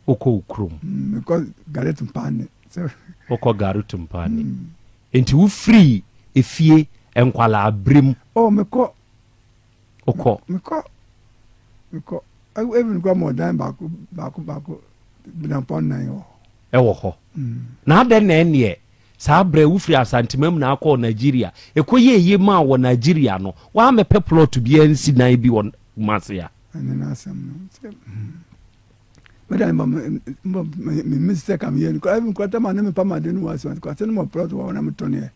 Wokɔ wo kurom? Mm, mekɔ Gareth Mpaane. Wokɔ Gareth Mpaane. Mm. Nti wofiri efie nkwalaa berem? Oh, mekɔ Wokɔ? Mekɔ. Mekɔ. Even kura mɔ dan baako baako baako benampɔn nan wɔ hɔ. Ɛwɔ hɔ. Mm. Na adɛn na ɛneɛ saa berɛ wofiri Asantema mu na akɔɔ Nigeria ɛkɔ yɛ yie maa wɔ Nigeria no woammɛpɛ plot biara nsi dan bi wɔ Kumasi a? Ɛne n'asɛm no sɛ hmm. meda mbɔ mbɔ me mistake am yɛ no kura even kura tama ne me pama de no wɔ asɛm kura sɛ ne mɔ plot wɔ hɔ na metɔneɛ.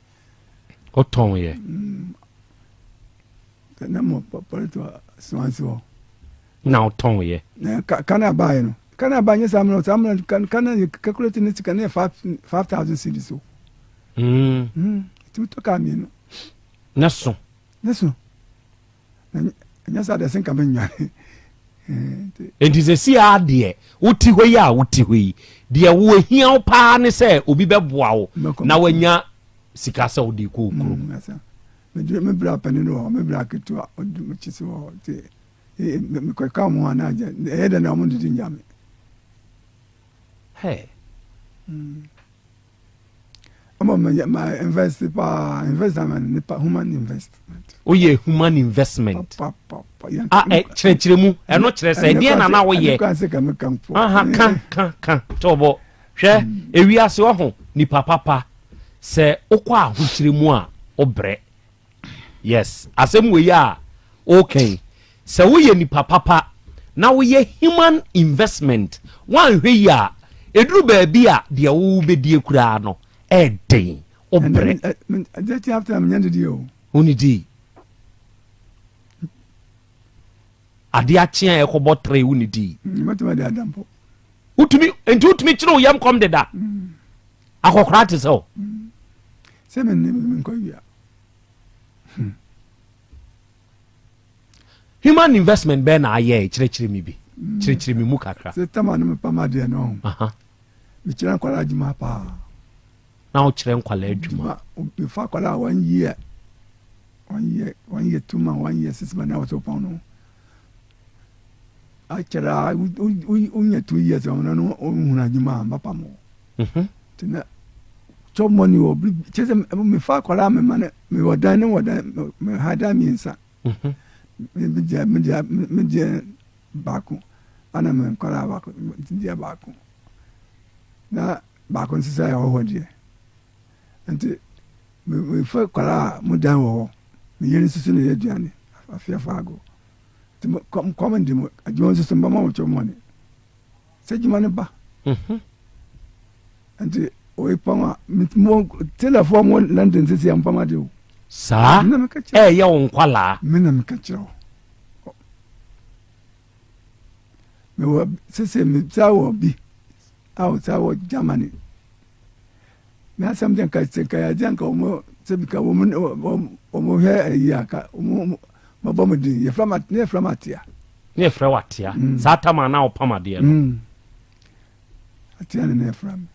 Wotɔn yɛ? Na mo pɔlito Swansi hɔ. Na wotɔn yɛ? Na ka na baayɛ no. Ka na baayɛ nyɛ saa mmerɛ saa mmerɛ ka na yɛ calculate ne sika ne yɛ 5,000 cedis o. Tumi tɔ kaa mmienu. Ne so. Ne so. Na nyɛ saa deɛ senka mennwane. Enti sɛsi ara deɛ wote hɔ yi a wote hɔ yi deɛ wo ehia wo paa ne sɛ obi bɛboa wo na wanya sika sɛ wode kɔ wo kurom. Mm, me bra panin wɔ hɔ, me bra ketewa ɔdi m'akyi so wɔ hɔ nti mekɔka wɔn ho a na agya ɛyɛ dɛ na wɔn didi ngya me. Hey. Mm. Ɔma ma ma invest paa invest na nipa human investment. Woyɛ human investment. A ah, ɛ kyerɛkyerɛ mu ɛno kyerɛ sɛ ɛdeɛ na na woyɛ. Aha ka ka ka tɔbɔ hwɛ hmm. ewiase ɔho nipa papa sɛ wokɔ ahokyerɛ mu a wobrɛ. Yes, asɛm wei a woka yi, sɛ woyɛ nipa papa na woyɛ human investment, woanhwɛ yi a, ɛduru baabi a deɛ wobɛdie koraa no, ɛɛden, wobrɛ. Wonidii. Adeɛ akye a ɛkɔbɔ tere wonidii. Wotumi, nti wotumi kyerɛ wo yam kɔm deda. Akɔkora te sɛ wo. Sɛ me ne me nkɔ wia. Hmm. Human investment bɛɛ na ayɛ kyerɛkyerɛ mi bi. Hmm. Kyerɛkyerɛ mi mu kakra. Sɛ tama no mepam adeɛ no ho. Mekyerɛ nkwadaa adwuma paa. Na wokyerɛ nkwadaa adwuma. Mefa akwadaa 1 year 1 year 1 year 2 months 1 year 6 months na wɔsɛ ɔpɔn no. Akyɛrɛ a wonya 2 years ɔno no wohunu adwuma a mbɛpam wo. Nti na chop money wɔ kyɛ sɛ mefa akwadaa mema no mewɔ dan ne wɔ dan meha dan mmiɛnsa. Megye megye megye baako ana me nkwadaa baako deɛ baako na baako nso sɛ ɛwɔ hɔ deɛ nti mefa akwadaa a mo dan wɔ hɔ me yere nso so na ɛyɛ aduane afeafa ago. Nti mo kɔm kɔm ndi mo adwuma nso so mbɛma mo chop money sɛ adwuma no ba. Mhm. Nti oyi pɔn a mo tailorfoɔ mo London sisi a mpam ade o. Saa ɛyɛ wo nkwalaa. Me na meka kyerɛ wo. Mewɔ sisi me saa wɔ bi a ɔsaa wɔ Germany. Me asɛm deɛ nka sɛ nka yɛagye nka wɔn sɛ bi ka wɔn wɔn hwɛ ayi a ka wɔn bɛbɔ mo din yɛfrɛ ma ne yɛfrɛ ma atea. Ne yɛfrɛ wo atea mm. saa tam a na wopam adeɛ no. Mm. Atea ne ne yɛfrɛ me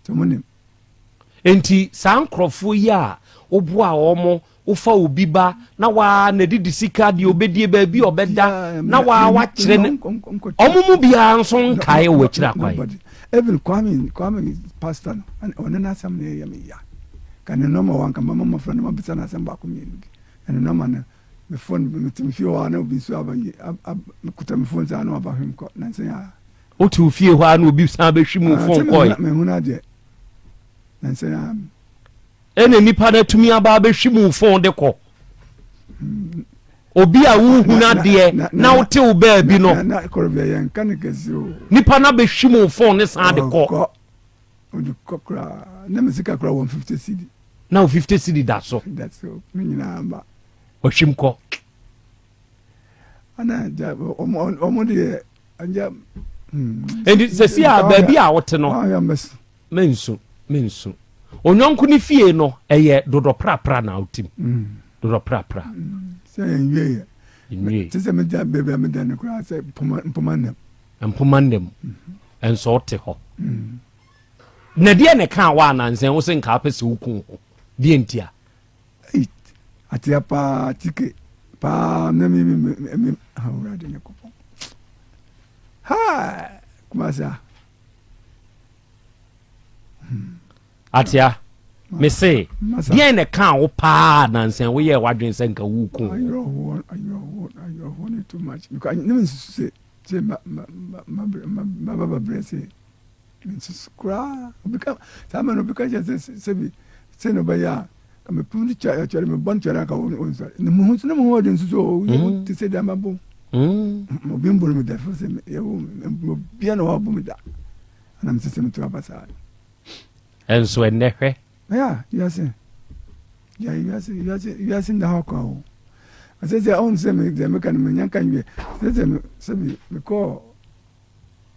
sɛ mo nim. Nti saa nkurɔfoɔ yi a woboa wɔn Wofa obi ba na waa na didi sika deɛ ɔbɛdie baabi a ɔbɛda na waa wakyerɛ ne ɔmo mu biara nso nkae wɔ akyiri akwan. Even Kwame Kwame pastor no ɔne n'asɛm na ɛyɛ me ya ka ne nɔma wɔ anka mama mmɔfra no mabisa no asɛm baako mmienu bi na ne nɔma no me phone mete me fie hɔ a na obi nso aba yi mekuta me phone saa na waba hwem kɔ nansa yi a. Wote wo fie hɔ a na obi san bɛhwi mu phone kɔe. Mehunu adeɛ nansa yi a. Ɛna nipa no atumi aba abɛhwi mu fon de kɔ. Obi a wohunu adeɛ na wote wo baabi no. Nipa no abɛhwi mu fon ne san de kɔ. Na wo 50 cedi da so. Wahwim kɔ. Enti sɛsi a baabi a wote no. Mensu, mensu. Onyɔnko ne fie no, ɛyɛ dodɔprapra na wotim. Mm. Dodɔprapra. Mm. Sɛ nwie yɛ. Nwie. Te sɛ meda baabi a meda no koraa sɛ mpoma mpoma nnam. Mpoma nnam. Mm-hmm. Nso wote hɔ. Mm. Na deɛ na ɛka wa anansɛn wo sɛ nka apɛ sɛ woku ho. Deɛ ntia. Atea paa tike paa na mi mi mi mi awurade ne kɔpɔn. Ha kumasa. Atea, mese, deɛn na ɛkaa wo paa nansa woyɛɛ w'adwene sɛ nka woku wo? Awerɛhoɔ, awerɛhoɔ, awerɛhoɔ ne too much. Because ne mensusu sɛ sɛ ma ma ma ma ma ba babrɛ sɛ mensusu koraa. Obi ka saa mɛ no obi ka kyerɛ sɛ sɛ bi sɛ na ɔbɛyɛ a ka me pum kyɛ kyerɛ me bɔ no kyerɛ ka wɔn nsɔre. Ne mu ho ne mu ho ɔde nsusu o mm. te sɛ deɛ ma bo. Mm. Obi mbɔ me da fo sɛ yɛ wo obi na wabɔ me da. Ana mesɛ sɛ meto aba saa. Ɛnso ɛnnɛ hwɛ. Ya, yɛse. Gyae wiase wiase wiase nda hɔ kwa o. Ɛsɛ sɛ ɔn sɛ me deɛ meka no menya nka nwie. Sɛ sɛ me sɛ me mekɔɔ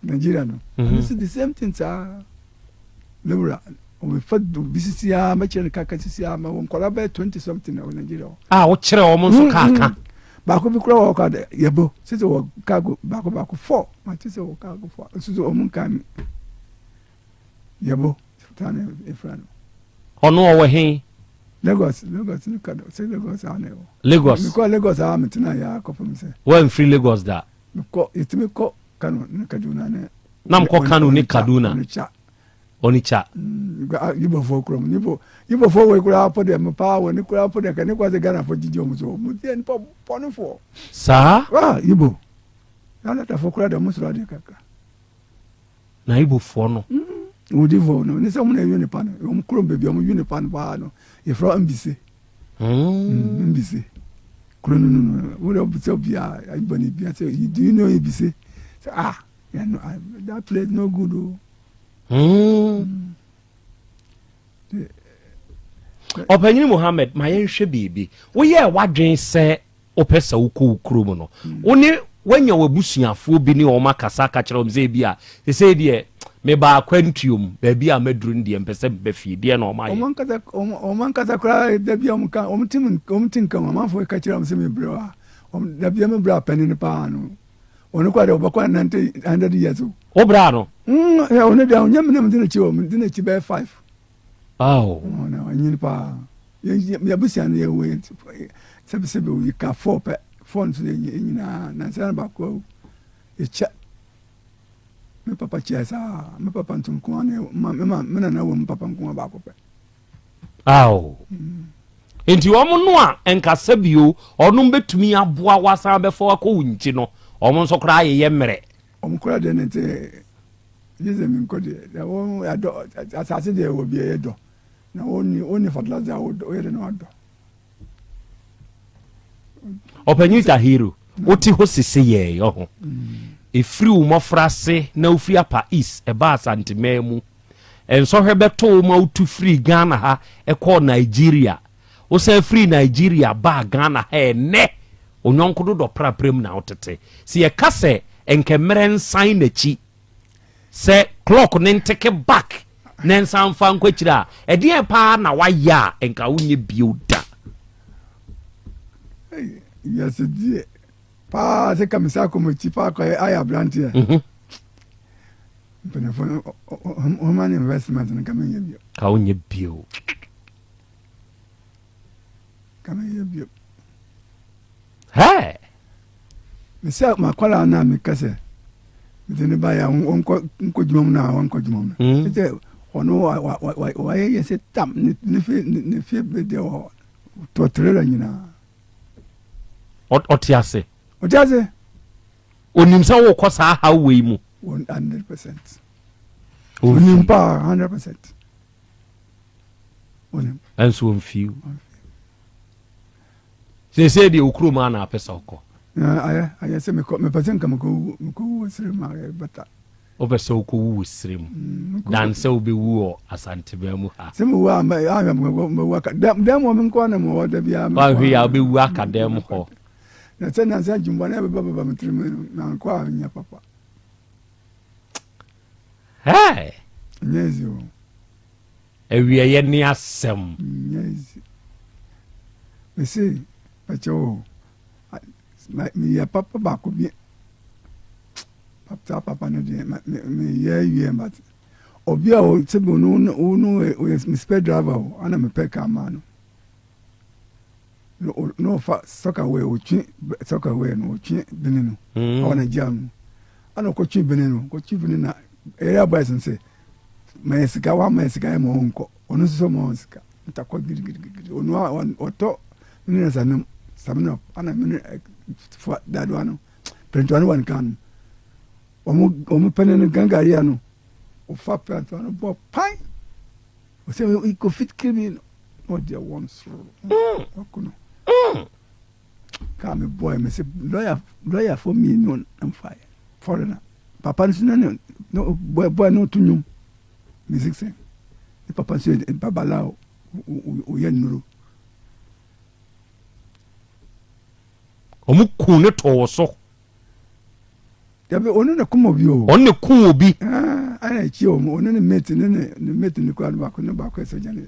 Nigeria no. Ɛno nso the same thing saa. Lewura ɔbɛfa obi sisi a mɛkyerɛ no kaka sisi a ma wɔn nkɔla bɛyɛ 20 something wɔ Nigeria hɔ. A wokyerɛ wɔn nso kaaka. Baako bi kura wɔ ka yɛbɔ sisi wɔ kaago baako baako four ma te sɛ wɔ kaago four nso so wɔn nka mi yɛbɔ saa na efra no. Ɔno ɔwɔ he? Lagos Lagos ne ka sɛ Lagos a na ɛwɔ. Lagos. Mekɔ Lagos a metena yɛ akɔpem sɛ. Wɔamfiri Lagos da. Mekɔ yɛtumi kɔ Kano ne Kaduna ne. Na mekɔ Kano ne Kaduna. Onitsha. Onitsha. Yibofoɔ kurom Yibo Yibofoɔ wɔ koraa po deɛ mo paa wɔ ne koraa po deɛ kɛ ne kɔ sɛ Ghanafoɔ gyigye wɔn so wɔn deɛ nipa bɔnefoɔ. Saa. Ah Yibo. Alatafoɔ koraa deɛ wɔn soro adeɛ kakra. Na Igbofoɔ no. Odifoɔ no ne sɛ wɔn na ɛyɛ nipa no wɔn kurom baabi a wɔn yi nipa no paa no yɛfrɛ Mbise. Mbise kuro no no no wɔn de sɛ obiara ayibɔ ne bia sɛ do you know Mbise sɛ ah yeah, no, I, that place no good o. Ɔpanyin Mohammed ma yɛnhwɛ biribi woyɛɛ w'adwene sɛ wopɛ sɛ wokɔ wo kurom no, wo ne woanya w'abusuafoɔ bi ne wɔn akasa aka kyerɛ wɔn sɛ ebi a sesei deɛ meba akwantuo mu, baabi a maduru no deɛ mpɛ sɛ meba fie, deɛ na wɔn ayɛ? Wɔn ankasa wɔn ankasa koraa da bi a wɔn ka wɔn ti wɔn ti nka wɔn amanfoɔ ka kyerɛ wɔn sɛ mebrɛ a wɔn da bi a mebrɛ apɛne no paa no wɔn koraa deɛ wɔbɛkɔ nante 100 years o. Wo brɛ ano? Mm, ɔno deɛ ɔnyɛ me na mede n'akyi wɔ mede n'akyi bɛyɛ five. Aw. Ɔno ɔnyini paa. Yɛn abusua no yɛwɔ yɛn sɛbisɛbi o yɛka four pɛ four nso yɛ nyinaa nansa na baako awu yɛkyɛ me papa kyɛ saa me papa nso nko ara na me ma me nana wɔ me papa nko ara baako pɛ. Aw. Nti wɔn no a nkasa bio wɔn bɛtumi aboa wasan bɛfa wakɔ wo nkyi no wɔn nso koraa yɛyɛ mmerɛ. Wɔn koraa deɛ ne nti gye sɛ menkɔ deɛ na wɔn adɔ asase deɛ wɔ bi ɛyɛ dɔ. Na wonni wonni fertilizer a woyɛ dɛ na wadɔ. Ɔpanyin Tahiru, wote hɔ sese yɛɛ ɔho. Ɛfiri wo mmɔfraase na wofiri Apa East ɛbaa Asanteman mu. Nsɔhwɛ bɛtoo wo ma wotu firii Ghana ha kɔɔ Nigeria. Wosan firii Nigeria baa Ghana ha ɛnnɛ. Wo yɔnko dodɔ prapra mu na wotete. Sɛ yɛka sɛ nka mmerɛ nsan n'akyi Sɛ clock no nteke back na nsan mfa nkɔ akyire a, ɛdeɛn paa na wayɛ a nka wonyɛ bio da? Wiase deɛ paa sɛ ka mesa akɔ m'akyi paa kɔ ayɛ aberanteɛ. Mpanimfoɔ no human investment no ka menyɛ bio. Ka wonyɛ bio. Ka menyɛ bio. Hey! Mesɛ m'akwadaa no a meka sɛ mede no baeɛ a ɔnkɔ nkɔ dwuma mu no a ɔnkɔ dwuma mu no hmm. sɛ ɔno wayɛ yɛ sɛ tam ne fie ne fie deɛ wɔ tɔ trailer nyinaa. Ɔte ase. Ɔte ase. Onim sɛ wokɔ saa haw wei mu. 100%. Onim paa 100%. Onim. Ɛnso ɔmfiw. Seesei deɛ wo kurom a na apɛ sɛ wokɔ. Ayɛ ayɛ sɛ mekɔ mepɛ sɛ nka mekɔwu mekɔwu wɔ serɛ mu ayɛ bɛta. Wopɛ sɛ wokɔwu wɔ serɛ mu mm, dan sɛ wobɛwu wɔ Asanteman mu ha. Sɛ mewu a ahwɛ mɛwu aka dɛm dɛm wɔ me nko na mewɔ da biara. Wahwɛ yi a wobɛwu aka dɛm hɔ. Na sɛ nansa adwumbɔ na ɛbɛba bɛba me tirim na nkɔ a nyɛ papa. Hey! Nyɛ easy o. Awieɛ ne asɛm. Nyɛ easy. Mese pɛkyɛ o meyɛ papa baako bi saa papa no deɛ meyɛ awie but obi a sɛbi ɔno ɔno ɔyɛ me spare driver o ana mepɛ kaa maa no na ɔfa sɔkawɛ ɔtwe sɔkawɛ no ɔtwe bene no ɔwɔ Nigeria no ana ɔkɔtwe bene no ɔkɔtwe bene na area boys no sɛ ma yɛ sika wa ma yɛ sika yɛ ma wɔn nkɔ ɔno nso sɛ ma wɔn sika ntakɔ gidigidigidi ɔno a ɔtɔ minerals anam samina ana mineral fa dadoa no pɛntoa no wɔ ne kan no wɔn wɔn pɛnɛ no gangaria no ɔfa pɛntoa no bɔ pan ɔsɛ iko fit kiri no na ɔde wɔn soro ɔko no kaa mi bɔ yɛ mɛ sɛ lɔya lɔya fo mmienu nfa yɛ foreigner papa no so na ne bɔ bɔ no to nnwom. Music sɛ ne papa nso yɛ babalawo, ɔyɛ nnuro. Wɔn kun ne too wo so. Dabi ɔno na kum obi o. Ɔno na kum obi. Ɛna ekyi wɔn ɔno ne mate ne ne ne mate ne kura no baako ne baako yɛ sogya ne.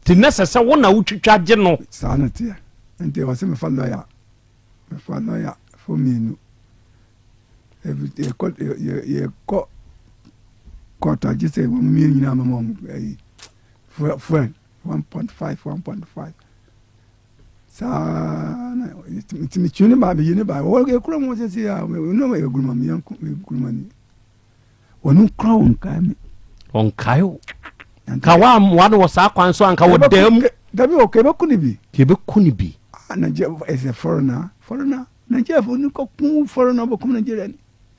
Ti na sɛ sɛ wo na wotwitwa gye no. Saa na teɛ nti ɔsɛ mefa lɔya mefa lɔya fo mmienu yɛkɔ yɛkɔ kɔɔto agye sɛ wɔn mmienu nyinaa mama wɔn ɛyi fuel 1.5 1.5. Saa na nti metwi ne baa meyi ne baa wɔ ekura mu sisi a ɔno yɛ guruma mi yɛnko mi guruma ni ɔno kura wɔn nkae mi. Ɔnkae o ka wa amoa no wɔ saa kwan so anka wɔ dan mu. Dabi o kebe ku ne bi. Kebe ku ne bi. Ah Nigeria ɛsɛ foreigner foreigner Nigeria fo ni kɔ kun foreigner ɔbɛ kum Nigeria ni.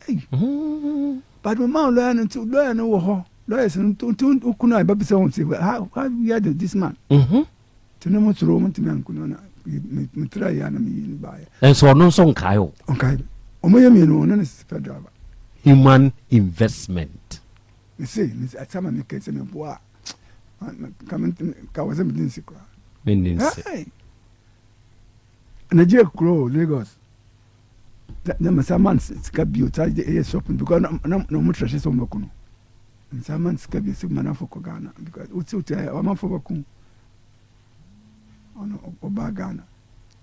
Ɛyi. But mo maa lawyer no nti lawyer no wɔ hɔ lawyers no nti okunu a ɛbɛ bisa wɔn sɛ how how you get this man. Mm -hmm. Nti na mosuro wɔn ntumi anku no na metra yɛ na meyi no baeɛ. Nso ɔno nso nkae o. Ɔnkae. Wɔn yɛ mmienu ɔno ne sika driver. Human investment. Mese mese asɛm a meka sɛ meboa a ka ka wɔ sɛ mede nsi koraa. Menni nsi. Nigeria kuro Lagos. Na mesa man sika bio saa ɛyɛ shopping because na na wɔn trɛhyɛ sɛ wɔn bɛko no. Nsa man sika bi sɛ manafo kɔ Ghana because wosi wotu ayɛ ɔmanfo bɛko ɔno ɔbaa Ghana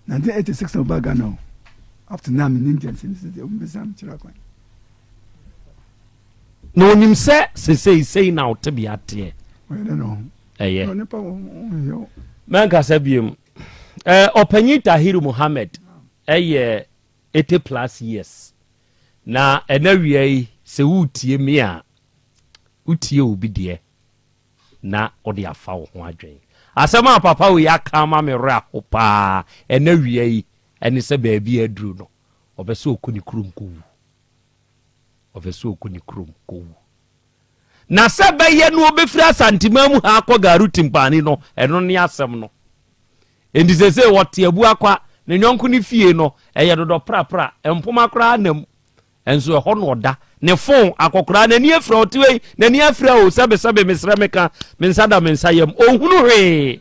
1986 na ɔbaa Ghana o up to now menim gyɛnse no sɛ ɔmbɛsa mekyerɛ kwan. Na onim sɛ sesei sei na wo tebea teɛ. Ɔyɛ dɛ na ɔho. Ɛyɛ. Mɛnkasa biom. Ɔpanyin Tahiru Muhammad ɛyɛ 80 plus years. Na ɛna wia yi sɛ woretie me a, wotie obi deɛ na wode afa wo ho adwen. Asɛm a papa wei aka ama me werɛ aho paa ɛna wia yi ɛne sɛ baabi a aduru no, ɔpɛ sɛ ɔkɔ ne kurom kɔwu. Ɔpɛ sɛ ɔkɔ ne kurom kɔwu. Na sɛ ɛbɛyɛ no ɔbɛfiri Asanteman mu ha akɔ Garu Timpani no, ɛno ne asɛm no. Enti seesei ɔte Abuakwa, ne yɔnko no fie no, ɛyɛ dodɔ prapra, mpoma koraa nna mu. Nso ɛhɔ na ɔda. Ne fon, akɔkoraa, n'ani afira, ɔte hɔ yi, n'ani afira o, sɛbesɛbe, mesrɛ meka, me nsa da me nsa yam, ɔnhunu hwee,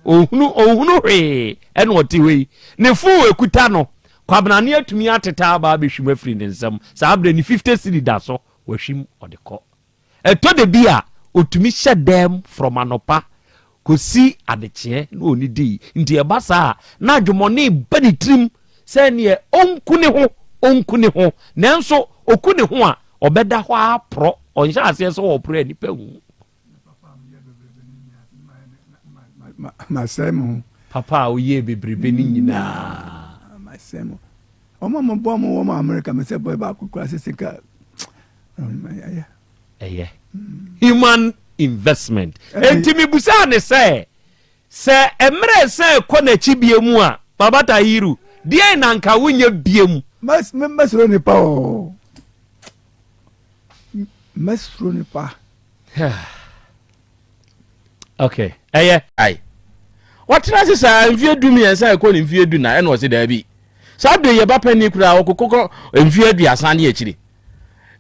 ɔnhunu, ɔnhunu hwee, ɛna ɔte hɔ yi. Ne fon ɛkuta no, Kwabenane atumi ateta aba abɛhwim afiri ne nsam, saa berɛ ne 50 cedi da so, wahwim ɔde kɔ. Ɛtɔ da bi a, ɔtumi hyɛ dɛm from anɔpa kɔsi adekyeɛ na ɔnnidii. Nti ɛba saa a, na adwemmɔne ba ne tirim sɛ neɛ ɔnku ne ho, ɔnku ne ho. Nanso ɔku ne ho a, ɔbɛda hɔ ara porɔ. Ɔnhyɛ aseɛ sɛ ɔreporɔ a nnipa nhu. Masɛe me ho. Papa a woyɛɛ bebrebe no nyinaa. Masɛe me ho. Wɔn a mobɔ wɔn wɔ Amerika, mesɛ bɔe baako koraa sɛ sika. Ɛyɛ. Ɛyɛ. Human investment. Enti mebusaa ne sɛ, sɛ mmerɛ sɛ kɔ n'akyi bie mu a, Baba Tahiru, deɛn na nka wonyɛ bie mu? Mɛsuro nipa o. Mɛsuro nipa. Okay, ɛyɛ. Ai. Watena ase saa mfeɛ 13 a ɛkɔ ne mfeɛ 14 ɛna ɔse daabi. Saa berɛ yi yɛ ba panin koraa ɔkokɔ mfeɛ 30 ne akyiri.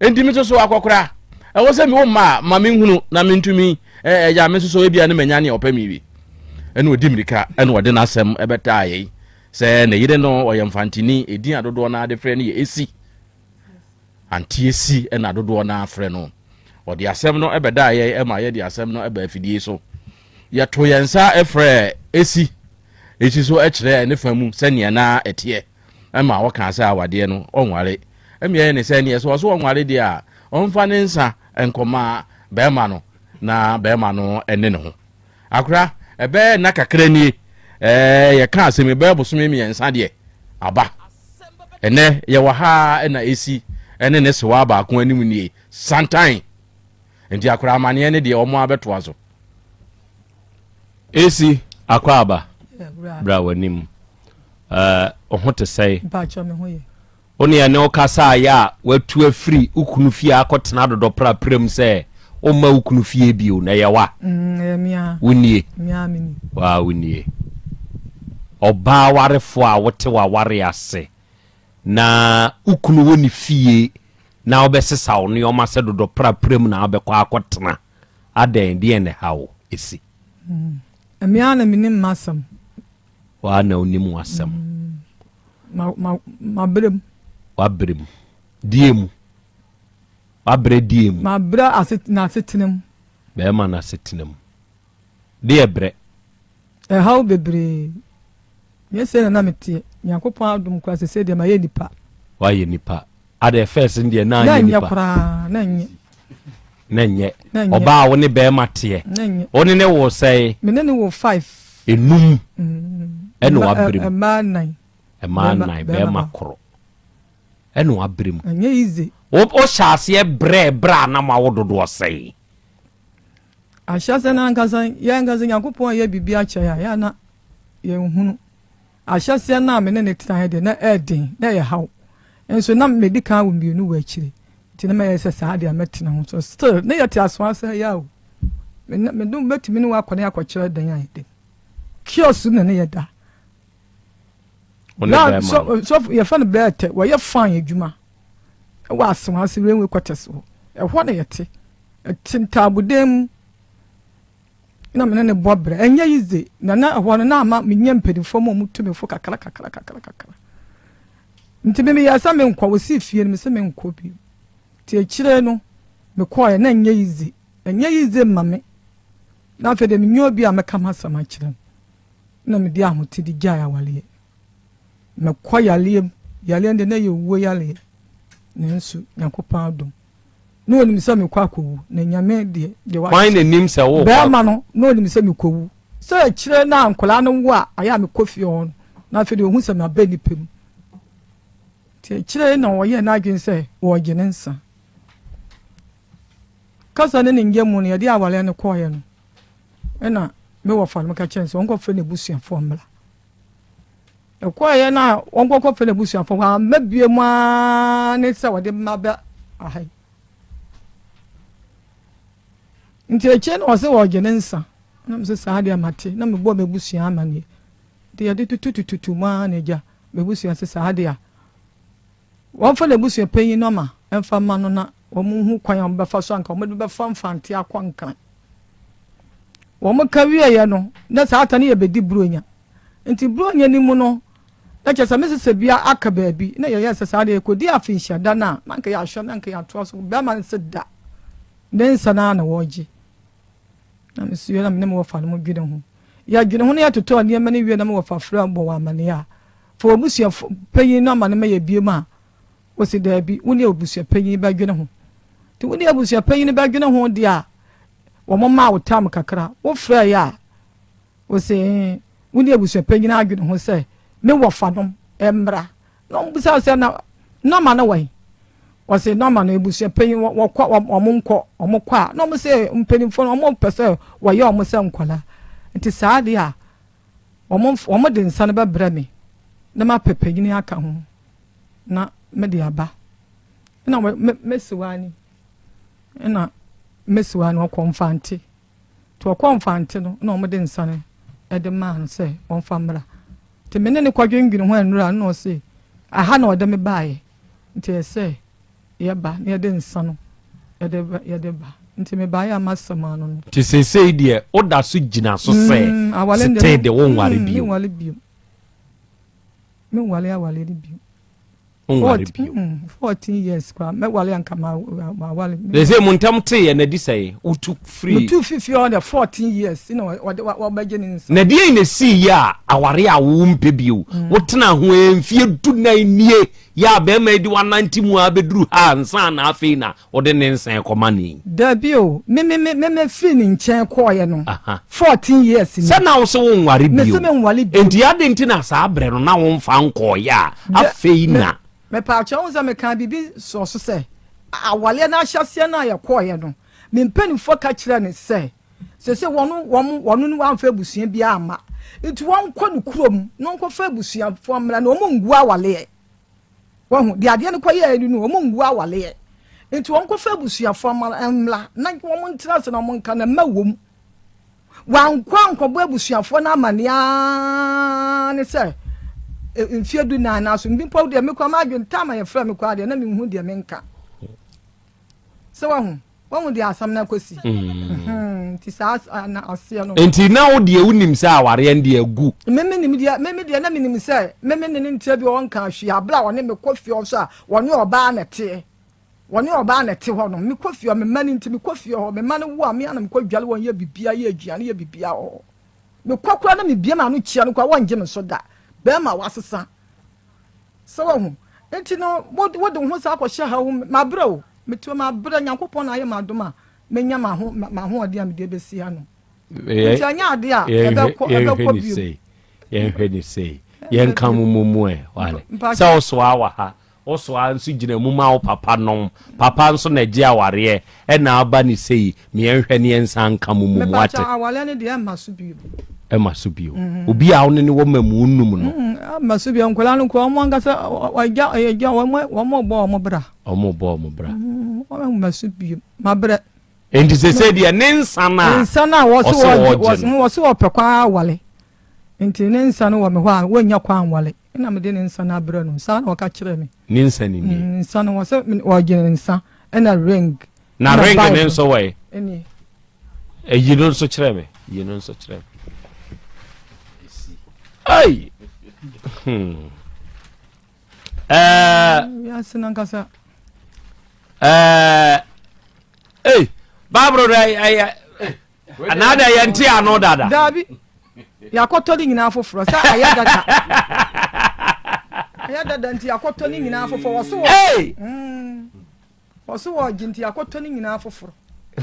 Enti me nso so akɔkora. Ɛwɔ sɛ mewo mma a ma menhunu na mentumi ɛgya me nso so ebia ne manya nea ɔpɛ me bi. Ɛna ɔdi mmirika ɛna ɔde n'asɛm ɛbɛtaa yɛn sɛ ne yere no ɔyɛ mfantini edin a dodoɔ no ara de frɛ no yɛ Esi. Antiesi na dodoɔ no ara frɛ no. Ɔde asɛm no bɛdaa yɛn ma yɛde asɛm no baa afidie so. Yɛtoo yɛn nsa frɛɛ Esi. Esi nso kyerɛɛ ne fa mu sɛdeɛ na ɛteɛ ma ɔkaa sɛ awadeɛ no ɔnware. Ɛma yɛyɛ ne sɛ neɛ sɛ ɔso ɔnware deɛ a ɔmfa ne nsa nkɔma barima no na barima no ne ne ho. Akora, ɛbɛyɛ nna kakra nie, ɛɛ yɛka asɛm yi bɛyɛ bosome mmiɛnsa deɛ aba. Ɛnɛ yɛwɔ ha na esi ɛne ne sewaa baako anim nie, santan. Nti akora amaneɛ ne deɛ wɔn abɛtoa so. Esi akɔ aba bra w'anim. Ɛɛ ho te sɛe? Mpakyɛ me ho yɛ. Wo ne ɛne wo kasaeɛ a watu afiri wo kunu fie akɔtena dodɔpraprɛ mu sɛ womma wo kunu fie bio no, ɛyɛ wo a? Mm, ɛyɛ me a. Wonie? Me a meni. Waa wonie. Ɔbaa warefoɔ a wote w'aware ase na wo kunu wɔ ne fie na wobɛsesa wo nneɛma sɛ dodɔpraprɛ mu na wobɛkɔ akɔtena, adɛn, deɛn na ɛha wo? Ɛsi. Mm, me ara na menim m'asɛm. Waa na wonim w'asɛm. Ma ma mabrɛ mu. Wabrɛ mu. Die mu. Wabrɛ die mu. Mabrɛ ase n'asetena mu. Bɛrima n'asetena mu. Deɛ brɛ. Ɛhaw bebree. Nyɛ sei na na meteɛ. Nyankopɔn adom koraa sesei deɛ mayɛ nipa. Wayɛ nipa. Adɛ first no deɛ na anyɛ nipa. Na nyɛ koraa, na nyɛ. Na nyɛ. Ɔbaa wo ne bɛrima teɛ. Na nyɛ. Wo ne ne wo sɛe. Me ne ne wo five. Enum. Ɛna wabere mu. Mmaa nan. Mmaa nan, bɛrima koro. Ɛna wabere mu. Ɛnyɛ easy. Wo hyɛ aseɛ brɛ brɛ a na mo awo dodoɔ sɛe. Ahyɛaseɛ no ankasa, yɛn ankasa Nyankopɔn reyɛ biribi akyerɛ yɛn a, yɛ a na yɛnhunu. Ahyɛaseɛ no a me ne no tenaeɛ deɛ, na ɛyɛ den, na ɛyɛ haw. Nso na medi kan awo mmienu wɔ akyire, nti na mɛyɛ sɛ saa deɛ mɛtena ho. So still, na yɛte asoa sɛ yɛ o, me ne me mɛtumi ne wo akɔ ne akɔkyerɛ dan a yɛde. Kiosk na ne yɛda. Na so so yɛfrɛ no bɛɛtɛ, wɔyɛ fine adwuma wɔ asoa ase railway quarters hɔ. Ɛhɔ na yɛte. Ɛte ntaabodan mu na me ne no bɔ bra. Ɛnyɛ easy na na ɛhɔ no na ama menya mpanimfoɔ ma wɔtu me fo kakra kakra kakra kakra. Nti me meyɛɛ sɛ menkɔ, wɔsii fie no me sɛ menkɔ bio. Nti akyire no mekɔɔɛ na ɛnyɛ easy. Ɛnyɛ easy mma me. Na afei deɛ menyɛ obi a mɛka m'asɛm akyerɛ no. Na mede ahote de gyae awaleɛ. Mekɔ yareɛ mu, yareɛ no deɛ na ɛyɛ owuo yareɛ. Nanso Nyankopɔn adom Na onim sɛ mekɔ akɔwu, na Nyame deɛ, deɛ wahyɛ. Hwan na nim sɛ worekɔ? Bɛɛma no, na onim sɛ mekɔwu. Sɛ akyire no a nkwadaa no wo a, ayɛ a mekɔ fie hɔ no, na afei deɛ ohu sɛ maba nnipa mu. Nti akyire na ɔyɛɛ n'adwene sɛ wɔregye ne nsa. Kasa ne ne nyɛ mu no, yɛde awareɛ no kɔeɛ no, ɛna me wɔfa no meka kyerɛ no sɛ ɔnkɔfrɛ n'abusuafoɔ mmra. Ɛkɔeɛ no a wɔnkɔkɔfrɛ n'abusuafoɔ wɔamma bio mu ara ne sɛ wɔde mma bɛ aha yi. Nti akyire no wɔse wɔregye ne nsa. Na mese saa deɛ mate na mebɔɔ m'abusua amanneɛ. Nti yɛde tututututu mu ara na agya m'abusua se saa deɛ a wɔmfa n'abusua panyin nɔma mfa mma no na wɔnhu kwan a wɔbɛfa so anka wɔde bɛfa Mfante akɔ Nkran. Wɔka wieeɛ no na saa ta no yɛbɛdi Buronya. Nti Buronya no mu no, na kyerɛ sɛ me sesa bi aka baabi, na yɛyɛɛ sɛ saa deɛ yɛkɔdi afenhyia da no a, na anka yɛahwɛ na anka yɛatoa so. Bɛrima no se da, ne nsa no ara na wɔregye. Na me so na me ne me wɔfa no mo dwene ho. Yɛdwene ho na yɛtotɔɔ nneɛma no wie na me wɔfa frɛ bɔ wɔ amaneɛ a, fa w'abusua panyin no ama no ma yɛ biom a, wɔsi daabi, wo ne abusua panyin bɛdwene ho. Nti wo ne abusua panyin bɛdwene ho deɛ a, wɔn maa wo tam kakra. Wofrɛeɛ a, Ose, Wo ne abusuapanyin adwene ho sɛ me wɔfanom mmra. Na wɔbisaa sɛ, Na nɔma no wɔ he? Ɔse, Nɔma no, abusuapanyin, wɔkɔ, wɔn nkɔ, wɔn kɔ a, na wɔn se mpanimfoɔ no, wɔn pɛ sɛ wɔyɛ wɔn sɛ nkwadaa. Nti saa deɛ a, wɔn, wɔn de nsa no bɛbrɛ me, na mapɛ panyin aka ho, na mede aba. Ɛna me, mesiwa ni, ɛna mesiwa no ɔkɔ Mfante. Nti ɔkɔɔ Mfante no na wɔde nsa no de maa no sɛ ɔmfa mmra. Nti me ne no kɔdwendwene ho anura no na ɔse aha na ɔde me baeɛ nti ɛsɛ sɛ yɛba na yɛde nsa no yɛde ba. Nti mebaeɛ a m'asɛm ano no. Nti seesei deɛ woda so gyina so sɛ setee de wonware bio? Menware bio. Menware awareɛ no bio. Wonware bio. 14 years koraa mɛware anka maware. Na sɛ mu ntam teeɛ na di sɛe wotu firi. Metu fifi hɔ deɛ 14 years na wɔde wɔbɛgye ne nsa. Na deɛ na esii yɛ a aware a wo mpɛ bio mm. wotena ho mfie du nan nie yɛ a bɛrima yi de wanante mu a bɛduru ha nsa na afei na wode ne nsa kɔma ne yi. Dabi o me me me me firi ne nkyɛn kɔɔyɛ no 14 years ni. Sɛ na wo sɛ wonware bio. Mese menware bio. Enti adɛn nti na saa berɛ no na womfa nkɔɔyɛ a afei na. Mepaakyɛw wohu sɛ mekaa biribi sɔɔ so sɛ awareɛ no ahyɛseɛ no a yɛkɔɔyɛ no me mpanimfoɔ ka kyerɛɛ no sɛ sese wɔn wɔn wɔn no wɔamfa abusua biara amma nti wɔnkɔ ne kurom na wɔnkɔfa abusuafoɔ mmra na wɔn ngu awareɛ. Wahu, deɛ adeɛ no kɔyɛɛ no no, wɔn ngu awaleɛ. Nti wɔn kɔfa abusuafoɔ mmra na wɔn ntena ase na wɔn nka na mma wom. Wankɔ ankɔbɔ abusuafoɔ no amaneɛ ara ne sɛ e, mfeɛ du nan na so mbi mpo deɛ mekɔ m'adwene tam a yɛfrɛ me koraa deɛ na menhu deɛ menka. Sɛ wahu. Wahu deɛ asɛm no akɔsi. Mm. Nti saa na aseɛ no. Nti na wo deɛ wonim sɛ awareɛ no deɛ agu. Meme nim deɛ meme deɛ na menim sɛ meme ne ne ntia bi ɔnka hwee abla a ɔne me kɔ fie nso a wɔne ɔbaa na ɛteɛ. Wɔne ɔbaa na ɛte hɔ no mekɔ fie hɔ me mma no nti mekɔ fie hɔ me mma no wo a me ana mekɔ dwale wɔn yɛ bibia yɛ aduane yɛ bibia wɔ hɔ. Mekɔ koraa na mebie m'ano kyia no koraa wɔngye me so da. Bɛrima wasesa. Sɛ wahu. Nti no, wode wo ho saa kɔhyɛ haw mu. Mabrɛ o. Mete hɔ, mabrɛ. Nyankopɔn na ayɛ me adom a manya m'ahoɔden a mede bɛsi ano. Nti ɛnyɛ ade a ɛbɛkɔ ɛbɛkɔ bio. Yɛnhwɛ ne sei. Yɛnka mo mmɔ mu ɛ. Wale. Sɛ wosoa wɔ ha, wosoa nso gyina mu ma wo papa nom. Papa nso na ɛgye awareɛ ɛna aba ne sei. Me yɛnhwɛ ne yɛnsan nka mo mmɔ mu wate. Mepakyɛ awareɛ no deɛ ɛmma so bio. Ɛma so bio. Obi a wo ne no wɔ mmamu nnum no. Ɛma so bio. Nkwadaa no koraa wɔn ankasa wɔagya wɔagya wɔn wɔn rebɔ wɔn bra. Wɔn rebɔ wɔn bra. Ɛma so bio. Mabrɛ. Nti sese deɛ ne nsa no a. Nsa no a wɔsi wɔgye no. Wɔsi wɔpɛ kwan awale. Nti ne nsa no wɔ me hɔ a wɔnnya kwan nwale. Ɛna mede ne nsa no abrɛ no. Saa na ɔka kyerɛ me. Ne nsa no nie. Nsa no wɔsɛ wɔgye ne nsa ɛna ring. Na ring ne nso wɔ yi. Ɛnie. Yi no nso kyerɛ me. Yi no nso kyerɛ me. Ai. Hmm. Eh. Wiase nankasa. Eh. Ei, Bible no ɛyɛ anaadɛ yɛnte ano dada. Daabi. Yɛakɔtɔ ne nyinaa foforɔ sɛ ayɛ dada. Ayɛ dada nti yɛakɔtɔ ne nyinaa foforɔ. Wɔso wɔ. Hey! Mm. Ɔse ɔgye nti akɔtɔ ne nyinaa foforɔ.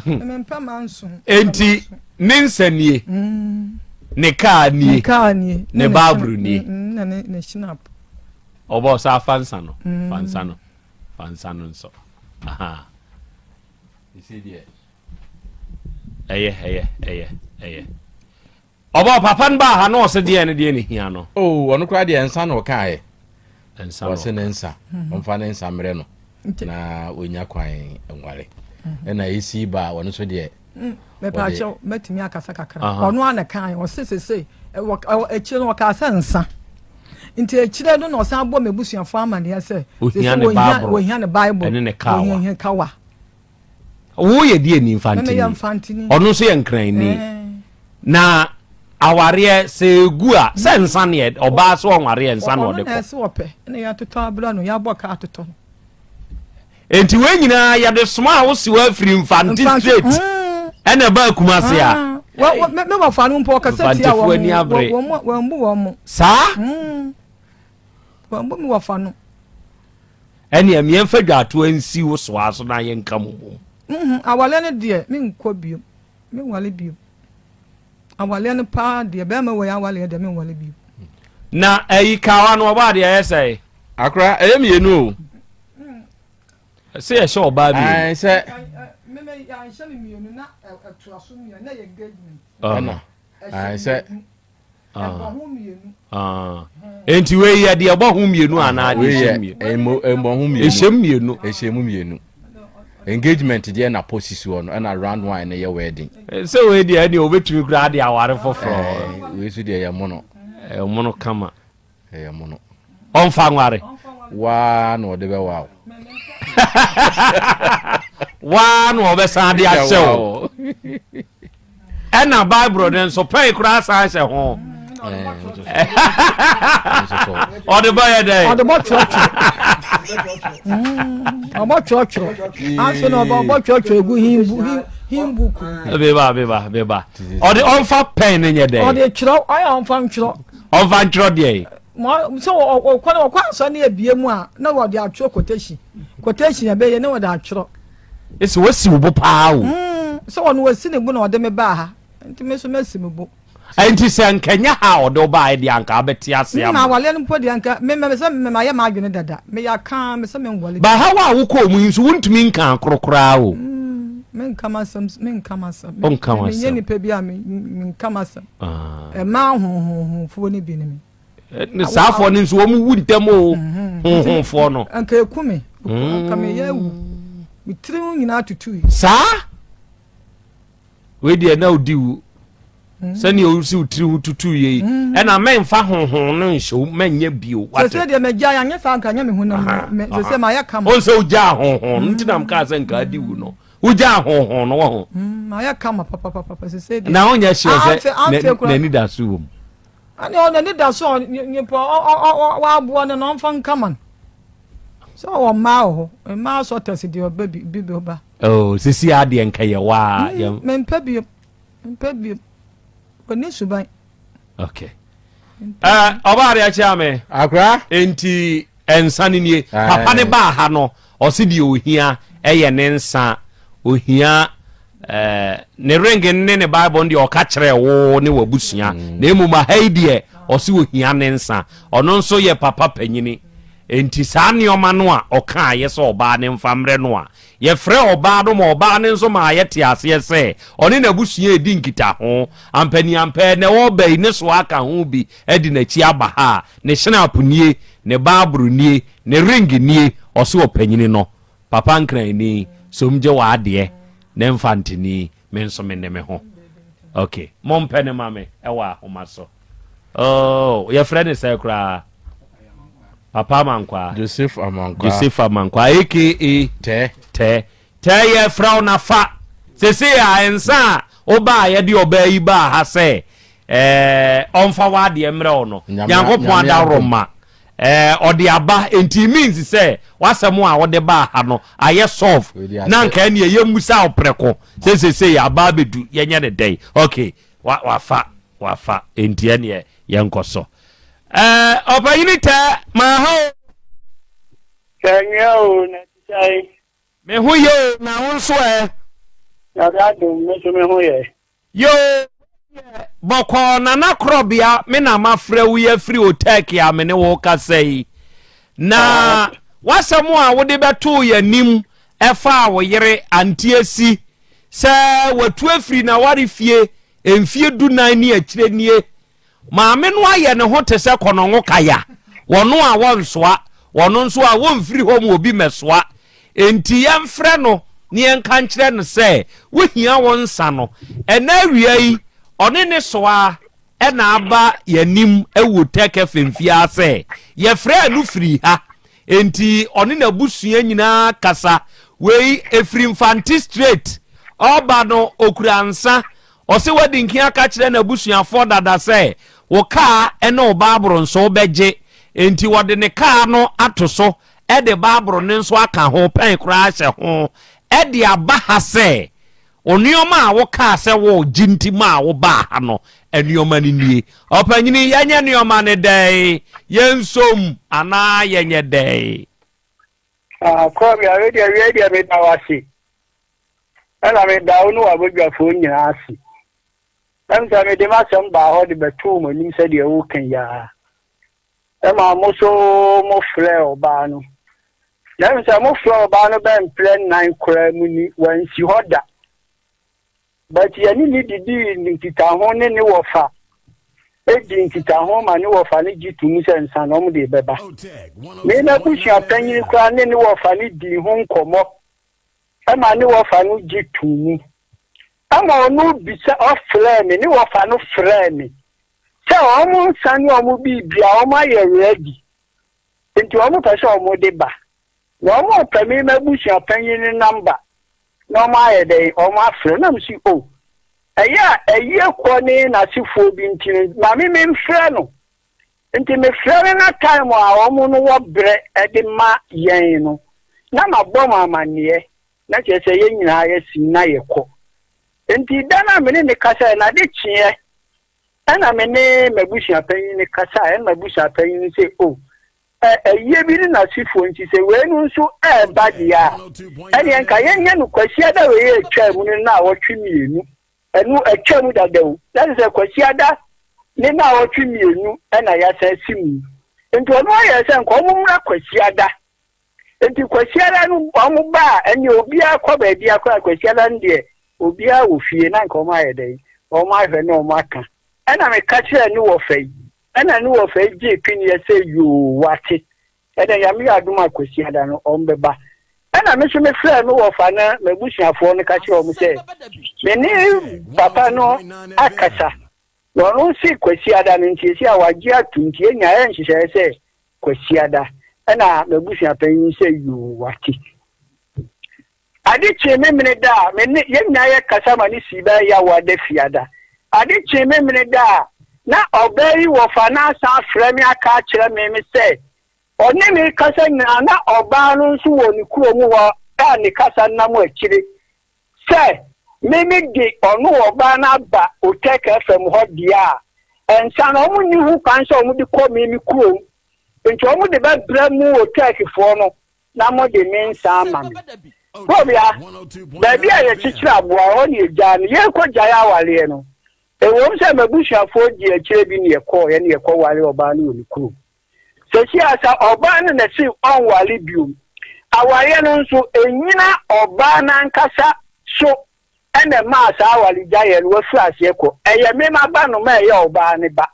Mempɛ manso. Enti ne nsa nie, ne kaa nie, ne kaa nie, ne baaburo nie. Na ne ne shinap. Ɔbɔ saa fa nsa no, fa nsa no, fa nsa no nso. Aha. Ɛyɛ ɛyɛ ɛyɛ ɛyɛ. Ɔbɔ papa no baa ha na ɔse deɛ ne deɛ ne hia no. Oh, ɔno koraa deɛ nsa na ɔkaeɛ. Nsa na ɔse ne nsa, mhm. ɔmfa ne nsa mmerɛ no na ɔnya kwan nware. Mhm. Ɛna ɛsi ba ɔno nso deɛ. Mm, mepaakyɛw mɛtumi akasa kakra. Ɔno a na kae ɔse sese akyire no ɔkaa sɛ nsa. Nti akyire no na ɔsan bɔ m'abusuafoɔ amaneɛ sɛ sese wɔhia ne Bible, ɛne ne kawa. kawa. Wo yɛ deɛ ni mfantini. Ɔno nso yɛ nkranni. Na awareɛ sɛ egu a sɛ nsa neɛ ɔbaa sɛ ɔnwareɛ nsa na ɔde kɔ. Ɔno na ɛsɛ ɔpɛ ɛna yɛatotɔ abira no yɛabɔ ka atotɔ no. Enti wei nyinaa yɛde soma a wosi wɔ afiri mfante straight ɛna ɛba Kumase a. Me wɔfa no mpo ɔkasa tia wɔn wɔn wɔn bu wɔn mo. Saa. Wɔn bu mi wɔfa no. Ɛnneɛ meɛmfa dwatoa nsi wo soa so na yɛnka mo mmom. Mhm, awaleɛ no deɛ menkɔ biom, menwale biom. Awaleɛ no paa deɛ bɛrima wei awaleɛ deɛ menwale biom. Na ayi kawa no ɔbaa deɛ ɛyɛ sɛe? Akora ɛyɛ mmienu o. Sɛ yɛhyɛ ɔbaa mmienu. Ɛn sɛ. Meme yɛanhyɛ no mmienu na ɛtoa so mmienu na yɛ engagement. Ɛna ɛn sɛ. Enti wei yɛ deɛ ɛbɔ ho mmienu anaa deɛ ɛhyɛ mmienu? Ɛmmɔ ho mmienu. Ɛhyɛ mmienu. Ɛhyɛ mu mmienu. Engagement deɛ na pɔ sisi hɔ no ɛna round one no yɛ wedding. Sɛ wei deɛ ɛdeɛ obetumi koraa de aware foforɔ. Wei nso deɛ ɛyɛ mono. Ɛyɛ mono kama. Ɛyɛ mono. Ɔnfa nware. Waa na ɔde bɛwa o. Waa na ɔbɛsan de ahyɛ o. Ɛna Bible no nso pɛn koraa san hyɛ ho. Ɔde bɔ yɛ dɛ. Ɔde bɔ twerɛtwerɛ. Ɔbɔ twerɛtwerɛ. Afei na ɔbɔ twerɛtwerɛ gu himbuku. Beba beba beba. Ɔde ɔnfa pɛn ne nyɛ dɛ. Ɔde twerɛ ɔyɛ ɔnfa ntwerɛ. Ɔnfa ntwerɛ deɛ yi. Sɛ ɔkɔ na ɔkɔ asɔ ne ebie mu a na wɔde atwerɛ quotation quotation ɛbɛyɛ na wɔde atwerɛ. Esi wasi wo bo paa o. Mm, sɛ ɔno wasi ne bo na ɔde me baa ha nti me nso masi me bo. Nti sɛ nka nyɛ ha a ɔde wo baeɛ deɛ anka wobɛte ase ama. Na awaleɛ no mpo deɛ anka me me sɛ me mayɛ m'adwene dada meyɛ akaa me sɛ menwale. Ba haw a wokɔɔ mu yi nso wontumi nkaa koro koraa o. Mm, menka m'asɛm menka m'asɛm. Wonka w'asɛm. Menyɛ nipa bi a menka m'asɛm. Ah. Ɛmaa honhonhonfoɔ no bi ne me. Ne saafoɔ no nso wɔn wu ntɛm o mhm. honhonfoɔ no. Anka eku me anka meyɛ awu me tiri ho nyinaa tutui. Saa wei deɛ na odi wu mm. sɛnea osi wo tiri ho tutu yɛ yi mm. ɛna mɛnfa honhon no nhyɛ wo mɛnyɛ bio. Wate sɛ deɛ mɛgya yɛ anyɛ saa nka nyɛ me ho nam sɛ sɛ mayɛ kama. O nsɛ ogya honhon no nti na mkaa sɛ nka adi wu no. Wogyaa honhon no wɔ ho. Mm, ayɛ kama papapapa sese deɛ. Na wonyɛ sure sɛ n'ani da so wɔ mu. Ɛne ɔ n'ani da so nyimpa waboa no na ɔmfa nkama no. Sɛ ɔwɔ mmaa wɔ hɔ, mmaa sɔtɛs deɛ ɔbɛ bi bi bɛba. Oh, sisi adeɛ nka yɛ waa. Mm, mempɛ bio, mempɛ bio. Ɔni suban. Okay. Ɔbaa adeɛ kyea me. Akora. Enti nsa no nie. Papa ne baa ha no, ɔse deɛ ohia ɛyɛ ne nsa. Ohia eh, ne ring ne ne Bible no deɛ ɔka kyerɛ wo ne w'abusua. Mm. Na mmom aha yi deɛ ɔse ohia ne nsa. Ɔno nso yɛ papa panyini. Enti saa nneɛma no a ɔkaeɛ sɛ ɔbaa ne mfa mmerɛ no a, Yɛfrɛɛ ɔbaa no ma ɔbaa no nso maa yɛtee aseɛ sɛ ɔne n'abusua redi nkitaho. Ampaniampɛ, ɛnnɛ ɔreba yi, ne soa aka ho bi adi n'akyi aba ha a, ne hynaap nie, ne baaboro nie, ne ring nie, ɔse ɔpanyini no, Papa Nkranni, som gye w'adeɛ, ne Mfanteni, me nso mene me ho. Ok, mompɛ no ma me ɛwɔ ahoma so. Oh, yɛfrɛ ne sɛ koraa? Papa Amankwaa. Joseph Amankwaa. Joseph Amankwaa aka Tɛ. Tɛ. Tɛ yɛ frɛ wo na fa. Sese a nsa a wobaa yɛde ɔbaa yi baa ha sɛ ɛɛ ɔmfa w'adeɛ mmerɛ wo no. Nyankopɔn adaworo ma ɛɛ ɔde aba nti means sɛ w'asɛm a wode baa ha no ayɛ solve na nka ɛneɛ yɛmmusa wo prɛko sɛ sese aba abɛdu yɛnyɛ ne dɛn. Okay, wa wafa wafa nti ɛneɛ yɛnkɔ so. Ɛɛ ɔpanyini tɛ maa ha o. Sɛ nwia o na ti sɛn. Me ho yɛ o na wo nso ɛ. Nyame adom me nso me ho yɛ. Yoo deɛ bɔkɔɔ Nana Korɔbea me na mafrɛ wo yi afiri Otɛki a me ne wo kasa yi. Na w'asɛm a wode bɛtoo yɛn anim ɛfaa wo yere Antiesi sɛ watu afiri n'aware fie mfie dunan ne akyire nie. Maame no ayɛ ne ho te sɛ kɔnɔngo kaya, wɔno a wɔnsoa, wɔno nso a wɔmfiri hɔ ma obi mmɛsoa. Enti yɛmfrɛ no na yɛnka nkyerɛ no sɛ wohia wo nsa no. Ɛnnɛ awia yi, ɔne ne soa na aba yɛn anim wɔ Tech FM fie ha sɛ yɛfrɛɛ no firii ha. Enti ɔne n'abusua nyinaa kasa. Wei ɛfiri Mfante straight. Ɔreba no, ɔkura nsa. Ɔse wadi nkin aka kyerɛ n'abusuafoɔ dada sɛ wo kaa ne wo baaboro nso wobɛgye. Enti wɔde ne kaa no ato so de baaboro no nso aka ho, pɛn koraa hyɛ ho, de aba ha sɛ wo nnoɔma a wokaa sɛ woregye nti maa wobaa ha no, nnoɔma no nie. Ɔpanyini, yɛnyɛ nnoɔma no dɛn? Yɛnsom anaa yɛnyɛ dɛn? Ah, Kɔbea, wei deɛ, wei deɛ meda wo ase. Ɛna meda wo ne w'abadwafoɔ nyinaa ase. Ɛm sɛ mede m'asɛm baa hɔ de bɛtoo mo anim sɛdeɛ woreka yi ara. Ɛma mo so mofrɛɛ ɔbaa no. Na ɛm sɛ mofrɛɛ ɔbaa no bɛn mprɛ nnan koraa mu ni, wansi hɔ da. But yɛne no didii nkitaho ne ne wɔfa di nkitaho ma ne wɔfa no gye to mu sɛ nsa na wɔde bɛba. Me m'abusua panyin koraa ne ne wɔfa no dii ho nkɔmmɔ ma ne wɔfa no gye too mu. Ɛma ɔno bisa ɔfrɛɛ me, ne wɔfa no frɛɛ me sɛ wɔn nsa ne wɔn biribia wɔn ayɛ ready nti wɔn pɛ sɛ wɔn de ba. Na wɔn repɛ me m'abusua panyin no number na wɔn ayɛ dɛn wɔn afrɛ na mesi o oh, ɛyɛ a ayie kɔ ne n'asefoɔ bi nti no ma me memfrɛ no nti mefrɛ no na time a wɔn no wɔ berɛ de ma yɛn no na mabɔ mo amanneɛ na kyerɛ sɛ yɛn nyinaa yɛsi na yɛkɔ nti da no a me ne ne kasaɛ na de kyeɛ ɛna me ne m'abusua panyin no kasaɛ ɛna m'abusua panyin no sɛ o oh, Ayie bi ne n'asefoɔ nti sɛ wei no nso reba deɛ a, ɛneɛ nka yɛnyɛ no Kwasiada wei a ɛtwaa mu no nnawɔtwe mmienu. Ɛno atwa mu dada o. Na kyerɛ sɛ Kwasiada ne nnawɔtwe mmienu na yɛasan asi mu. Nti ɔno ayɛ sɛ nka wɔn mmra Kwasiada. Nti Kwasiada no wɔn ba a, ɛneɛ obiara kɔ baabi akora Kwasiada no deɛ obiara wɔ fie na nka wɔn ayɛ dɛn? Wɔn ahwɛ na wɔn aka. Ɛna meka kyerɛɛ ne wɔfa yi. Ɛna ne wɔfa yi gyee piniɛ sɛ yoo wate, ɛnɛ Nyame yɛ adom a Kwasiada no ɔmbɛba. Ɛna me nso me frɛɛ me wɔfa ne m'abusuafoɔ no ka kyerɛɛ wɔn sɛ me ne papa no akasa na ɔno se Kwasiada no nti ɛsi a wagye atom nti yɛnya yɛ nhyehyɛeɛ sɛ Kwasiada. Ɛna m'abusua panyin sɛ yoo wate. Ade kyee Memeneda a, me ne yɛn nyinaa yɛkasa ma no sii bɛyɛ Yawoada Fiada. Ade kyee Memeneda a, na ɔbaa yi wɔfa no asan afrɛ me aka akyerɛ me me sɛ ɔne me rekasa nyinaa na ɔbaa no nso wɔ ne kurom hɔ a ne kasa nam akyire sɛ me me de ɔno ɔbaa no aba Otec FM hɔ deɛ a, nsa no wɔn nni ho kwan sɛ wɔn de kɔ me me kurom nti wɔn de bɛbrɛ mu Otec foɔ no na mo de me nsa ama me. Kobea, baabi a yɛkyekyere aboa hɔ ne yɛgyaa no, yɛrekɔ gyae awareɛ no, ɛwom sɛ m'abusuafoɔ dii akyire bi ne yɛkɔɔeɛ ne yɛkɔ waree ɔbaa no wɔ ne kurom. Seesei ara sɛ ɔbaa no na ɛse ɔnware biom. Awareɛ no nso, ɛnnyina ɔbaa no ankasa so na ɛmaa saa awaregyaeɛ no wafiri aseɛ kɔ. Ɛyɛ me maba no ma ɛyɛ ɔbaa no ba.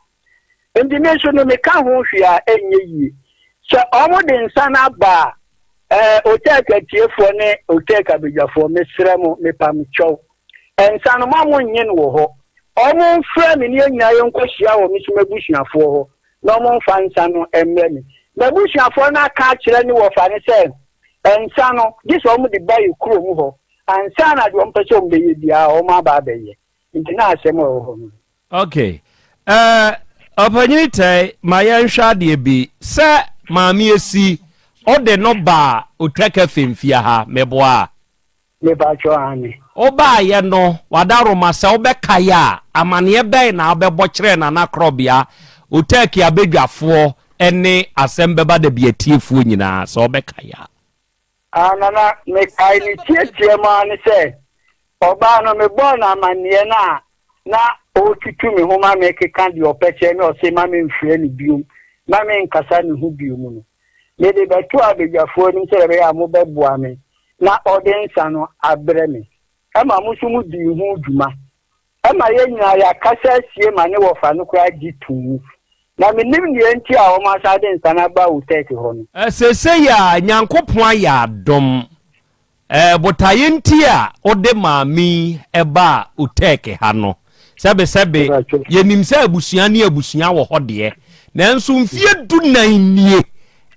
Nti me nso no meka ho hwee a ɛnyɛ yie. Sɛ wɔde nsa no aba a, ɛɛ Otec atiefoɔ ne Otec abadwafoɔ, mesrɛ mo, mepa mo kyɛw. Nsa no ma monnye no wɔ hɔ. Wɔmfrɛ me ne yɛn nyinaa yɛnkɔhyia wɔ me nso m'abusuafoɔ hɔ na wɔmfa nsa no mmrɛ me. M'abusuafoɔ no aka akyerɛ ne wɔfa no sɛ nsa no, gye sɛ wɔde ba yɛn kurom hɔ ansa na deɛ wɔpɛ sɛ wɔbɛyɛ biara wɔaba abɛyɛ. Nti na asɛm a ɛwɔ hɔ no. Ok. Eh, ɔpanyini tɛe, ma yɛnhwɛ adeɛ bi. Sɛ Maame Esi, wode no baa Otwaka Femfia ha, meboa a? Mepakyɛw, aane. Wobaeɛ no, w'adaworoma, sɛ wobɛkae a, amaneɛ bɛn na wobɛbɔ kyerɛɛ Nana Korɔbea, Otaki abadwafoɔ ne Asɛm Bɛba Da Bi atiefoɔ nyinaa, sɛ wobɛkae a? Ah, Nana, mekae ne tiatia mu ara ne sɛ, ɔbaa no, mebɔɔ no amanneɛ no a na ɔretutu me ho ma mekeka deɛ ɔpɛ kyerɛ me, ɔse ma memfrɛ no biom, ma menkasa ne ho biom no. Mede bɛtoo abadwafoɔ anim sɛdeɛ ɛbɛyɛ a mobɛboa me na ɔde nsa no abrɛ me. Ɛma mo nso modii ho dwuma. Ɛma yɛn nyinaa yɛakasa asie ma ne wɔfa no koraa gye too mu. Na mennim deɛ nti a wɔasan de nsa no aba Utrecht hɔ no. Seesei a Nyankopɔn ayɛ adom, botaeɛ nti a wode maame yi baa Utrecht ha no, sɛbesɛbe yɛnim sɛ abusua ne abusua wɔ hɔ deɛ, nanso mfeɛ dunan nie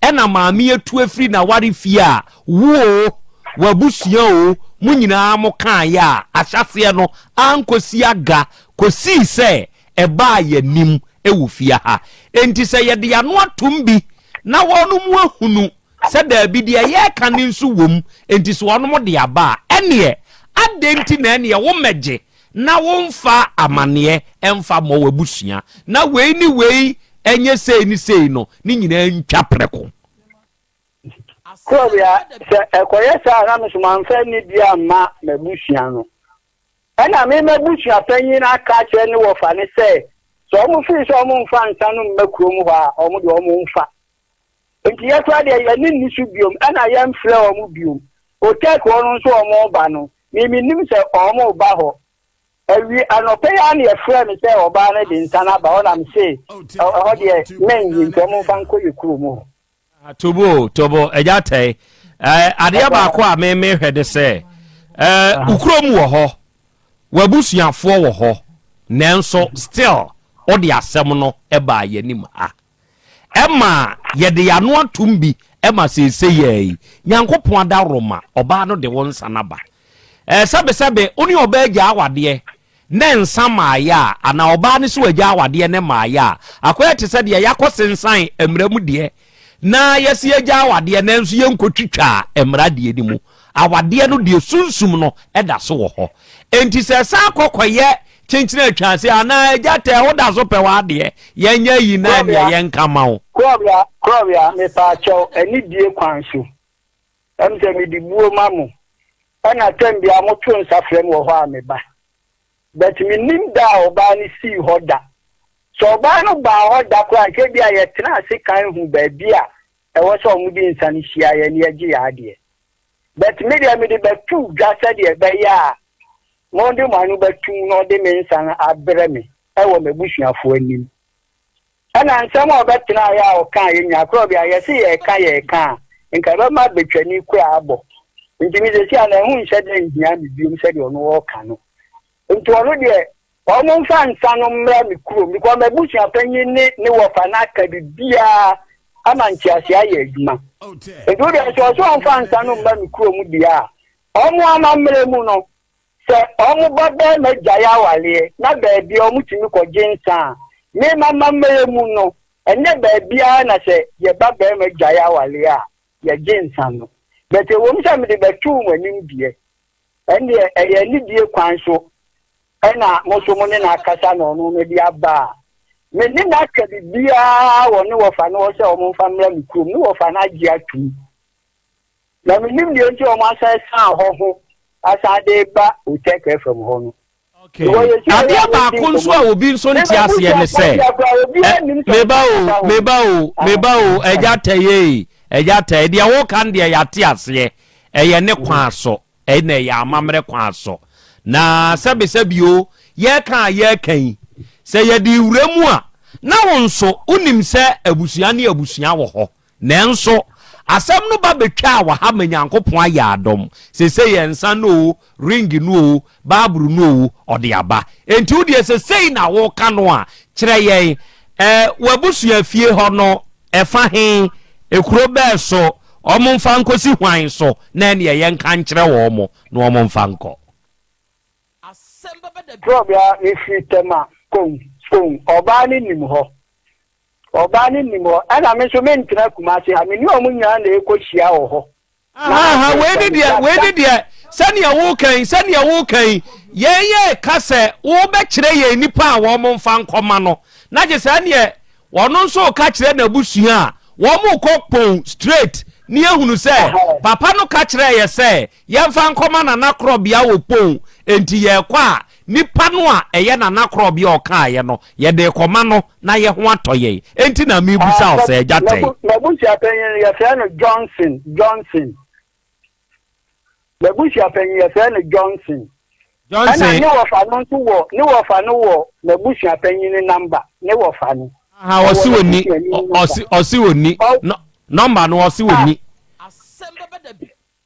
Ɛna maame atu afiri n'aware fie a, wo oo, w'abusua oo, mo nyinaa mo kaeɛ a, ahyɛaseɛ no ankɔsi aga kɔsii sɛ ɛbaa yɛn anim wɔ fie ha. Enti sɛ yɛde yɛn ano atom bi na wɔnom ahunu sɛ daabi deɛ yɛreka no nso wom, enti sɛ wɔnom de aba a, ɛneɛ adɛn nti na ɛneɛ wommɛgye na womfa amaneɛ mfa mmɔ w'abusua na wei ne wei nyɛ sei ne sei no ne nyinaa ntwa prɛko. Korɔbea, sɛ ɛkɔyɛ saa a na me nso mamfa anidie amma m'abusua no. Ɛna me m'abusua panyin no aka akyerɛ ne wɔfa no sɛ, sɛ wɔn firi sɛ wɔn mfa nsa no mma kurom hɔ a, wɔn deɛ wɔn mfa. Nti yɛ koraa deɛ yɛne nni so biom, ɛna yɛmfrɛ wɔn biom. Otek hɔ no nso wɔn ba no, Me mennim sɛ wɔreba hɔ. Awie anɔpa yi ara na yɛfrɛɛ me sɛ ɔbaa no de nsa no aba hɔ na mese ɛhɔ deɛ mennye nti wɔmfa nkɔ yɛ kurom hɔ. Tobo tobo agya tɛe. Eh, adeɛ baako a me mehwɛ ne sɛ eh, wo kurom wɔ hɔ, w'abusuafoɔ wɔ hɔ, nanso still wode asɛm no baa yɛn ha. Ɛma yɛde yɛn ano atom bi ma seesei ara yi, Nyankopɔn adaworoma, ɔbaa no de wo nsa no aba. Ɛɛ, sɛbesɛbe, wo ne ɔbaa gyaa awadeɛ na nsa mmaeɛ a, anaa ɔbaa no sɛ wagya awadeɛ na ɛmmaeɛ a, akɔyɛ te sɛ deɛ yɛakɔ sensan mmara mu deɛ, na yɛse yɛgya awadeɛ nanso yɛnkɔtwitwaa mmara deɛ no mu. Awadeɛ no deɛ sunsum no da so wɔ hɔ. Enti sɛ ɛsan kɔ kɔyɛ kyenkyene atwaase anaa agya tɛ woda so pɛ w'adeɛ yɛnyɛ yi na ɛneɛ yɛnka ma wo. Korɔbea, korɔbea, mepaakyɛw, anidie kwan so, ɛm sɛ mede buo ma mo, ɛna tɛm biara moto nsa frɛ me wɔ hɔ a meba. But mennim da a ɔbaa no sii hɔ da. Sɛ ɔbaa no baa hɔ da koraa a, nka ebia yɛtenaa ase kan hu baabi a ɛwɔ sɛ wɔde nsa no hyia yɛn na yɛgye yɛn adeɛ. But me deɛ mede bɛto dwa sɛdeɛ ɛbɛyɛ a mode mo ano bɛtom na ɔde me nsa no abrɛ me wɔ m'abusuafoɔ anim. Ɛna nsɛm a ɔbɛtenaeɛ a ɔkaeɛ nyinaa, korɔ bia yɛse yɛreka yɛreka a, nka ɛbɛma bɛtwani koraa abɔ. Nti me seesei a na ɛho nhyɛ da nhia me biom sɛdeɛ ɔno ɔreka no. Nti ɔno deɛ wɔn mfa nsa no mmra me kurom because m'abusua panyin ne ne wɔfa no aka biribiara ama nteaseɛ ayɛ adwuma. Nti wo deɛ sɛ ɔsɛ ɔmfa nsa no mma me kurom deɛ a, Wɔn amammerɛ mu no, sɛ wɔn ba barima gyae awareɛ na baabi a wɔtumi kɔgye nsa a, me m'amammerɛ mu no, ɛnyɛ baabiara na sɛ yɛ ba barima gyae awareɛ a, yɛgye nsa no. But ɛwom sɛ mede bɛtoo mo anim deɛ, ɛndeɛ ɛyɛ anidie kwan so ɛna mo nso mo ne no akasa na ɔno no de aba a, me ne no aka biribiara wɔ ne wɔfa no hɔ sɛ wɔmfa mmra me kurom, ne wɔfa no agye atum. Na mennim deɛ nti a wɔasan asiane hɔ ho asan de reba Otec FM hɔ no. Okay. Adeɛ baako nso a obi nso nte aseɛ ne sɛ, meba o, meba o, meba o, ɛgya tɛyɛ ɛgya tɛyɛ, deɛ woka no deɛ yɛate aseɛ, ɛyɛ ne kwan so, ɛna ɛyɛ amammerɛ kwan so. Na sɛbesɛbe o, yɛka a yɛka yi, sɛ yɛde wura mu a, na wo nso wonim sɛ abusua ne abusua wɔ hɔ. Nanso, asɛm no ba bɛtwaa wɔ ha ma Nyankopɔn ayɛ adom. Seesei yɛn nsa no oo, ring no oo, Bible no oo, ɔde aba. Enti wo deɛ sɛ sei na woka no a, kyerɛ yɛn, ɛ, w'abusua fie hɔ no, ɛfa he, ekuro bɛɛ so, wɔn mfa nkɔsi hwan so, na ɛneɛ yɛnka nkyerɛ wɔn na wɔn mfa nkɔ. Trɔbea, mefiri Tema, Kong, Kong, ɔbaa no nim hɔ. Ɔbaa no nnim hɔ, ɛna me nso mentena Kumasi ha, me ne wɔn nyinaa na ɛrekɔhyia wɔ hɔ. Aha, wei ne deɛ, wei ne deɛ, sɛdeɛ woka yi, sɛdeɛ woka yi, yɛn yɛreka sɛ wobɛkyerɛ yɛn nnipa a wɔn mfa nkɔma no, na gye sɛ ɛneɛ wɔn nso reka kyerɛ n'abusua a, wɔn rekɔ kpon straight ne ahunu sɛ papa no ka kyerɛɛ yɛ sɛ yɛmfa nkɔma Nana Korɔbea wɔ kpon, enti yɛrekɔ a, nipa no a ɛyɛ Nana Korɔbea a ɔkaeɛ no, yɛde rekɔma no na yɛ ho atɔ yɛn. Enti na merebisa wo sɛ, Agya Tɛn. M'abusua panyin no, yɛfrɛ no Johnson, Johnson. M'abusua panyin, yɛfrɛ no Johnson. Johnson. Ɛna ne wɔfa no nso wɔ, ne wɔfa no wɔ m'abusua panyin no namba, ne wɔfa no. Aha, ɔsi wɔ ni, ɔsi, ɔsi wɔ ni, nɔmba no ɔsi wɔ ni.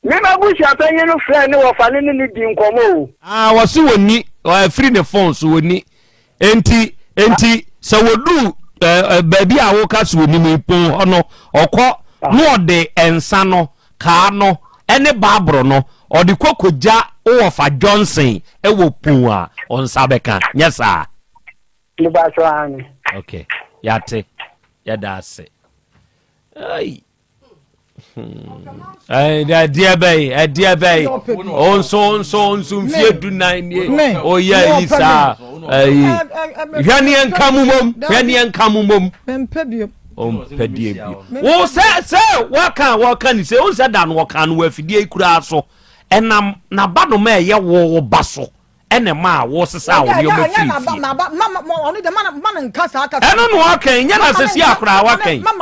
Me m'abusuapanyin no frɛɛ ne wɔfa no ne no dii nkɔmmɔ o. Ah, wɔse wɔnni, afiri ne phone so wɔnni. Enti, enti sɛ wɔduru eh, baabi a woka sɛ wɔnim yi pon hɔ no, ɔkɔ na ɔde nsa no, kaa no, ɛne baaboro no, ɔde kɔ kɔgya wo wɔfa Johnson wɔ pon a, ɔnsa bɛka. Nyɛ saa? Mebakyɛ aane. Okay, yɛate. Yɛda ase. Ai. Ɛdeɛ bɛyi ɛdeɛ bɛyi onso onso onso nfie dunan nie oyɛ yi saa ɛyi hwɛ neɛ nka mu mom hwɛ neɛ nka mu mom ɔmpɛ deɛ bio wo sɛ sɛ wɔka wɔka ne sɛ wo sɛ da no wɔka no wɔ afidie kuraa so ɛnam n'abanoma ɛyɛ wo wo ba so ɛna ɛmaa wosesaa wo nneɛma firii fie. Ɛno na ɔka yi, nyɛ na sɛsi a koraa waka yi. Na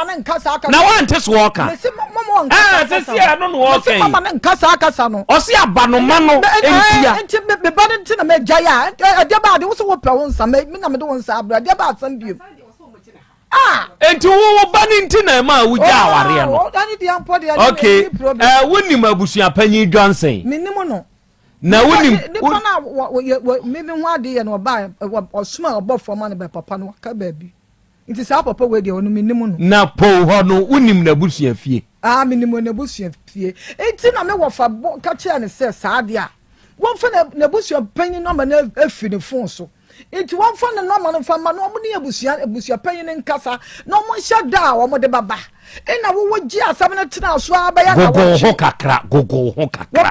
wante so ɔka. Ɛɛ sɛsi a ɛno na ɔka yi. Ɔsi abanoma no ntia. Nti me ba no nti na mɛgya yɛ a ɛdeɛ ba ade wo sɛ wopɛ wo nsa me na mede wo nsa abrɛ ɛdeɛ ba asɛm bio. Enti wo wo ba no nti na ɛma wogya awareɛ no. Okay, ɛɛ wonim abusuapanyin Johnson. Menim no. Na wonim. Nipa no a wɔ wɔ me me ho ade yɛ no ɔbaa ɔsoma ɔbɔfoɔ ma no bɛ papa no waka baabi nti saa papa wei deɛ ɔno menim no. Na pow hɔ no wonim n'abusua fie. Ah menim n'abusua fie nti na me wɔfa bɔ ka kyerɛ no sɛ saa deɛ a wɔmfa n'abusua panyin nɔma no afiri ne fon so. Nti wɔmfa ne nɔma no mfa mma na wɔn ne abusua abusuapanyin no nkasa na wɔn nhyɛ da a wɔn de bɛba. Ɛna wowo gye asɛm no tena so ara bɛyɛ na wɔtwe. Gogo ho kakra, gogo ho kakra.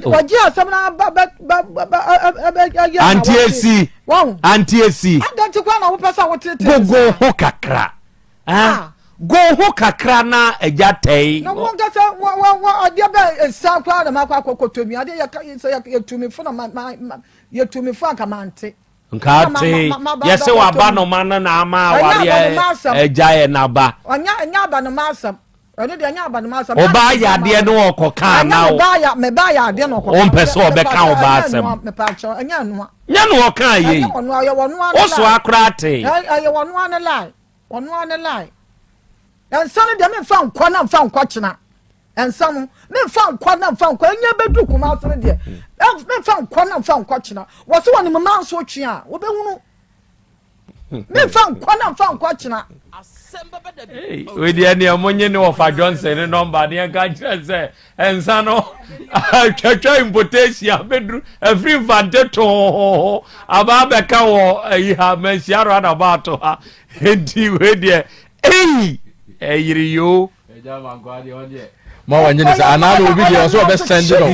Wɔgye asɛm no aba bɛ bɛ bɛ bɛ yɛ na wɔtwe. Anti esi, anti esi. Adan ti kwan na wopɛ sɛ wotete. Gogo ho kakra. Ah. Go ho kakra na agya tɛi. Na wɔn kasa wɔ wɔ wɔ adeɛ bɛ esan koraa na ma akɔ akɔ kɔtɔ mi adeɛ yɛ ka sɛ yɛ tumi fo na ma ma ma. Yɛtu me fo anka mante. Nka ate yɛsɛ w'abanoma no na ama awareɛ agya yɛ n'aba. Ɔnyɛ ɛnyɛ abanoma asɛm. Ɛno deɛ ɛnyɛ abanoma asɛm. Ɔbaa yɛ adeɛ ne ɔkɔ kaa na o. Ɛnyɛ me ba yɛ adeɛ na ɔkɔ. Ɔmpɛ sɛ ɔbɛka ɔbaa asɛm. Mepaakyɛw ɛnyɛ ɛnoa. Nyɛ na ɔkaa yei. Ɛnyɛ ɔnoa ɛyɛ ɔnoa ne lie. Wosoa koraa tee. Ɛyɛ ɔnoa ne lie. Ɔnoa ne lie. Nsa no deɛ memfa nkɔ na mfa nkɔ kyena. Nsa no, memfa nkɔ na mfa nkɔ, ɛnyɛ bɛduru Kumasi no deɛ, memfa nkɔ na mfa nkɔ kyena. Wɔse wɔne mma nso twe a, wɔbɛhunu. Memfa nkɔ na mfa nkɔ kyena. Wei deɛ neɛ monye ne wɔfa Johnson ne nɔmba ne yɛnka nkyerɛ sɛ ɛnsa no twatwa importation abɛduru afiri mfante too aba abɛka wɔ ayi ha manhyia no ana baato ha nti wei deɛ ei ɛyere yoo. Ma wɔnye ne sɛ anaa na obi deɛ ɔsɛ ɔbɛ sɛnde no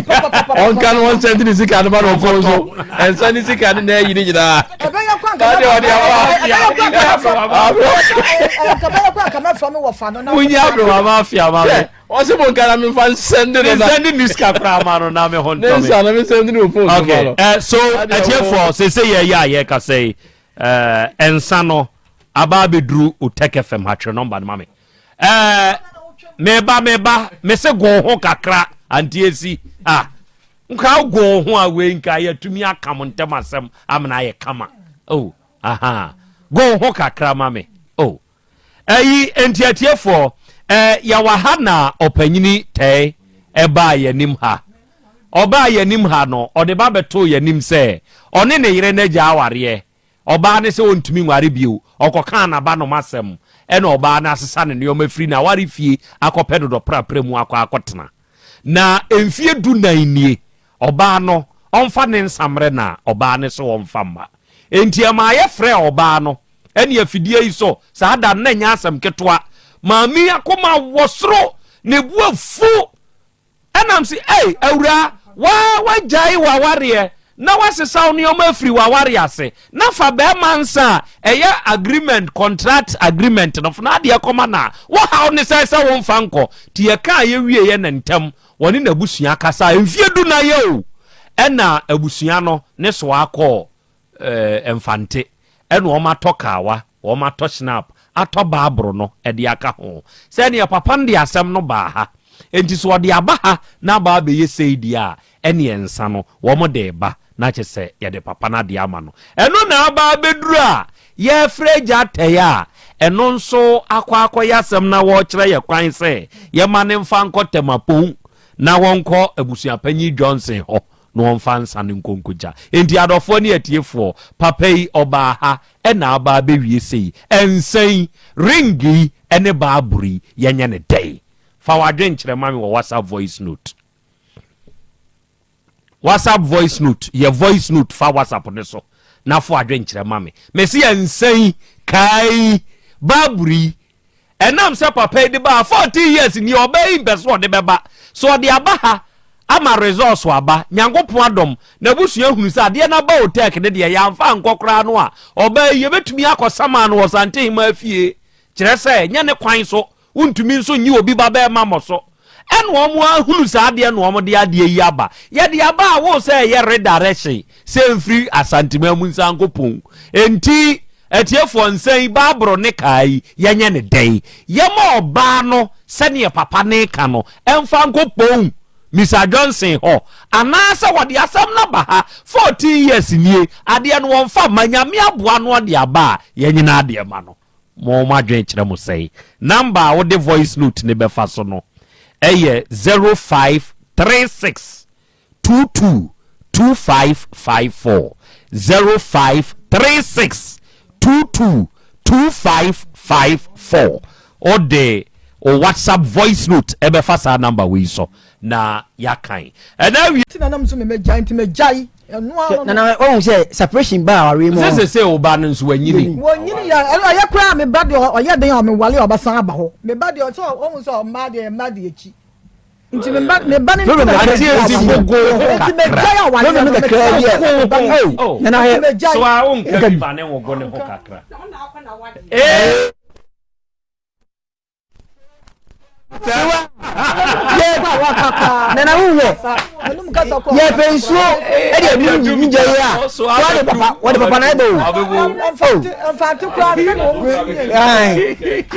ɔnka no wɔn sɛnde ne sika no ma no ɔfɔn so ɛnsa ne sika no na ɛyi ne nyinaa. Ɛbɛyɛ kɔ anka ɛbɛyɛ kɔ anka mɛfra me wɔfa no na. Wonyi aberewa ma afia ma me. Ɔsɛ mo nka na mefa nsɛnde no na. Nsɛnde ne sika koraa ma no na me ho ntɔ me. Ne nsa na me sɛnde no phone so ma no. Okay, so atiefoɔ sese yɛ yɛ a yɛkasa yi nsa no aba abɛduru Otec FM ha twerɛ nɔmba no ma me. Ɛɛ meba meba mese go ho kakra antiesi ah nka go ho a wei nka yɛatumi aka mo ntɛm asɛm amena ayɛ kama oh aha go ho kakra ma me oh ɛyi nti atiefoɔ ɛɛ yɛwɔ ha na ɔpanyini tɛɛ ɛbaa yɛnim ha ɔbaa yɛnim ha no ɔde ba bɛtoo yɛnim sɛ ɔne ne yere no agya awareɛ Ɔbaa no sɛ ɔntumi nware bio, ɔkɔkaa n'abanom asɛm, ɛna ɔbaa no asesa ne nneɛma firi n'aware fie akɔpɛ dodɔprapra mu akɔ akɔtena. Na mfeɛ dunan nie, ɔbaa no ɔmfa ne nsa mmrɛ na ɔbaa no se ɔmfa mma. Enti ɛmaa yɛfrɛɛ ɔbaa no ɛne afidie yi so saa da no, na ɛnyɛ asɛm ketewa. Maame yi akoma wɔ soro, ne bo afu. Ɛnam se, Ei, awuraa, woaa woagyae w'awareɛ na woasesa wo nneɛma afiri w'awareɛ ase, na fa bɛɛma nsa a ɛyɛ agreement, contract agreement no, fa n'adeɛ kɔma no a, wo haw ne sɛn sɛ womfa nkɔ? Nti yɛkaa yɛwieɛ no ntɛm, wɔne n'abusua kasaa, mfie du nan o, ɛna abusua no ne soa kɔɔ eh, Mfante, ɛna wɔn atɔ kaawa, wɔn atɔ schnapp, atɔ baaboro no de aka ho. Sɛdeɛ papa no de asɛm no baa ha, enti sɛ ɔde aba ha na aba abɛyɛ sei deɛ a, ɛneɛ nsa no wɔn de reba na kyɛ sɛ yɛde papa no adeɛ ama no. Ɛno na aba abɛduru a yɛrefrɛ agya atɛeɛ a, ɛno nso akɔ akɔyɛ asɛm na wɔrekyerɛ yɛ kwan sɛ yɛma no mfa nkɔ Tɛmapon na wɔnkɔ abusuapanyin Johnson hɔ na wɔmfa nsa no nkɔ nkɔgya. Enti adɔfoɔ ne atiefoɔ, papa yi ɔbaa ha na aba abɛwie sei, nsa yi, ring yi ne Bible yi, yɛnyɛ no dɛn? Fa w'adwenkyerɛ ma me wɔ WhatsApp voice note. WhatsApp voice note, yɛ voice note fa WhatsApp no so na fo adwenkyerɛ ma me. Mese yɛ nsa yi, kaa yi, Bible yi, Ɛnam sɛ papa yi de baa 14 years ni ɔbaa yi mpɛ sɛ ɔde bɛba. Sɛ ɔde aba ha ama results aba, Nyankopɔn adom, n'abusua hunu sɛ adeɛ no aba Otec no deɛ yɛamfa ankɔ koraa no a, ɔbaa yi yɛbɛtumi akɔ samaa no wɔ Santehemaa fie. Kyerɛ sɛ, nyɛ ne kwan so, wontumi nso nnye obi ba bɛɛma mmɔ so. Ɛna wɔn ahunu saa adeɛ na wɔn de adeɛ yi aba. Yɛde aba a wo sɛ ɛyɛ redirection sɛ mfiri Asanteman mu nsan nkɔ Pon. Enti atiefoɔ nsa yi Bible ne kaa yi yɛnyɛ ne dɛn? Yɛma ɔbaa no sɛdeɛ papa no reka no ɛmfa nkɔ Pon Mister Johnson hɔ anaasɛ wɔde asɛm no aba ha 14 years nie adeɛ no wɔmfa mma Nyame aboa no ɔde aba a yɛnyina adeɛ ma no. Mo mo adwene kyerɛ mo sɛn? Number a wode voice note no bɛfa so no yɛ 0536 22 2554, 0536 22 2554. Wode wo WhatsApp voice note bɛfa saa number wei so na yɛakan. Ɛna awie. Nti na na me nso me mɛgyae nti mɛgyae ɛno ara no. Nana wahu sɛ separation ba awareɛ mu. Sɛ sese wo ba no nso wanyini. Wanyini yɛ ɛno ɛyɛ koraa me ba deɛ ɔyɛ den a ɔmewale a ɔbɛsan aba hɔ me ba deɛ sɛ ɔhu sɛ ɔmmaa deɛ mma deɛ akyi nti me ba me ba ne nti na Ante esi gogo ho nti mɛgyae kakra. awareɛ no kakra bi a mɛgyae oh nana hɛ nti mɛgyae. So a wonka bi ma ne wogo ne ho kakra. Ee. Nana wo wɔ yɛpɛ nsuo ɛde ɛbi mi gya yi a wɔde papa wɔde papa na ɛbɛ o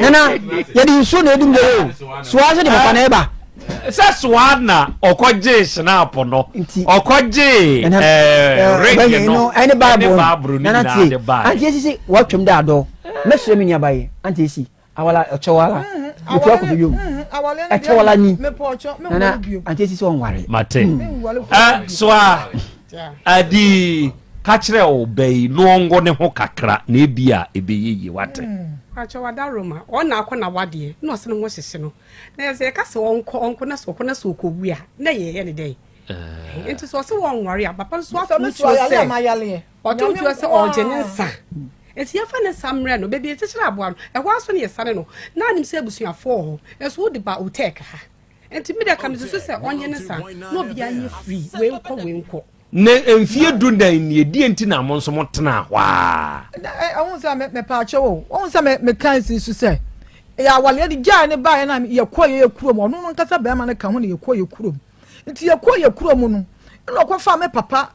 nana yɛde nsuo na ɛdi mi gya yi o soa sɛ de papa na ɛba. Sɛ soa na ɔkɔgyee snap no ɔkɔgyee ɛɛ ring no ɛne baaburo no nyinaa de baa. Anti esisi wɔatwam dɛ adɔ mɛsrɛ mi nuaba yi anti esi. Awala ɔkyɛwala metu akɔ bi yom ɛkyɛwala ni nana ante sisi ɔnware. Mate ɛ soa adi ka kyerɛ wo bɛ yi no ɔngo ne ho kakra na ebi a ebɛyɛ yie wate. Mepakyɛw Adaroma, ɔn na akɔ na wadeɛ na ɔse ne ho hyehye no na yɛsɛ yɛka sɛ ɔnkɔ ɔnkɔ na sɛ ɔkɔ na sɛ ɔkɔwu a na yɛyɛ ne dɛn nti sɛ ɔse wɔnware a papa nso ato tuo sɛ ɔto tuo sɛ ɔgye ne nsa nti yɛfa ne nsa mmerɛ no baabi yɛkyekyere aboa no ɛhɔ aso ne yɛsane no na anim sɛ abusuafoɔ wɔ hɔ nso wode ba hotel ha nti me deɛ ka mesusu sɛ ɔnyɛ ne sa na obiara nyɛ free wei nkɔ wei nkɔ. Na mfie dunan nie, deɛ nti na mo nso mo tenaa hɔ ara? Ɛho sɛ mepaakyɛw o, wɔn sɛ meka nsi so sɛ yɛ awale de gyae ne baeɛ na yɛkɔ yɛ kurom, ɔno no nkasa bɛrima no ka ho na yɛkɔ yɛ kurom. Nti yɛkɔ yɛ kurom no, ɛna ɔkɔfa me papa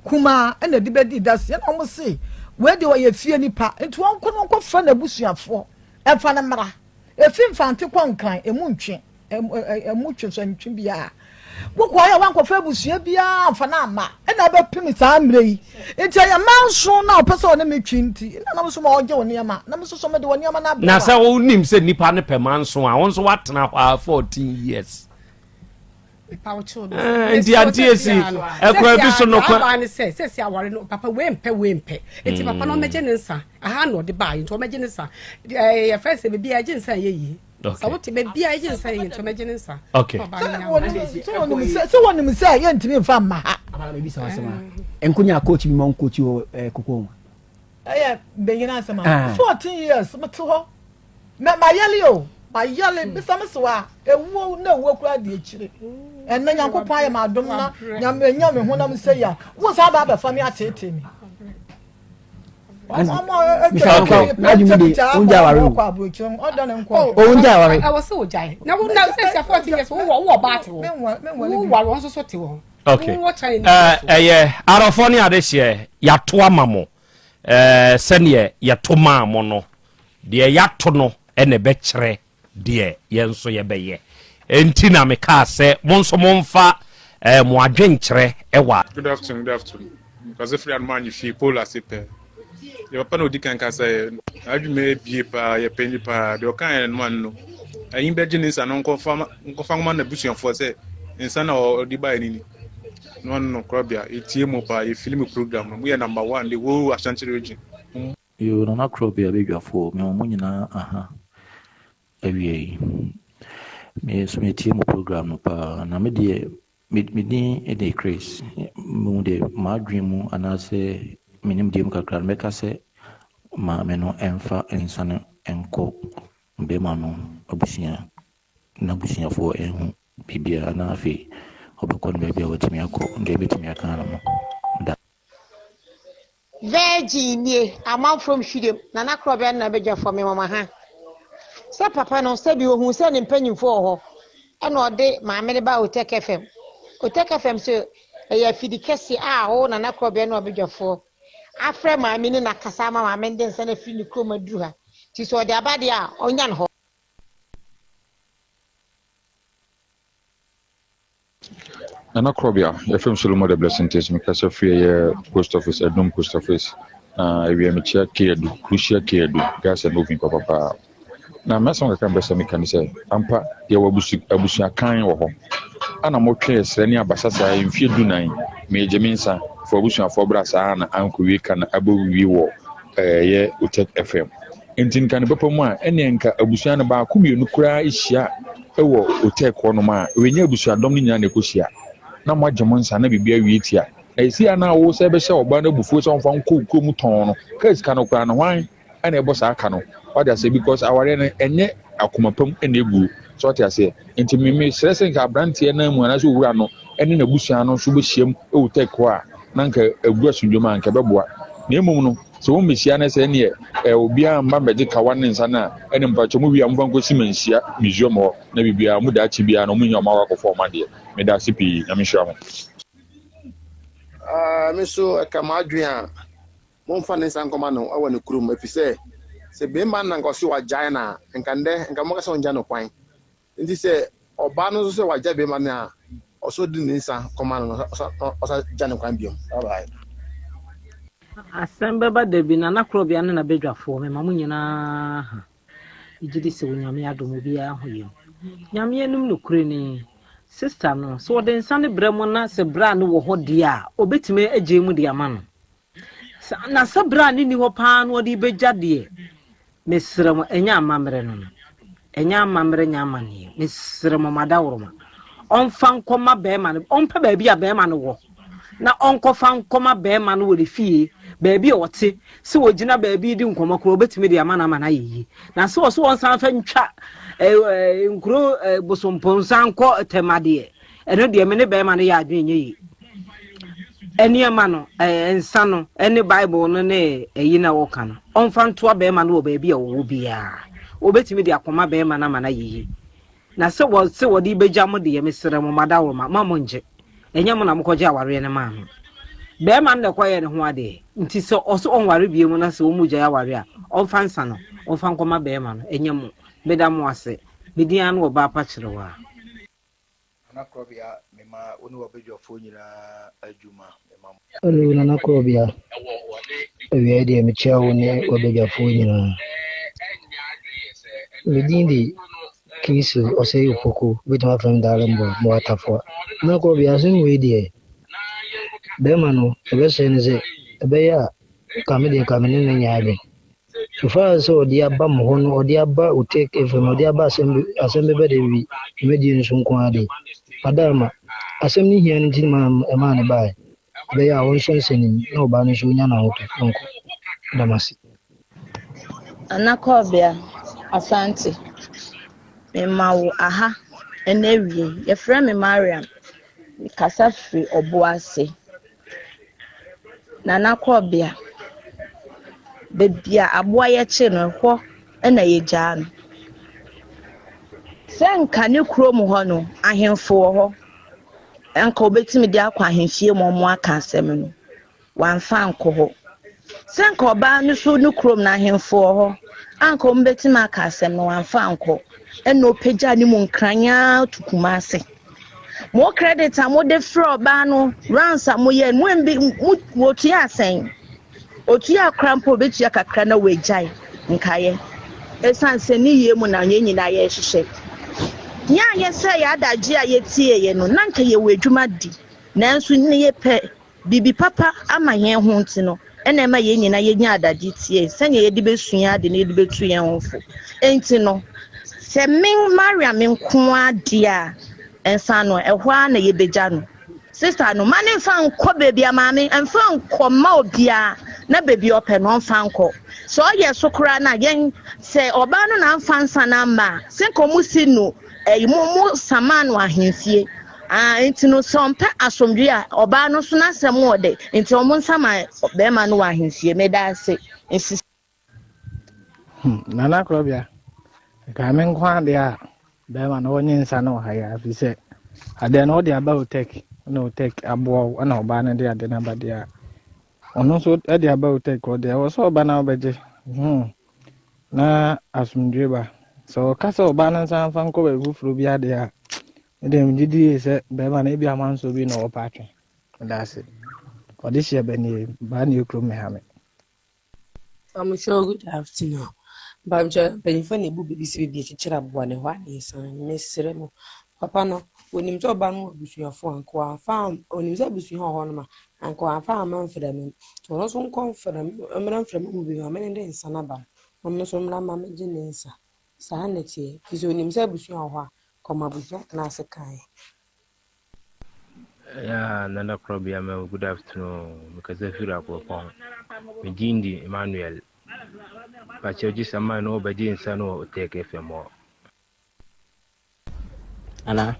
kumaa ɛna de bɛdi daseɛ na wɔn se wei deɛ ɔyɛ fie nipa, nti wɔn kɔ no wɔnkɔfa n'abusuafoɔ ɛmfa no mmra. Efi Mfante kɔ Nkran, emu ntwe, emu twe so ntwe biara. Wokɔe a woankɔfa abusua biara amfa no amma, ɛna abɛpem saa mmerɛ yi. Nti ɛyɛ manso na ɔpɛ sɛ ɔne me twe nti, na nam so ma ɔgye wo nneɛma, na me nso so mede wo nneɛma no abrɛ Na sɛ wonim sɛ nipa no pɛ manso a, wo nso woatena hɔ a 14 years. Eh, nti ante esi ɛkwan bi so no kwan. Ɔbaa ne sɛ sɛsi aware no papa wei mpɛ wei mpɛ nti papa no ɔmɛgye ne nsa aha na ɔde baa nti ɔmɛgye ne nsa ɛɛ yɛfrɛ sɛ beebi a ɛgye nsa yɛ yie sɛ wote beebi a ɛgye nsa yɛ yie nti ɔmɛgye ne nsa. Okay. Sɛ wɔnim sɛ yɛntumi nfa mma ha. Nkonya coach bi ma nkochi wɔ koko ho. Ɛyɛ benyin asɛm a 14 years mete hɔ. Mɛ mayɛle o, mayɛle, bisa me so a, ewuo na ewuo koraa di akyire. Ɛnɛ Nyankopɔn ayɛ me adom na Nyame anya me honam sɛ yi a, wo san ba abɛfa me ateetee me. Ɛwɔ sɛ ogyae. Na wo na sɛ sɛ 14 years wo wɔ wo ɔbaa te hɔ. Wo ware wɔn nso so te hɔ. Okay. Ɛyɛ arɔfoɔ ne adehyeɛ yɛato ama mo sɛdeɛ yɛto maa mo no. Deɛ yɛato no na ɛbɛkyerɛ deɛ yɛn nso yɛbɛyɛ. Enti na mekaa sɛ, mo nso momfa mo adwenkyerɛ wɔ. Good afternoon, good afternoon. Mekasa firi Anoma fie, Paul ase pɛ. Deɛ papa na odi kan kasa yɛ, n'adwuma abie paa, yɛ panyin paa. Deɛ ɔka yɛ no ano no, ayin bɛgye ne nsa no nkɔfa nkɔfa nwoma n'abusuafoɔ sɛ nsa na ɔde baeɛ no ni. No ano no, korabea, yɛtie mo paa, yɛfili mo program no, mo yɛ number one, the whole Ashanti region. Yoo Nana Krɔbea badwafoɔ mema mo nyinaa aha awia yi. Me nso metie mo program no paa na me deɛ me me din de Chris. Mu deɛ m'adwene mu anaasɛ me nimdeɛ mu kakra no mɛka sɛ maame no ɛmfa nsa no nkɔ bɛrima no abusua n'abusuafoɔ ɛnhu biribiara na afei ɔbɛkɔ no baabi a watumi akɔ deɛ ɛbɛtumi aka ano no da. Virgin nie, amanfrom hwirem, Nana Korɔbea ne n'abadwafoɔ, me mama ha. Sɛ papa no, sɛbi ohuu sɛ ne mpanyimfoɔ wɔ hɔ, ɛna ɔde maame no baa Otek FM. Otek FM nso ɛyɛ afidi kɛse a wo Nana Korɔbea ne w'abadwafoɔ afrɛ maame no na akasa ama maame no de nsa no afiri ne kurom aduru ha. Nti sɛ ɔde aba deɛ a, ɔnya no hɔ. Nana Korɔbea, yɛfrɛ me Solomon the Blessing Test, mekasa firi ɛyɛ post office, Adum post office. Na awia mekyia K-Adu, Crucial K-Adu, gas and oven papapaa. Na m'asɛm kakra mpɛ sɛ meka ne sɛ, ampa yɛwɔ abusu, abusuakan wɔ hɔ. Ana motwe ɛsrɛ ne abasa saa mfie dunan, meegye me nsa, fa abusuafoɔ bra saa na ankɔwie ka na abɛwie wɔ ɛyɛ Otec FM. Enti nka ne papa mu a, ɛnneɛ nka abusua no baako mmienu koraa hyia wɔ Otec hɔnom a, ɛnyɛ abusuadɔm no nyinaa na ɛkɔhyia. Na moagye mo nsa na biribi awie tia. Na ɛsi a na wo sɛ bɛhyɛ ɔbaa no abufuo sɛ ɔmfa nkɔ wo kurom tɔn no, kaa sika no koraa no, hwan na ɛbɔ saa ka no? Wate aseɛ? Because awareɛ no, ɛnyɛ akoma pa mu na ɛguo. So wate aseɛ? Nti me mesrɛ sɛ nka aberanteɛ no mu anaasɛ owura no ne n'abusua no nso bɛhyiam wɔ Tech hɔ a, na nka agu asomdwoe mu a, nka ɛbɛboa. Na mmom no, sɛ wɔn bɛhyia no sɛ ɛneɛ ɛ obiara mma mmɛgye kawa ne nsa no a, ɛne mpakyɛ mo wie a momfa nkɔsi Manhyia Museum hɔ na biribiara mo daakye biara no wɔn nyinaa wɔn akɔ akɔfa wɔn adeɛ. Meda ase pii. Nyame nhyira mo. Ah, me nso ɛka m'adwene a momfa ne nsa nkɔma no wɔ ne kurom efisɛ sɛ bɛrima no na nka ɔse wagyae no a nka ndɛ nka moka sɛ ɔngya no kwan nti sɛ ɔbaa no nso sɛ wagyae bɛrima no a ɔsɛ ɔde ne nsa kɔma no na ɔsa gya no kwan biom. Bye bye. Asɛm bɛba da bi, Nana Korɔbea ne n'abadwafoɔ, mema mo nyinaa ha. Megye di sɛ Onyame adom obiara ho yam. Nyame anim nokorɛ ni, sister no, sɛ ɔde nsa no brɛ mo na sɛ bra no wɔ hɔ deɛ a, ɔbɛtumi agyae mu de ama no. Na sɛ bra no nni hɔ paa na ɔde rebɛgya deɛ, Mesrɛ mo, ɛnyɛ amammerɛ no no. Ɛnyɛ amammerɛ nyɛ amanneɛ. Mesrɛ mo, madaworoma. Ɔmfa nkɔma bɛrima no, ɔmpɛ baabi a bɛrima no wɔ, na ɔnkɔfa nkɔma bɛrima no wɔ ne fie, baabi a ɔte. Sɛ ɔgyina baabi redi nkɔmmɔ koraa, ɔbɛtumi de ama no ama no ayɛ yie. Na sɛ ɔsɛ ɔnsan fa ntwa eh, eh, nkuro eh, bosompɔnsa nkɔ tɛma deɛ, ɛno deɛ me ne bɛrima no yɛ adwene nyɛ yie. Nneɛma no, ɛɛ nsa no, ne Bible no ne ɛyi na wɔka no, ɔmfa ntoa bɛrima no wɔ baabi a ɔwɔ biara. Wɔbɛtumi de akɔma bɛrima no ama no ayɛ yie. Na sɛ wɔ sɛ wɔde bɛgya mo deɛ, mesrɛ mo, madaworo ma, ma mo ngye. Ɛnyɛ mo na mokɔgye awareɛ no maa no. Bɛrima no na ɛkɔyɛ ne ho adeɛ. Nti sɛ ɔsɛ ɔnware bio mu na sɛ wɔn mu gyae awareɛ a, ɔmfa nsa no, ɔmfa nkɔma bɛrima no. Ɛnyɛ mo. Meda mo ase. Me din ara ne Ɔbaapa Kyerewaa. Nana Korɔbea mema wo ne w'abadwafoɔ nyinaa adwuma mema mo. Hello Nana Korɔbea, awiei deɛ mekyia wo ne w'abadwafoɔ nyinaa. Me din de Kingsley Osei Opoku, wobɛtumi afrɛ me Darling Boy, mewɔ Atafoa. Nana Korɔbea, asɛm wei deɛ, bɛrima no, ɛbɛsɛe no sɛ ɛbɛyɛ a, nka me deɛ nka me ne no nyɛ adwene. So far as sɛ ɔde aba mo hɔ no, ɔde aba Otec FM, ɔde aba asɛm asɛm bɛbɛ de wi dwumadie no so nko ara de, Adaama, asɛm no hia no nti na ɛmaa no baeɛ. Ɛbɛyɛ a ɔnsɔ nsɛnim na ɔbaa no nso ɔnya n'ahotɔ na ɔnkɔ. Meda mo ase. Nana Kɔbea Asante, mema wo aha ɛnɛ awie. Yɛfrɛ me Mariam, mekasa firi Ɔboase. Nana Korɔbea, baabi a aboa yɛkye no, ɛhɔ na yɛgyaa no. Sɛ nka ne kurom hɔ no, ahemfo wɔ hɔ, nka obetumi de akɔ ahemfie ma wɔn aka asɛm no. Wamfa ankɔ hɔ. Sɛ nka ɔbaa no so ne kurom no ahemfo wɔ hɔ, anka wɔn betumi aka asɛm no, wamfa ankɔ. Ɛna ɔpagyaa ne mu nkran ara to Kumase. Mo credit a mode frɛ ɔbaa no rounds a moyɛ no mo mo wɔtua asɛn otua kora mpo obetua kakra na wagyae nkaeɛ ɛsiane sɛ ne yie mu na yɛn nyinaa yɛrehyehyɛ yɛn a yɛsɛ yɛ adagye a yɛtieeɛ no na nka yɛwɔ adwuma di nanso ne yɛpɛ Biribi papa ama hɛn ho ntsi no, nna ɛma hɛn nyina yenya adagye tsie sɛnea yɛde besua ade na yɛde betu hɛn ho fo. Ntsi no, sɛ me Mariam nko ara deɛ a, nsa no, ɛhɔ ara na yɛbɛgya no. Sista no, ma no mfa nkɔ baabi a maame, mfa nkɔ mma obiara, na baabi a ɔpɛ no, ɔmfa nkɔ. Sɛ ɔyɛ so koraa no a, yɛn, sɛ ɔbaa no na amfa nsa no amma a, sɛ nka wɔsi no, ɛyi, mo, mo samaa no ahemfie. Ah, nti no sɛ ɔmpɛ asomdwoe a, ɔbaa no nso n'asɛm wɔ dɛ, nti ɔmo nsa ma bɛrima no wɔ ahemfie. Meda ase. Nsisi. Hmm, Nana Korɔbea, nka me nko adeɛ a bɛrima no wɔnye nsa no wɔ ha yi a, ɛfiri sɛ adeɛ no wode aba Otec na Otec aboa wo na ɔbaa no de ade no aba deɛ a ɔno nso de aba Otec hɔ deɛ ɛwɔ sɛ ɔba na wobɛgye hmm. na asomdwoe ba sɛ ɔka sɛ ɔbaa no nsa mfa nkɔ baabi foforɔ bi adeɛ a Me deɛ megye di yie sɛ bɛrima no ebi amansoɔ bi na ɔpɛ atwe. Meda ase. Ɔde hyɛ bɛ nie, baa nie kurom me ha me. Pamukyɛw good afternoon. Mpamukyɛw mpanyinfoɔ na ebu biribi sɛ biribi akyekyere aboa no ɛhɔ a na esan. Mesrɛ mo papa no onim sɛ ɔba no wɔ abusuafoɔ anka wamfa onim sɛ abusua wɔ hɔ nom a anka wamfa amma mfrɛ me nti ɔno nso nkɔ mfrɛ mmra mfrɛ me mu bi ma me ne de nsa no aba no ɔno nso mmra ma megye ne nsa saa na ɛteɛ firi sɛ onim sɛ abusua wɔ hɔ a Kɔm abusua tena ase kae. Yeah, Nana Krobia, ma good afternoon. Mekasa firi Akuropɔn. Me din di Emmanuel. Pakyɛ gye sɛ man no wɔbɛgye nsa no wɔ Otec FM hɔ. Nana,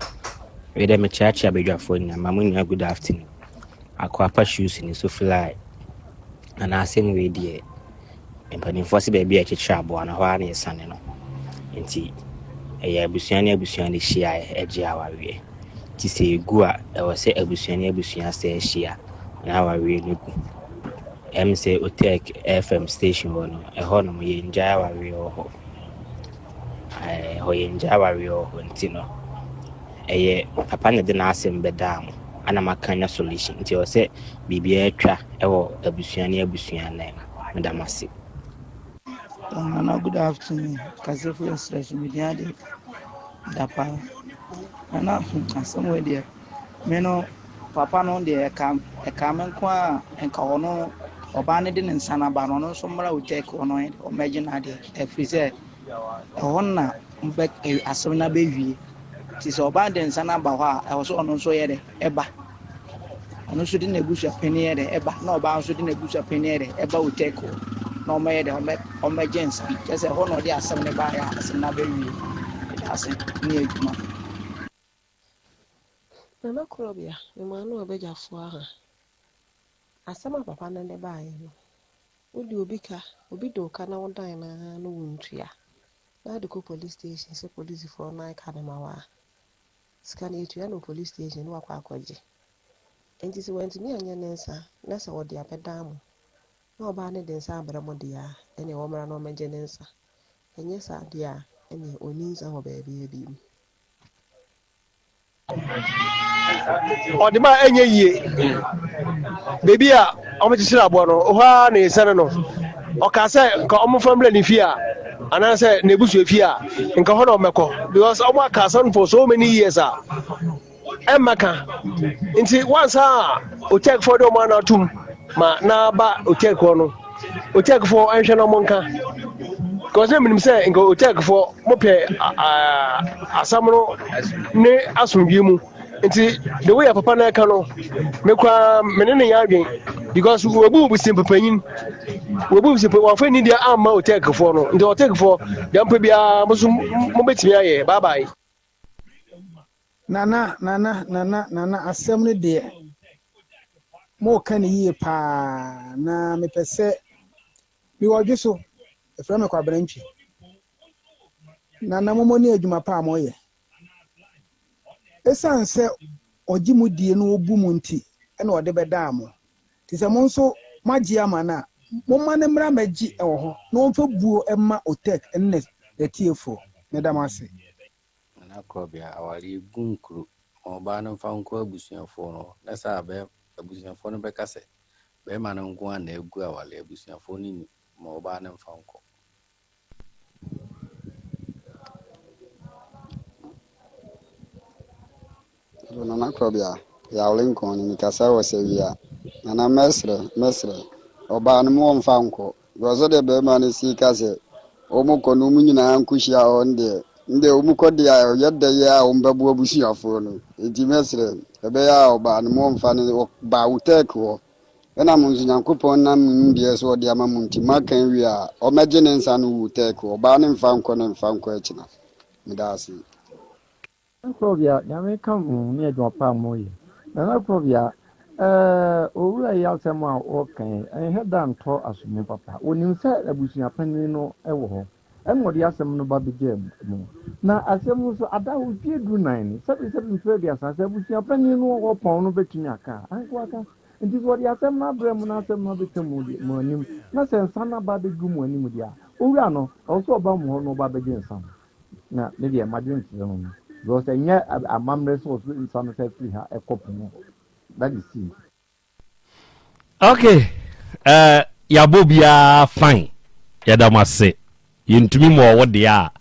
wei dɛ mekyeakyea badwafoɔ nyinaa, ma mo nyinaa good afternoon. Akoapa shoes ni so fly. Nana asɛm wei deɛ, Mpanimfoɔ se baabi a yɛkyekyere aboa no, ɛhɔ ara na yɛsane no. Nti ɛyɛ abusua ne abusua na ɛhyia a ɛgye awareɛ. Nti sɛ ɛgu a, ɛwɔ sɛ abusua ne abusua sɛ hyia na awareɛ no gu. Ɛm sɛ Otec FM station hɔ no, ɛhɔ nom yɛngyae awareɛ wɔ hɔ. Ɛhɔ yɛngyae awareɛ wɔ hɔ nti no, ɛyɛ papa na ɛde n'asɛm bɛdaa mo ana maka anya solution. Nti ɛwɔ sɛ biribiara twa wɔ abusua ne abusua nan mu. Meda mo ase. Nana good afternoon. Kasafo ɛsrɛ so me din ade dapa. Nana asɛm wei deɛ me no papa no deɛ ɛka ɛka me nko a nka ɔno. Ɔbaa no de ne nsa no aba no, ɔno nso mmra Otec hɔ na ɔnyɛ dɛ ɔmmɛgye n'adeɛ ɛfiri sɛ ɛhɔ na mbɛ asɛm no abɛwie. Nti sɛ ɔbaa no de nsa no aba hɔ a, ɛwɔ sɛ ɔno nso yɛ dɛ ɛba. Ɔno nso de n'abusuapanin yɛ dɛ ɛba na ɔbaa nso de n'abusuapanin yɛ dɛ ɛba Otec hɔ na ɔmmɛyɛ dɛ ɔmmɛ ɔmmɛgye nsa no. Kyerɛ sɛ ɛhɔ na ɔde asɛm no baeɛ a asɛm no abɛwie. Meda ase ne adwuma. Nana Korɔbea, mema no ɔbɛgyafoɔ aha. Asɛm a papa no de baeɛ no, wode obi ka, obi de wo ka na wodan no ara na wontua, na wode kɔ police station sɛ polisifoɔ nan ka no ma wo a, sika no yɛtua no wɔ police station na wakɔ akɔgye. Enti sɛ wantumi anyɛ ne nsa na sɛ wɔde abɛdan mo na ɔbaa no de nsa abrɛ mo deɛ a, ɛnneɛ wɔmmra na wɔmmɛgye ne nsa. Ɛnyɛ saa deɛ a, ɛnneɛ ɔnni nsa wɔ baabiara bio. Ɔde ma a ɛnyɛ yie. Baabi a wɔkyekyere aboa no, hɔ ara na yɛsiane no. Ɔkaa sɛ nka wɔmfa mmrɛ ne fie a, anaasɛ n'abusua fie a, nka hɔ na wɔbɛkɔ because wɔn aka asɛm for so many years a ɛmma ka. Nti wansa a Otekfoɔ de wɔn ano atom ma n'aba Otekfoɔ no. Otekfoɔ nhwɛ na wɔn nka. Because na menim sɛ nka Otekfoɔ mopɛ asɛm no ne asomdwie mu. Nti the way a papa no ɛka no, me koraa me ne ne yɛ adwen because wɔbu wo simple panyin. Wɔbu wo simple wɔamfa nni deɛ amma Otekfoɔ no. Nti Otekfoɔ deɛ mpɛ biara mo so mobɛtumi ayɛ. Bye bye. Nana Nana Nana Nana asɛm no deɛ moka no yie paa na mepɛ sɛ mewɔ dwe so ɛfrɛ me Kwabena Ntwi Nana momɔ ne adwuma pa a moyɛ ɛsiane sɛ ɔgye mo die na ɔbu mo nti ɛna ɔde bɛdaa mo nti sɛ mo nso moagye ama no a momma no mmra mɛgye ɛwɔ hɔ na ɔmfa buo mma Otek ne n'atiefoɔ meda mo ase. Nana Korɔbea, awareɛ gu nkuro, ma ɔbaa no mfa nkɔ abusuafoɔ no hɔ, na saa a bɛ abusuafoɔ no bɛka sɛ bɛrima no nko ara na agu awareɛ, abusuafoɔ no nnim, ma ɔbaa no mfa nkɔ. Hello Nana Krɔbea, Yaw Lincoln ni mekasa wɔ Sawia. Nana mɛsrɛ, mɛsrɛ, ɔbaa no mo ɔmfa nkɔ. Because sɛdeɛ bɛrima no si ka sɛ wɔn kɔ no wɔn nyinaa nkɔhyia hɔ no deɛ, ndeɛ wɔn kɔ deɛ a ɔyɛ dɛ yɛ a wɔn bɛboa abusuafoɔ no. Enti mɛsrɛ, ɛbɛyɛ a ɔbaa no mo ɔmfa no ɔbaa wotɛɛk hɔ. Ɛna mo nso Nyankopɔn nam mo nimdeɛ so ɔde ama mo nti moaka awie a ɔmɛgye ne nsa no wotɛɛk hɔ. Ɔbaa no mfa nkɔ na mfa nkɔ akyina. Meda ase. Nana Krobea, Nyame nka mo ho ne adwuma pa a mo yɛ. Nana Krobea, eh, owura yi asɛm a ɔka yi, ɛnhɛ da ntɔ asomu papa. Onim sɛ abusua panin no wɔ hɔ, ɛna ɔde asɛm no ba bɛgyaa mu. Na asɛm no nso, ada hɔ mfie dunan ni. Sɛbi sɛbi mfeɛ aduasa, sɛ abusua panin no wɔ hɔ pɔn no bɛtumi aka a, anka waka. Nti sɛ ɔde asɛm no abrɛ mo na asɛm no abɛtwa mo deɛ, mo anim, na sɛ nsa no aba abɛgu mo anim deɛ a, owura no, ɛwɔ sɛ ɔba mo hɔ na ɔba abɛgye nsa no. Na me deɛ m'adwene kyerɛ no no because ɛnyɛ amammerɛ sɛ ɔso nsa no sɛ firi ha ɛkɔ po mu that is it. Okay, uh, yɛabɔ biara fine yɛda mo ase yɛntumi ma ɔwɔ deɛ a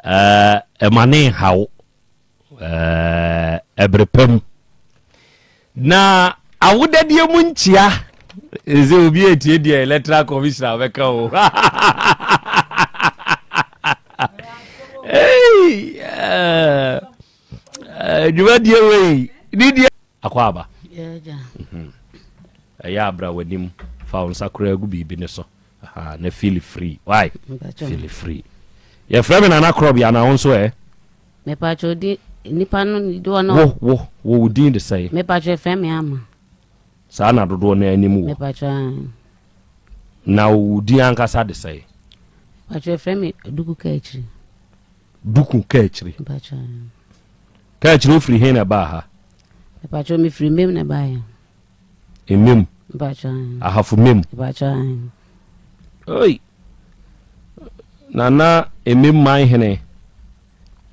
eh, ɛma ne nhaw eh, ɛberɛ pa mu na awodadeɛ mu nkyia ɛsɛ obi ɛtie deɛ electoral commissioner bɛka o dwumadie wei ne deɛ akɔ aba mhm. ɛyɛ abra w'anim fa wo nsa koraa gu biribi ne so na feel free why feel free yɛfrɛ me nana korɔbea na wo nso ɛ Mepakyɛw di nipa no dodoɔ no. Wo wo wo wo din de sɛn? Mepakyɛw efrɛ me Ama. Saa na dodoɔ no anim wɔ. Mepakyɛw aane. Na wo din ankasa de sɛn? Mepakyɛw efrɛ me Duku Kaakyire. Duku Kaakyire. Mepakyɛw aane. Kaakyire ofiri he na ɛbaa ha? Mepakyɛw mefiri Mmem na ɛbaeɛ. Mmem. Mepakyɛw aane. Ahafo Mmem. Mepakyɛw aane. Oi! Nana Mmem man hene.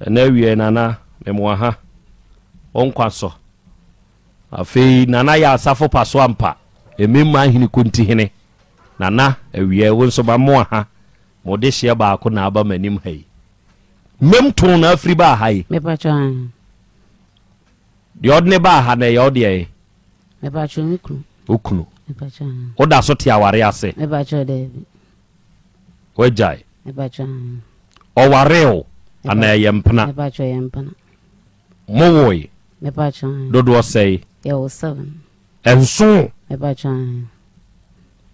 Ɛna awiei Nana, memoa ha. Wo nkwa so. Afei Nana yɛ asafo pa so ampa. Emi man hene konti hene. Nana, awiei wo nso mamoa ha. Mo dehyeɛ baako na aba m'anim ha yi. Mem too na afiri baa ha yi. Mepakyɛ ahe. Deɛ ɔde ne baa ha no ɛyɛ wo deɛ? Mepakyɛ me kunu. Wo kunu. Mepakyɛ. Woda so te aware ase? Mepakyɛ daabi. Wagyae? Mepakyɛ. Ɔwaree wo anaa ɛyɛ mpena? Mepakyɛ ɛyɛ mpena. Mowoe? Mepakyɛ. Dodoɔ sɛe? Yɛwo seven. Ɛnso? Mepakyɛ.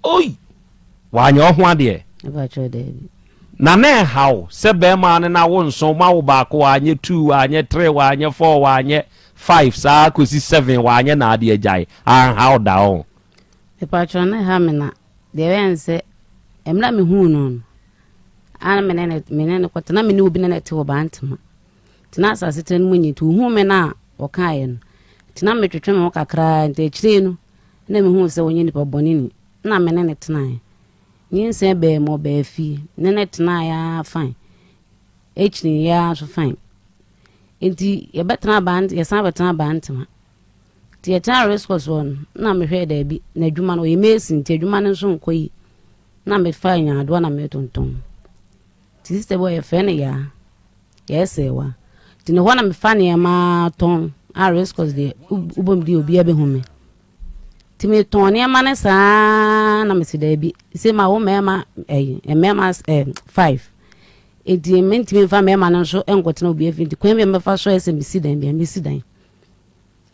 Oi! Wanyɛ wo ho adeɛ? Mepakyɛ daabi. Na na ɛha wo sɛ bɛrima no na wo nso moawo baako, wanyɛ two, wanyɛ three, wanyɛ four, wanyɛ five, saa kɔsi seven, wanyɛ na adeɛ agyae, anha wo da ɔ? Mepakyɛ na ɛha me na deɛ ɛyɛ ne sɛ mmerɛ a mehuu no no a na me ne me ne no kɔte na me ne obi na na ɛte wɔ Bantama nti na asase tena no mu nyi nti ohuu me no a ɔkaeɛ no nti na metwetwe me ho kakraa nti akyire no na mehuu sɛ ɔnyɛ nipa bɔne ni na me ne no tenaeɛ. Nyinsɛn baa mu, ɔbaa fie, ne no tenaeɛ ara fine. Ɛkyiniiɛ ara nso fine. Nti yɛbɛtena Bant yɛsan bɛtena Bantama. Nti yɛtena race course hɔ no, na mehwɛɛ daabi, na adwuma no ɔyɛ mason nti adwuma no nso nkɔ yi. Na mefaa nyaadoa na metontɔn. Nti sister bi wɔ yɛfrɛ no Yaa. Yɛsɛewa. Nti ne hɔ na mefa nneɛma tɔn a race course deɛ wobɔ me din obiara bɛhu me. Nti metɔn nneɛma no saa na mese daabi sɛ ma wo mmarima ɛyi mmarima ɛɛ five nti mentumi nfa mmarima no nso nkɔtena obi afi nti kwan bi a mɛfa so ɛsɛ mesi dan bi a mesi dan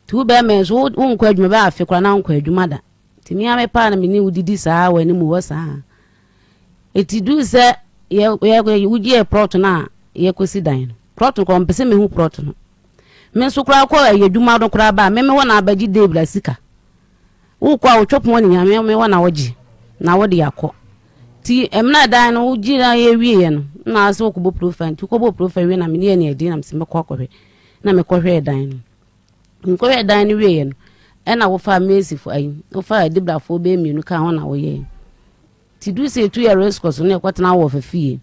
nti wo bɛrima nso wonkɔ adwuma bɛyɛ afe koraa na wonkɔ adwuma da nti me ara me paa na me ne wo didi saa wɔ anim hɔ saa eti duu sɛ yɛ yɛ wogye yɛ prɔt no a yɛkɔsi dan no prɔt no kɔ mpɛ sɛ mehu prɔt no Me nso koraa kɔ ɛyɛ adwuma no koraa ba a, me me hɔ na abɛgye Debra sika. Wokɔ a wotwa pon ne nyame me hɔ na wogye na wode akɔ. Ti ɛmena dan no wogye na yɛwieɛ no na asɛ wokɔbɔ profile nti wokɔbɔ profile wie na me ne ɛne ɛde na mesɛ mɛkɔ akɔhwɛ na mekɔhwɛɛ dan no. Mekɔhwɛɛ dan no wieɛ no ɛna wofaa mesifo ayi wofaa Debrafoɔ bɛyɛ mmienu kaa ho na woyɛɛ. Nti duru sɛ yɛtu yɛ race course no yɛkɔtena wɔ fa fie.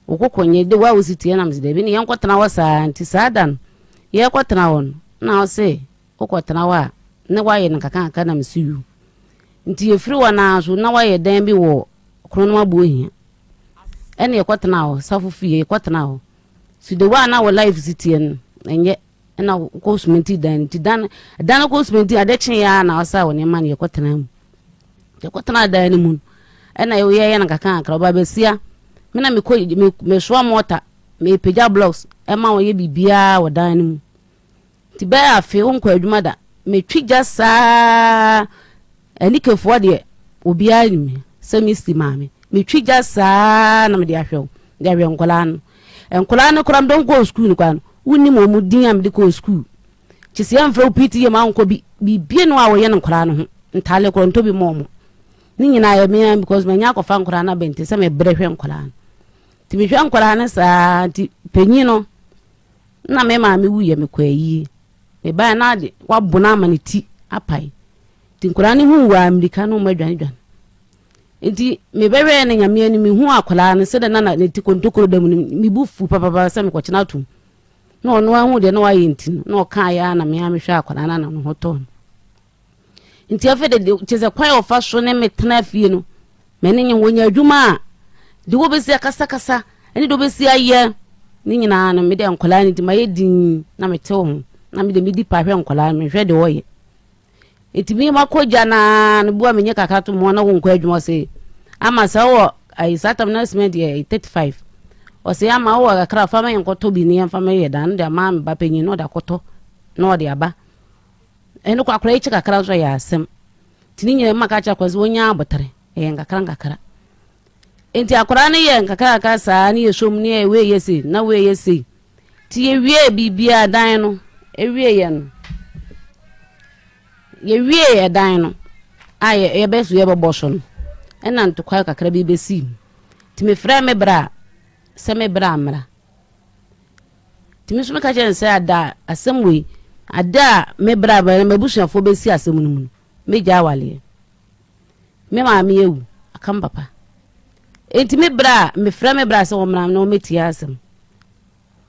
Wo koko nyɛ de wo a wosi teɛ na mese dabi ne yɛnkɔtena hɔ saa nti saa da no yɛkɔtena hɔ no na wo se wokɔtena hɔ a ne woayɛ no nkakrankakra na mese yu. Nti yɛfiri hɔ no ara so na woayɛ dan bi wɔ Kronom Abohia ɛne yɛkɔtena hɔ safo fie yɛkɔtena hɔ. So de wo a na wo life si teɛ no ɛnyɛ ɛna wokɔ sumenti dan nti dan dan no kɔ sumenti ade kye ya na ɔsa wɔ nneɛma no yɛkɔtena mu yɛkɔtena dan no mu no ɛna yɛyɛ no kakra kakra ɔba bɛsia me na mekɔ mesoa mɔta mepagya blocks ɛma wɔyɛ biribiara wɔ dan no mu nti bɛyɛ afe wonkɔ adwuma da metwi gya saa Anikefoɔ deɛ obiara nim me sɛ Misty maame. Metwi gya saa na mede ahwɛ wo, mede ahwɛ nkwadaa no. Nkwadaa no koraa mede wɔn kɔɔ sukuu no koraa no, wonnim wɔn din a mede kɔɔ sukuu. Kyɛ sɛ yɛmfrɛ wo PTA ma wonkɔ bi, biribi no a wɔyɛ no nkwadaa no ho. Ntaale koraa ntɔ bi ma wɔn. Ne nyinaa yɛ me ara because manya akɔfa nkwadaa no abɛnten sɛ mebrɛ hwɛ nkwadaa no. Nti mehwɛ nkwadaa no saa nti panyin no na me maame wuiɛ mekɔ ayie. Mebaeɛ na ade wabono ama ne ti apae. Nti nkwadaa no huu waa mmirika na wɔn adwanedwane. Nti mebɛhwɛɛ no nyame anim mehu akwadaa no sɛdeɛ na ne ti kontokuro da mu no mebu fu papapa sɛ mekɔkyena atom. Na ɔno ahu deɛ na wayɛ nti no na ɔkaa yɛ a na mea mehwɛ akwadaa no na ne ho tɔɔ no. Nti afei de kyerɛ sɛ kwan a ɔfa so ne me tena fie no m'ani nye wɔnya adwuma a de wɔbɛsi akasakasa ne de wɔbɛsi ayɛ ne nyinaa no mede nkwadaa no nti mayɛ din na mete ho na mede medi pa hwɛ nkwadaa no mehwɛ deɛ ɔyɛ. Nti me makɔ gya naa no bua menyɛ kakra to mo na wonkɔ adwuma ɔse ama sɛ wɔ ayi saa tam na cement yɛ 35 ɔse ama wɔ kakra fa ma yɛnkɔtɔ bi ne yɛmfa ma yɛ dan no de ama me ba panyin na ɔde akɔtɔ na ɔde aba ɛno kɔ akora yi kyɛ kakra nso yɛ asɛm nti ne nyinaa maka kyerɛ akora sɛ wɔnya abotere ɛyɛ nkakra nkakra nti akora no yɛ nkakra nkakra saa ne yɛ som ne yɛ wei yɛ sei na wei yɛ sei Nti yɛwiee biribiara dan no ɛwieeɛ no yɛwiee ɛdan no a yɛbɛ so yɛbɛbɔ so no ɛna ntokwa kakra bi bɛsii mu nti mefrɛ me bra sɛ me bra mmra nti me nso meka kyerɛ no sɛ ada asɛm wei ada a me bra m'abusuafoɔ bɛsi asɛm no mu no mɛgya awaleɛ Me maame awu, aka me papa. Enti me bra a, mefrɛ me bra sɛ wɔmmra na wɔmmɛtie asɛm.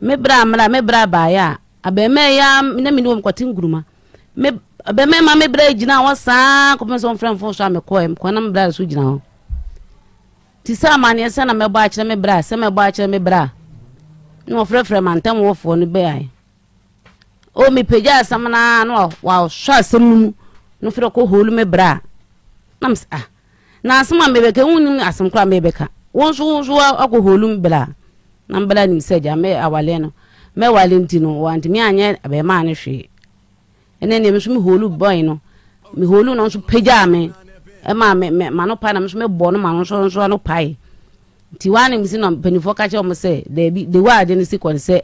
Me bra mmra, me bra baeɛ a, abɛɛmaa yi ara na me ne wɔn kɔte nkuruma. Me abɛɛmaa ma me bra gyina hɔ saa kɔpem sɛ wɔmfrɛ mfo so a mekɔɛ, mekɔɛ na me bra so gyina hɔ. Ti sɛ amanneɛ sɛ na mɛbɔ akyerɛ me bra, sɛ mɛbɔ akyerɛ me bra. Na wɔfrɛfrɛ mantam wɔfoɔ no bɛae. O mepagya asɛm no ara na wasɔ asɛm no mu no frɛ kɔ holu me bra. Na mesɛ ah na asɛm a mebɛka wonnim asɛm koraa mebɛka. Wo nso wo nso akɔ holu bla. Na mbla nim sɛ gya me awaleɛ no mɛwale nti no wantumi anyɛ abɛɛmaa no hwee. Ɛnɛ deɛ me nso me holu boy no me holu no nso pagyaa me ɛma me me ma no pae na me nso me bɔ no ma no nso nso ano pae. Nti waa na mesi na mpanimfoɔ ka kyerɛ wɔn sɛ daabi de waa ade no si kɔ no sɛ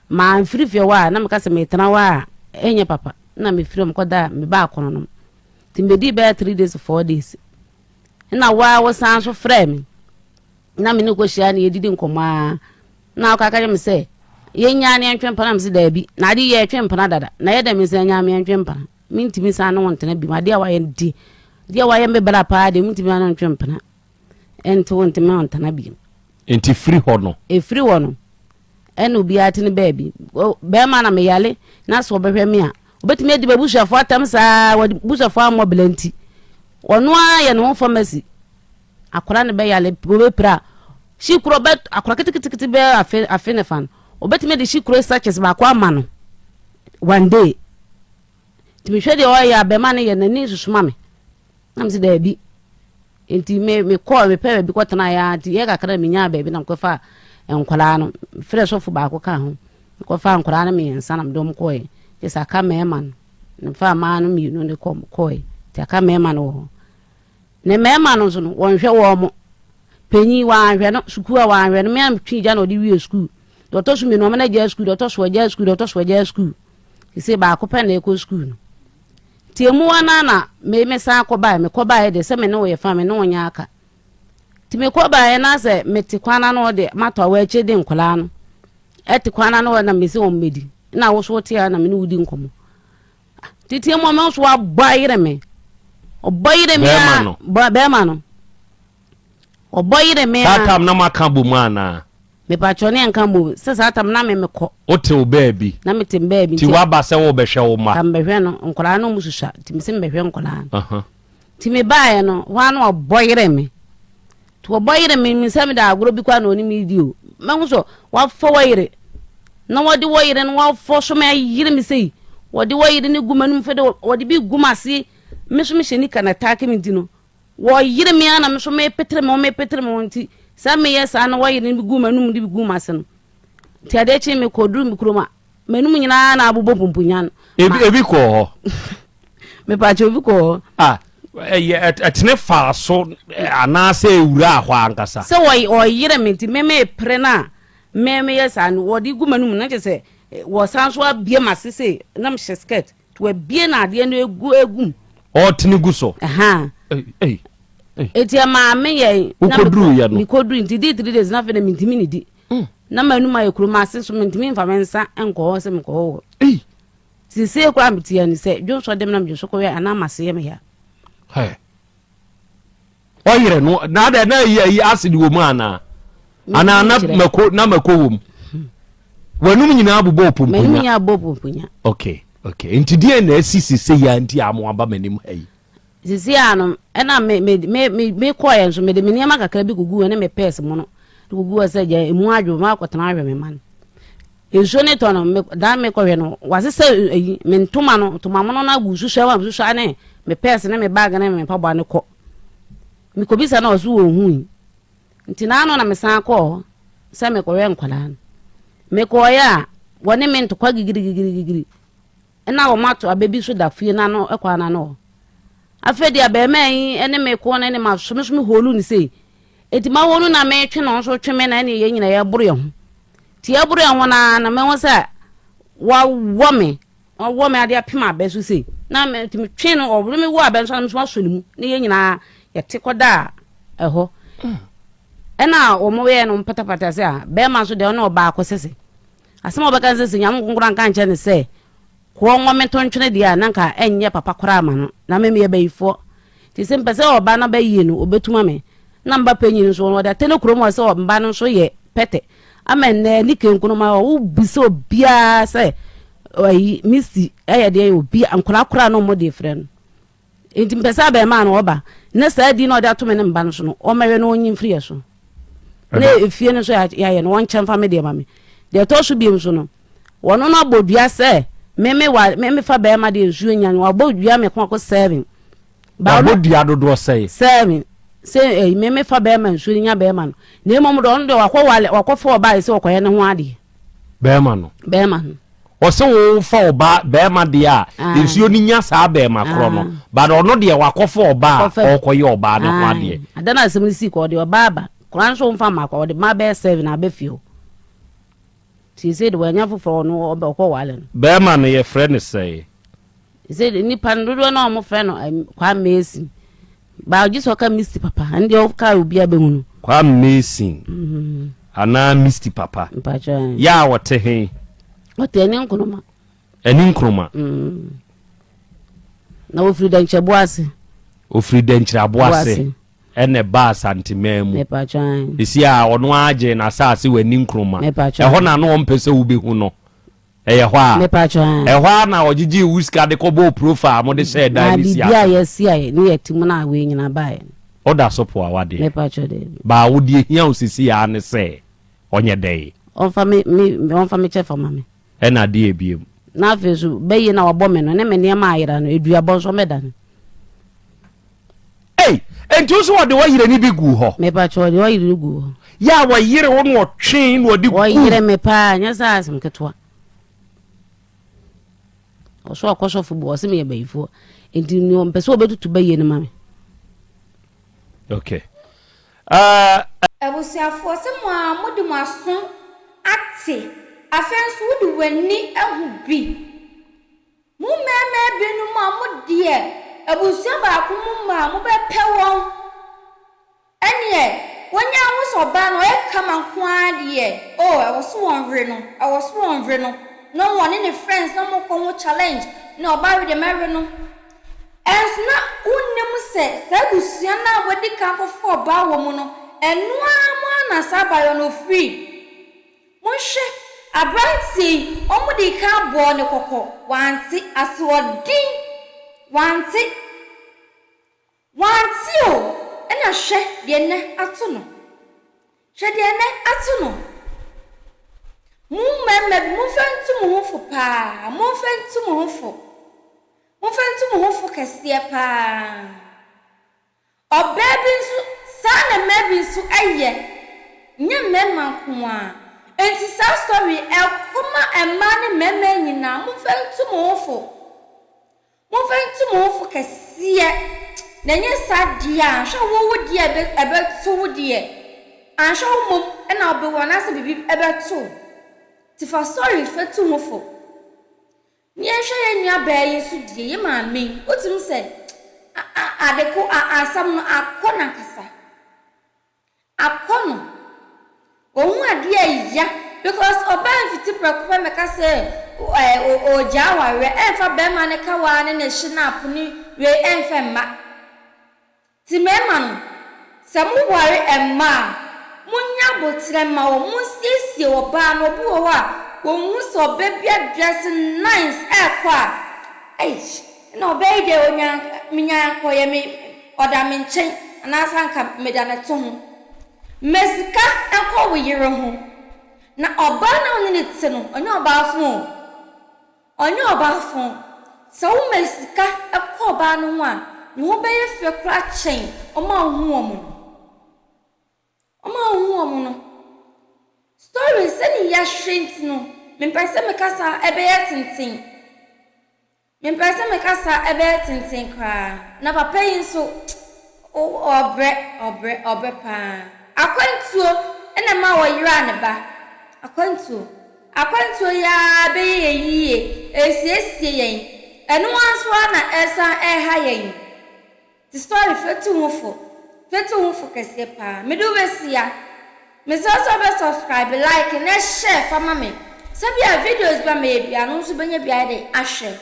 maa mfiri fie hɔ a na meka sɛ metena hɔ a ɛnyɛ papa na mefiri hɔ mekɔda me ba akɔnɔ nom. Nti mebɛdii bɛyɛ 3 days 4 days na waa wosan so frɛɛ me na me ne kɔhyia na yɛdidi nkɔmmɔ a na ɔka kyerɛ me sɛ yɛnyaa ne yɛntwe mpena me sɛ daabi na ade yɛ ɛtwe mpena dada na yɛ dɛ me sɛ nyaa me yɛntwe mpena mentumi san ne wo ntena bi adeɛ a wayɛ di deɛ wayɛ me bra paa deɛ mentumi ne ntwe mpena ɛnte wo ntumi ntena bi. Nti firi hɔ no. Ɛfiri hɔ no ɛna obiara te ne baabi. Bɛrima na meyale na sɛ ɔbɛhwɛ me a, obɛtumi adi m'abusuafoɔ atam saa, wɔde busuafoɔ ammɔ bla nti. Ɔno ara yɛ ne ho pharmacy. Akwadaa no bɛyale, ɔbɛpira. Hyi koro bɛ akwadaa ketekete bɛ afe afe ne fa no, ɔbɛtumi de hyi koro sachets baako ama no one day. Nti mehwɛ deɛ ɔyɛ a bɛrima no yɛ n'ani susu ma me. Na mese daabi. Nti me mekɔɔ mepɛ baabi kɔtenaeɛ ara nti yɛ kakra na menyaa baabi na mekɔfa nkwadaa no frɛ sɔfo baako ka ho mekɔfa nkwadaa no mmiɛnsa na mede wɔn kɔɔɛ kyɛ sɛ aka mmarima no mefaa mmaa no mmienu de kɔ kɔɔɛ nti aka mmarima no wɔ hɔ ne mmarima no nso no wɔnhwɛ wɔn mo panyin wɔanhwɛ no sukuu a wɔanhwɛ no mmea twi gya na ɔde wie sukuu deɛ ɔtɔ so mmienu ɔmo na gya sukuu deɛ ɔtɔ so ɔgya sukuu deɛ ɔtɔ so ɔgya sukuu sɛ baako pɛ na ɛkɔ sukuu no Nti emu hɔ no ara na me mesan kɔbaeɛ. Mekɔbaeɛ deɛ sɛ me ne wo yɛ fa me ne wo nyɛ aka. Nti mekɔbaeɛ na sɛ mete kwan ano hɔ deɛ matɔ awɔ akyire de nkwadaa no ɛte kwan ano hɔ na mese wɔn mmɛdi. Na wo so wote ha na me ne wo di nkɔmmɔ. Tete mu ɔmo nso abɔ ayere me. Ɔbɔ yere me a bɛrima no. Ɔbɔ yere me a. Saa tam na moaka bɔ mu anaa? Mepakyɛw ne yɛnka mmom sɛ saa tam na me mekɔ. Wote wo baabi. Na mete me baabi. Nti woaba sɛ worebɛhwɛ wo mma. Ka mebɛhwɛ no, nkwadaa no ɔmo susua nti mese mebɛhwɛ nkwadaa no. Nti mebaeɛ no, hɔ ara na ɔbɔ yere me. Nti ɔbɔ yere me, menim sɛ mede agorɔ bi koraa na ɔne me redi o. Mahu sɛ wafa wɔ yere na wɔde wɔ yere no wafɔ so me ayere me sei. Wɔde wɔ yere no gu m'anum fɛ de wɔde bi gu m'ase. Me nso mehyɛ nika na taake me nti no, Wɔyere me ara na me nso mepetere me ho mepetere me ho nti sɛ meyɛ saa na wɔyere no bi gu m'anum de bi gu m'ase no nti adeɛ kye me kɔduru me kurom a m'anum nyinaa na abobɔ pumpunyan. Ebi ebi kɔɔ hɔ. Mepaakyɛ obi kɔɔ hɔ. Ah ɛyɛ ɛtene faa so anaasɛ ewura hɔ ankasa. Sɛ wɔyere me nti me mepere no a me meyɛ saa no wɔde gu m'anum no kyerɛ sɛ wɔsan so abue m'ase sei na mehyɛ skirt. Nti wabie na adeɛ no egu egu mu. Ɔtene gu so. Eti ɛmaa me yɛ. Wokɔduru yɛ no. Mekɔduru nti di three days na afei na mentumi ne di. Mm. Na m'anum ayɛ kuro m'ase so mentumi nfa me nsa nkɔ hɔ sɛ mekɔ hɔ. Sisei koraa mete ani sɛ dwonsɔ dem na medwonsɔ kɔyɛ anaa m'ase yɛ me ya. Ɔyere no na adɛ na ayi ayi acid wɔ mu anaa? Anaa na mako na mako wɔ mu? W'anum nyinaa bobɔ pomponya. M'anum nyinaa bobɔ pomponya. Okay, okay. Nti deɛ na asi sese ya nti a mo aba m'anim ha yi? Sisi a no, ɛna me me me me me kɔɛ nso mede me nneɛma kakra bi gugu hɔ ne me pɛs mu no de gugu hɔ sɛ gya emu adwo ma akɔtena ahwɛ me ma no. Nsuo ne tɔ no, me dan me kɔhwɛ no, wasesa ayi me ntoma no, ntoma mono no agu susua ma susua ne me pɛs ne me bag ne me mpaboa no kɔ. Mekɔbisa na ɔso wɔn hui. Nti n'ano na mesan kɔɔ hɔ sɛ mekɔhwɛ nkwadaa no. Mekɔɔeɛ a, wɔne me ntɔkwa gigirigigirigigiri. Nna wɔato abɛ bi so da fie no ano kwan no ano hɔ. Afei deɛ abarimaa yi ne me ko no ne ma so me so me hoolu no sei. Enti ma hoolu na metwe no nso twe me na ɛne yɛn nyinaa yɛboro yɛn ho. Nti yɛboro yɛn ho na na mehu sɛ wawɔ me wawɔ me adeɛ apem abɛ so sei. Na me nti metwe no ɔwɔ me wɔ abɛ nso na me nso asɔ ne mu ne yɛn nyinaa yɛte kɔdaa ɛhɔ. Ɛna wɔn yɛ no patapata sɛ a bɛrima nso deɛ ɔne ɔbaa kɔsɛsɛ. Asɛm a ɔbɛka ne sɛ, sɛ Nyame Kronkron anka ankyerɛ no sɛ, Koɔ nwɔ me nto ntwene deɛ a, na anka ɛnyɛ papa koraa ma no. Na me meyɛ bayifoɔ. Nti sɛ mepɛ sɛ ɔba na bɛyie no, ɔbɛtu ma me. Na me ba panyin nso, ɔde atɛ no kurom hɔ sɛ mba no nso yɛ pɛtɛ. Ama nnɛ, ne kenku no ma wobisa obiara sɛ, ayi, Misty ɛyɛ deɛn, obi, nkwadaa koraa na wɔde frɛ no. Enti mepɛ sɛ abarimaa no ɔba na saa din na ɔde ato me ne mba no so no ɔmmɛhwɛ na ɔnyi mfiri yɛ so na efie no nso yɛayɛ no wɔnkyɛ mfa me deɛ ma me. Deɛ ɛtɔ so biom so no wɔno no abɔ dua sɛ me me wa me mefa bɛrima deɛ nsuo nya no wabɔ dua me ko ako seven. Wabɔ dua dodoɔ sɛn? Sɛ me sɛ ɛyi me mefa bɛrima nsuo no nya bɛrima no na mmom deɛ ɔno deɛ wakɔ wale wakɔfa ɔbaa yi sɛ ɔkɔyɛ ne ho adeɛ. Bɛrima no. Bɛrima no. Ɔsɛ wofa ɔbaa bɛrima deɛ a nsuo no nya saa bɛrima korɔ no but ɔno deɛ wakɔfa ɔbaa a ɔrekɔyɛ ɔbaa no ho adeɛ. Ada no asɛm no sii kɔ ɔde ɔbaa ba koraa nso mfa mma kɔ ɔde mma bɛyɛ seven aba fie hɔ nti sɛ de wanya foforɔ ɔno ɔkɔ wale no. Bɛrima no yɛfrɛ no sɛn? Sɛ nipa no dodoɔ no a wɔfrɛ no Kwame Mason Ba gye sɛ ɔka Misty papa ɛno deɛ ɔka obiara bɛhu no. Kwame Mason anaa Misty papa. Mpakyɛ. Yɛ a ɔte he? Ɔte ani nkonoma. Ani nkonoma. Na ofiri Dɛnkyɛboɔ ase. Ofiri Dɛnkyerɛboɔ ase ɛna ɛbaa Asanteman mu. Mepakyɛ. Esi a ɔno ara gyee n'asaase wɔ ani nkonoma. Mepakyɛ. Ɛhɔ na na ɔmpɛ sɛ wobɛhu no. Ɛyɛ hɔ a. Mepakyɛ aa. Ɛhɔ ara na ɔgyegyee wo sika de kɔbɔɔ profile a mode hyɛɛ dan no si Na biribi a ase no. yɛasi a ne yɛte mu no a wei nyinaa baeɛ no. Woda so po awadeɛ. Mepakyɛ daabi. Baa wo deɛ ehia wo seesei ara ne sɛ ɔnyɛ dɛn? Ɔmfa me me ɔmfa me kyɛfa ma me. Ɛna deɛ biom? Na afei nso bɛyie no a wabɔ me no ne me nneɛma a ayera no aduabɔ nso ɔmmɛdane. Ei! Enti wo nso wɔde ɔyere no bi guu hɔ? Mepakyɛ wɔde ɔyere no guu hɔ. Yɛ a wɔyere wo na ɔtwee na ɔde guu. Wɔyere me paa, nyɛ sɛ asɛm ketewa. Ɔso ɔkɔ sɔfo bu, ɔse meyɛ bayifoɔ. Enti nea ɔmpɛ sɛ ɔbɛtutu bayie no ma me. Okay. Uh, Abusuafoɔ, sɛ mo ara mode mo aso ate, afei nso wode w'ani ahu bi. Mo mmarima binom a mo deɛ abusua baako mu mma a mobɛpɛ wɔn, ɛneɛ wɔnya ho sɛ ɔbaa no ɔyɛ kama nko ara deɛ oh ɛwɔ so wɔn were no, ɛwɔ so wɔn were no, na wɔne ne friends na wɔkɔ ho challenge, na ɔbaa wei deɛ mɛwe no. Ɛnso na wonnim sɛ saa abusua no a wɔadi kan akɔfa ɔbaa wɔ mu no, ɛno ara mu ara na saa abaayewa no ɔfiri. Monhwɛ, aberanteɛ yi, wɔdii kan bɔɔ no kɔkɔ, wante, asoɔden, wante, wante o, ɛna hwɛ deɛ nnɛ ato no, hwɛ deɛ nnɛ ato no. Mo mmarima bi, momfa ntu mo ho fo paa, momfa ntu mo ho fo, momfa ntu mo ho fo kɛseɛ paa. Ɔbaa bi nso, saa na mmaa bi nso yɛ, nyɛ mmarima nko ara. Enti saa story yi, ɛkɔ ma mmaa ne mmarima nyinaa, momfa ntu mo ho fo. Momfa ntu mo ho fo kɛseɛ, na ɛnyɛ saa deɛ a, anhwɛ wo wo deɛ ɛbɛ ɛbɛto wo deɛ, anhwɛ wo mmom na wobɛwu anaasɛ biribi bɛto wo. Nti fa story fa tu ho fo. Ne yɛnhwɛ yɛn nua baa yi nso deɛ, yɛ maame yi, wotumi sɛ a a ade ko a asɛm no akɔ no ankasa. Akɔ no. Ɔhu adeɛ a ɛya because ɔbaa mfiti prɛko pɛ mɛka sɛ ɛɛ ɔregyaa awareɛ, ɛmfa bɛrima no kawa ne ne hyenapo ne wei ɛmfa mma. Nti mmarima no, sɛ moware mmaa a, monyɛ aboterɛ mma wɔn, monsiesie ɔbaa no, obi wɔ hɔ a, ɔhu sɛ ɔbaa bi adrɛse nice ɛrekɔ a, eish, ɛna ɔbaa yi deɛ ɔnya, menya anka ɔyɛ me, ɔda me nkyɛn, anaasɛ anka meda no to ho. Ma sika nkɔ wo yere ho, na ɔbaa no a wo ne no te no, ɔnyɛ ɔbaa fo o. Ɔnyɛ ɔbaafo. Sɛ woma sika kɔ ɔbaa no ho a, ne ho bɛyɛ fɛ koraa kyɛn wɔn a wohu wɔn no. Wɔn a wohu wɔn no. Story sɛnea yɛahwɛ nti no, mempɛ sɛ me kasa bɛyɛ tenten. Mempɛ sɛ me kasa bɛyɛ tenten koraa. Na papa yi nso, ɔbrɛ, ɔbrɛ, ɔbrɛ paa. Akwantuo na ɛma ɔyeraa ne ba. Akwantuo. Akwantuo yi ara bɛyɛ yɛn yie, ɛresiesie yɛn, ɛno ara nso ara na ɛresan reha yɛn. Nti story fatu ho fo, fatu ho fo kɛseɛ paa. Mede wo bɛsi ha. Mesrɛ wo sɛ wobɛ subscribe, like na share fa ma me. Sɛbia videos bi a mɛyɛ biara no wo nso wobɛnya bi ayɛ dɛn ahwɛ.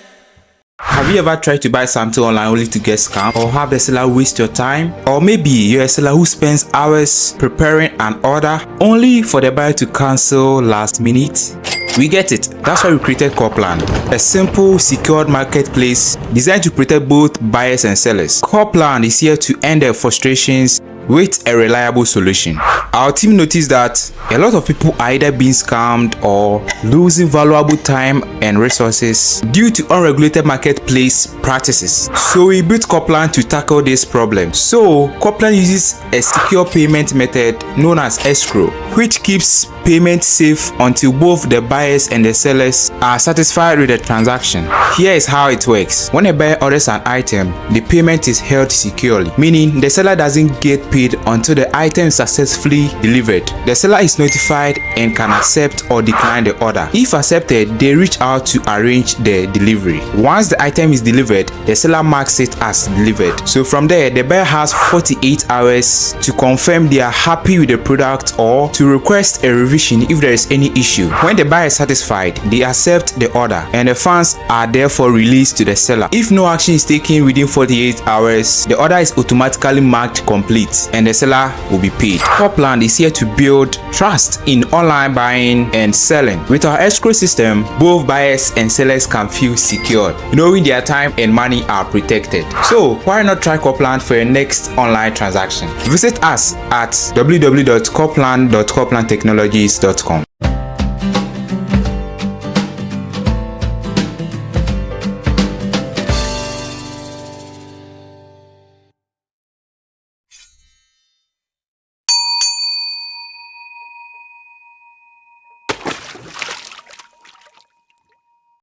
Have you ever tried to buy something online only to get scammed or have the seller waste your time? Or maybe you're a seller who spends hours preparing an order only for the buyer to cancel last minute? We get it. That's why we created Corplan, a simple, secured marketplace designed to protect both buyers and sellers. Corplan is here to end the frustrations. with a reliable solution. Our team noticed that a lot of people are either being scammed or losing valuable time and resources due to unregulated marketplace practices. So we built Copland to tackle this problem. So Copland uses a secure payment method known as escrow, which keeps payment safe until both the buyers and the sellers are satisfied with the transaction. Here is how it works. When a buyer orders an item, the payment is held securely, meaning the seller doesn't get paid until the item is successfully delivered. The seller is notified and can accept or decline the order. If accepted, they reach out to arrange the delivery. Once the item is delivered, the seller marks it as delivered. So from there, the buyer has 48 hours to confirm they are happy with the product or to request a revision if there is any issue. When the buyer is satisfied, they accept the order and the funds are therefore released to the seller. If no action is taken within 48 hours, the order is automatically marked complete and the seller will be paid. Copland is here to build trust in online buying and selling. With our escrow system, both buyers and sellers can feel secured, knowing their time and money are protected. So, why not try Copland for your next online transaction? Visit us at www.copland.coplandtechnologies.com.